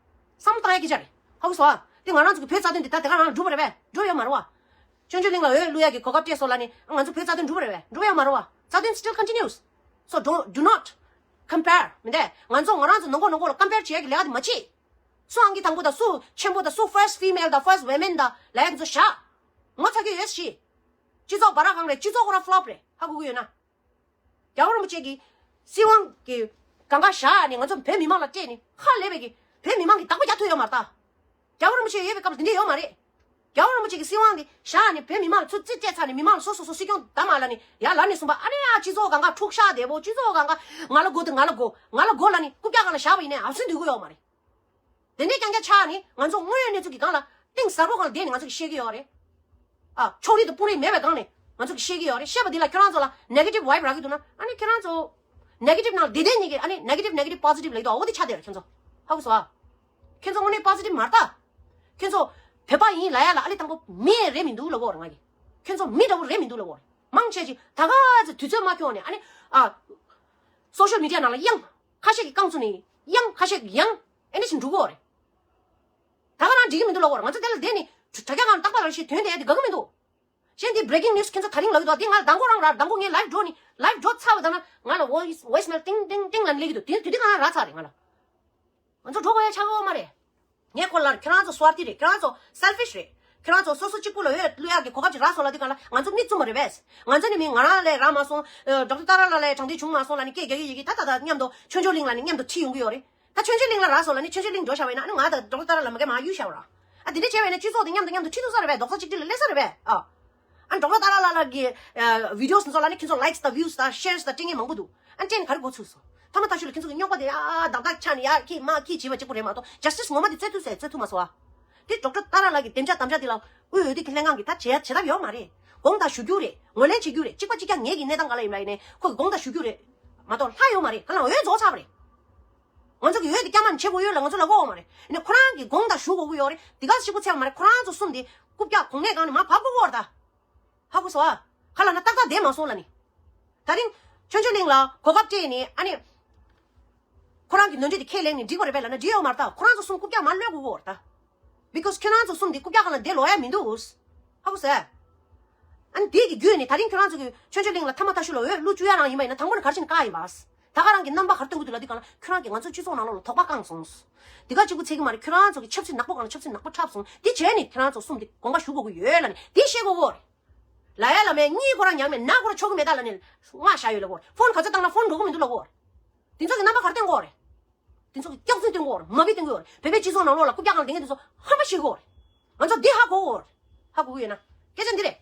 བསམ་བློ་བཏང་ཡ་སྐད་ཆ་རེད། ཧ་གོ་སོང་ཨ། དེ་ང་རང་ཚོ་གི་བོད་རྩ་དོན་འདི་ད་དེ་ག་རང་ལ་འགྲུབ་པ་རེད་པས། འགྲུབ་ཡོད་མ་རེད་བ། ཆོས་འབྱོར་གླིང་ལ་འོས་བླུག་ཡ་གི་གོ་སྐབས་སྤྲད་སོང་ལབ་ནས་ང་ཚོ་བོད་རྩ་དོན་འགྲུབ་པ་རེད་པས། འགྲུབ་ཡོད་མ་རེད་བ། རྩ་དོན་still continues. So don't, do not compare. མི་འདྲ། ང་ཚོ་ང་རང་ཚོ་ནང་ཁོག་ནང་ཁོག་ལ་compare བྱེད་ཡ་གི་ལས་ཀ་དེ་མ་བྱེད། སུ་ཨང་ཀི་དང་པོ་དང་སུ་ཆེན་པོ་དང་སུ་first female དང་first women དང་ལས་ཀ་དེ་ཚོ་བཞག་ངོ་ཚ་གི་ཡོད་ཤི། སྤྱི་ཚོགས་བ་ར་གང་རེད། སྤྱི་ཚོགས་ཁོ་རང་flop རེད། ཧ་གོ་གི་ཡོད་ན། རྒྱལ་བ་རིན་པོ་ཆེ་གིས་སྲིད་དབང་གི་ གང་ག་བཞག་ནས་ང་ཚོ་བོད་མི་མང་ལ་སྤྲད་ནས་ཧ་ལས་པའི་གི་བོད་མི་མང་གི་བདག་པོ་རྒྱག་ཐུབ་ཡོད་མ་རེད་ད། རྒྱལ་བ་རིན་པོ་ཆེ་ཡོད་པའི་སྐབས་ལ་དེ་འདྲས་ཡོད་མ་རེད། རྒྱལ་བ་རིན་པོ་ཆེ་གི་སྲིད་དབང་དེ་བཞག་ནས་བོད་མི་མང་ལ་ཚུར་རྩིས་སྤྲད་ཚར་ནས་མི་མང་ལ་སོ་སོ་སོ་སྲིད་སྐྱོང་བདམས་མ་ལ་ནི་ཡ་ལ་ནི་གསུངས་པ་ཨ་ནི་ཨ་སྤྱི་ཚོགས་གང་ག་འཁྲུག་ཤག་བདེ་པོ་སྤྱི་ཚོགས་གང་ག་ང་ལ་དགོས་དེ་ང་ལ་དགོས་ང་ལ་དགོས་ལ་ནི་རྐུབ་བཀྱག་སྒང་ལ་བཞག་པ་ཡིན་ནའི་ཨབ་སེན་འདུག་གི་ཡོད་མ་རེད། དེ་འདྲས་རྐྱང་རྐྱང་ཆགས་ནི་ང་ཚོ་དངོས་ཡོད་གནས་ཚུལ་གྱི་སྒང་ལ་གཏིང་ཟབ་པོ་སྒང་ལ་བསྡད་ནས་ང་ཚོ་གིས་བཤད་ཀྱི་ཡོད་རེད། ཨ་ཕྱོགས་རིས་དང་དཔུང་རིས་མེད་པའི་སྒང་ནས་ང་ཚོ་གིས་བཤད་ཀྱི་ཡོད་རེད། བཤད་པ་འདི་ལ་ཁྱོད་རང་ཚོ་ལ་ནེ་གེ་ཊིབ་ཝའི་བྷི་རག་གི་འདུག་ན་ཨ་ནི་ཁྱོད་རང་ཚོ་ནེ་གེ་ཊིབ་ནང་བདེ་བདེ་གཉིས་ཀྱི་ཨ་ནི་ནེ་གེ་ཊིབ་ནེ་གེ་ཊིབ་པོ་ཟི་ཊིབ་ལབ་ཀྱི་འདུག་འོ་དེ་ཆགས་བསྡད་རེད་ཁྱོད་ཚོ། ཧ་གོ་སོང་ཨ། ཁྱོད་ཚོ་དངོས་གནས་པོ་ཟི་ཊིབ་མ་རེད་ད། ཁྱོད་ཚོ་བོད་པ་ཡིན་ལབ་ཡ་ལ་ཨ་ལེ་དང་པོ་མི་རེད་མི་འདུག་ལབ་ཀྱི་ཡོད་རེད་ང་གིས། ཁྱོད་ཚོ་མི་འདྲ་བོ་རེད་མི་འདུག་ལབ་ཀྱི་ཡོད་རེད། མང་ཆེ་ཅིག་ད་ག་ཚོད་དུས་ཚོད་མ་འཁྱོངས་ནས་ཨ་ནི་ཨ་སོ་ཤལ་མི་ཌི་ཡ་ནང་ལ་གཡང་ཁ་ཤས་ཀྱིས་རྐང་བཙུགས་ནས་གཡང་ཁ་ཤས་ཀྱིས་ཡང་ཨེ་འདྲ་ཞིག་འགྲོ་གི་ཡོད་རེད། ད་ག་རང་འགྲིག་གི་མི་འདུག་ལབ་ཀྱི་ཡོད་རེད། ང་ཚོ་དེ་ལ་བསྡད་ནས་དྲ་རྒྱ་སྒང་ལ་རྟག་པར་རང་བཞིན་དོན་དེ་དེ་དགའ་གི་མི་འདུག་གཞན་དེ་བྷི་རེ་ཀིང་ནིའུ་སི་ཁྱེད་ཚོ་ད་རིང་ལབ་ཀྱི་འདུག་དེ་ང་ལ་མདང་དགོང་རང་ར་མདང་དགོང་ངས་ལའིབ་འགྲོ་ནི་ལའིབ་འགྲོ་ཚར་བ་དང་ན་ང་ལ་ཝོ་ཡིས་ཝོ་ཡིས་མེལ་ཏིང་ཏིང་ཏིང་ལབ་ནི་ལེགས་ཀྱི་འདུག་དེ་དུས་དེ་གང་ར་ཚར་རེད་ང་ལ། ང་ཚོ་འགྲོ་དགོས་ཡ་ཆགས་ཀྱི་ཡོད་མ་རེད། ངས་ཁོ་ལ་ཁྱེད་རང་ཚོ་སུ་ཝར་ཐི་རེད། ཁྱེད་རང་ཚོ་སེལ་ཕིཤ་རེད། ཁྱེད་རང་ཚོ་སོ་སོ་གཅིག་པུ་ལ་འོས་བླུག་ཡག་གི་གོ་སྐབས་ཅིག་རག་སོང་ལབ་དུས་གང་ལ་ང་ཚོ་མི་བཙུན་མ་རེད་པས། ང་ཚོ་ནི་མི་ང་རང་ལས་རག་མ་སོང་། ཨ་ཌོག་ཊར་ཏཱ་ར་ལགས་ལས་དྲང་བདེན་བྱུང་མ་སོང་ལབ་ནི་སྐད་རྒྱག་གི་ཡོད་ཀི། ད་ད་ད་མཉམ་དུ་ཆོས་འབྱོར་གླིང་ལ་ནི་མཉམ་དུ་ཁྲིད་ཡོང་གི་ཡོད་རེད། ད་ཆོས་འབྱོར་གླིང་ལ་རག་སོང་ལབ་ནི་ཆོས་འབྱོར་གླིང་འགྲོ་བཞག་པ་ཡིན་ན་ཨ་ནི་ང་ད་ཌོག་ཊར་ཏཱ་ར་ལགས་མ་གི་མ་གཡུག་བཞག་པ་ར། ཨ་དེ་འདྲ་བྱས་པ་ཡིན་ན་སྤྱི་ཚོགས་དེ་མཉམ་དུ་མཉམ་དུ་ཁྲིད་ཐུབ་ས་རེད་པས། རྡོག་རྩ་གཅིག་སྒྲིལ་ལ་སླེབས་ས་རེད་པས་ཨ། ཨ་ཌོག་ཊར་ཏཱ་ར་ལགས་ལགས་ཀྱི་ཨ་བི་ཌི་ཡོ་སི་ཚོ་ལ་ནི་ཁྱེད་ཚོ་ལའིཀ་དང་བིའུ་དང་ཤེར་དང་སྤྲད་མཁན་མང་པོ་འདུག་ཨ་ནི་སྤྲད་ནས་ག་རེ་གོ་ཚུགས་སོང་། ཐ་མ་ད་ཤུ་ལ་ཁྱེད་ཚོ་གི་རྙོག་པ་དེ་ཨ་ཨ་བདག་བདག་ཆགས་ནས་ཡ་ཁྱེད་མ་ཁྱེད་བྱས་པ་གཅིག་པོ་རེད་མ་གཏོགས་ཇ་སི་ཊི་སི་ངོ་མ་དེ་བཙལ་ཐུབ་ཟེར་བཙལ་ཐུབ་མ་སོང་ཨ། དེ་ཌོག་ཊར་ཏཱ་ར་ལགས་ཀྱི་བདེ་འཇགས་དམ་དྲག་དེ་ལ་དབུས་འོས་བསྡུ་གི་ལྷན་ཁང་གི་ད་བྱེད་ཡ་བྱེད་ཐབས་ཡོད་མ་རེད། དགོངས་དག་ཞུ་རྒྱུ་རེད། ངོས་ལེན་བྱེད་རྒྱུ་རེད། གཅིག་པ་གཅིག་རྐྱང་ངེད་ཀྱི་གནས་སྟངས་ག་ལ་ཡིན་པ་ཡིན་ནའི་ཁོ་གི་དགོངས་དག་ཞུ་རྒྱུ་རེད་མ་གཏོགས་ལྷ་ཡོད་མ་རེད། ག་ལ་འོས་རྫོགས་ཚར་བ་རེད། ང་ཚོ་གི་འོས་དེ་བསྐྱར་མ་ནི་བྱེད་དགོས་ཡོད་ལ་ང་ཚོ་ལ་དགོས་ཡོད་མ་རེད། ཡིན་ནའི་ཁོ་རང་གི་དགོངས་དག་ཞུ་དགོས་ཀྱི་ཡོད་རེད། དེ་ག་ཞིག་པོ་ཚད་པ་མ་རེད། ཁོ་རང་ཚོ་གསུམ་དེ་རྐུབ་བཀྱག་གོང་ནས་གང་ནས་མར་བབས་དགོས་ཀྱི་ཡོད་རེད་ད། ཧ་གོ་སོང་ཨ། ག་ལ་ན་ཏག་ཏག་བསྡད་མ་སོང་ལ་ནི། ད་རིང་ཆོས་འབྱོར་གླིང་ལ་གོ་སྐབས་སྤྲད་ནས་ཨ་ནི། ཁོ་རང་གི་ནོར་འཁྲུལ་དེ་ཁས་ལེན་ནས་འགྲིག་པ་རེད་པས་ལབ་ན་འགྲིག་ཡོད་མ་རེད་ད། ཁོ་རང་ཚོ་གསུམ་རྐུབ་བཀྱག་མར་གློད་དགོས་ཀྱི་ཡོད་རེད་ད། Because ཁྱོད་རང་ཚོ་གསུམ་དེ་རྐུབ་བཀྱག་སྒང་ལ་བསྡད་ལོག་ཡ་མི་འདུག་ཧ་གོ་སོང་ཨ། ཨ་ནི་དེ་གི་བརྒྱུད་ནས་ད་རིང་ཁྱོད་རང་ཚོ་གི་ཆོས་འབྱོར་གླིང་ལ་ཐ་མ་ཐ་ཤུ་ལ་འོས་བླུག་བཅུག་ཡ་རང་ཡིན་པ་ཡིན་ན་དང་པོ་ནས་ག་རེ་བྱས་ནས་བཀག་ཡིན་པ། ད་ག་རང་གི་རྣམ་པ་ག་རེ་སྟོན་གྱི་འདུག་ལབ་དུས་གང་ལ་ཁྱོད་རང་གིས་ང་ཚོའི་སྤྱི་ཚོགས་ནང་ལོགས་ལ་དོགས་པ་བསྐངས་སོང་། དེ་ག་གཅིག་པུ་ཚད་ཀྱི་མ་རེད། ཁྱོད་རང་ཚོ་གི་ཆབ་སྲིད་ནག་པོ་གང་ལ་ཆབ་སྲིད་ནག་པོ་འཁྲབ་སོང་། དེ་བྱས་ནས་ཁྱོད་རང་ཚོ་གསུམ་དེ་དགོངས་པ་ཞུ་དགོས་ཀྱི་ཡོད་ལབ་ནས་དེ་བཤད་དགོས་ཀྱི་ཡོད་རེད། ལབ་ཡ་ལ་མེད་གཉིད་ཁོ་རང་མྱངས་མེད་ན་ཁོ་རང་ཆོག་གི་མེད་ད་ལབ་ནས་སྔགས་བཞག་ཡོད་ལབ་ཀྱི་ཡོད་རེད། ཕོན་ག་ཚོད་བཏང་ན་ཕོན་འགྲོ་གི་མི་འདུག་ལབ་ཀྱི་ཡོད་རེད། དེ་ཚོ་གི་རྣམ་པ་ག་རེ་སྟོན་དགོས་རེད། དེ་ཚོ་གི་སྐྱག་རྫུན་སྟོན་དགོས་རེད། མ་དཔེ་སྟོན་དགོས་རེད། བོད་པའི་སྤྱི་ཚོགས་ནང་ལོགས་ལ་རྐུབ་བཀྱག་སྒང་ལ་བསྡད་མཁན་དེ་ཚོ་ཧམ་པ་བཤད་དགོས་རེད། ང་ཚོ་འདི་ཧ་གོ་དགོས་རེད། ཧ་གོ་གི་ཡོད་ན། སྐད་ཆ་འདི་རེད།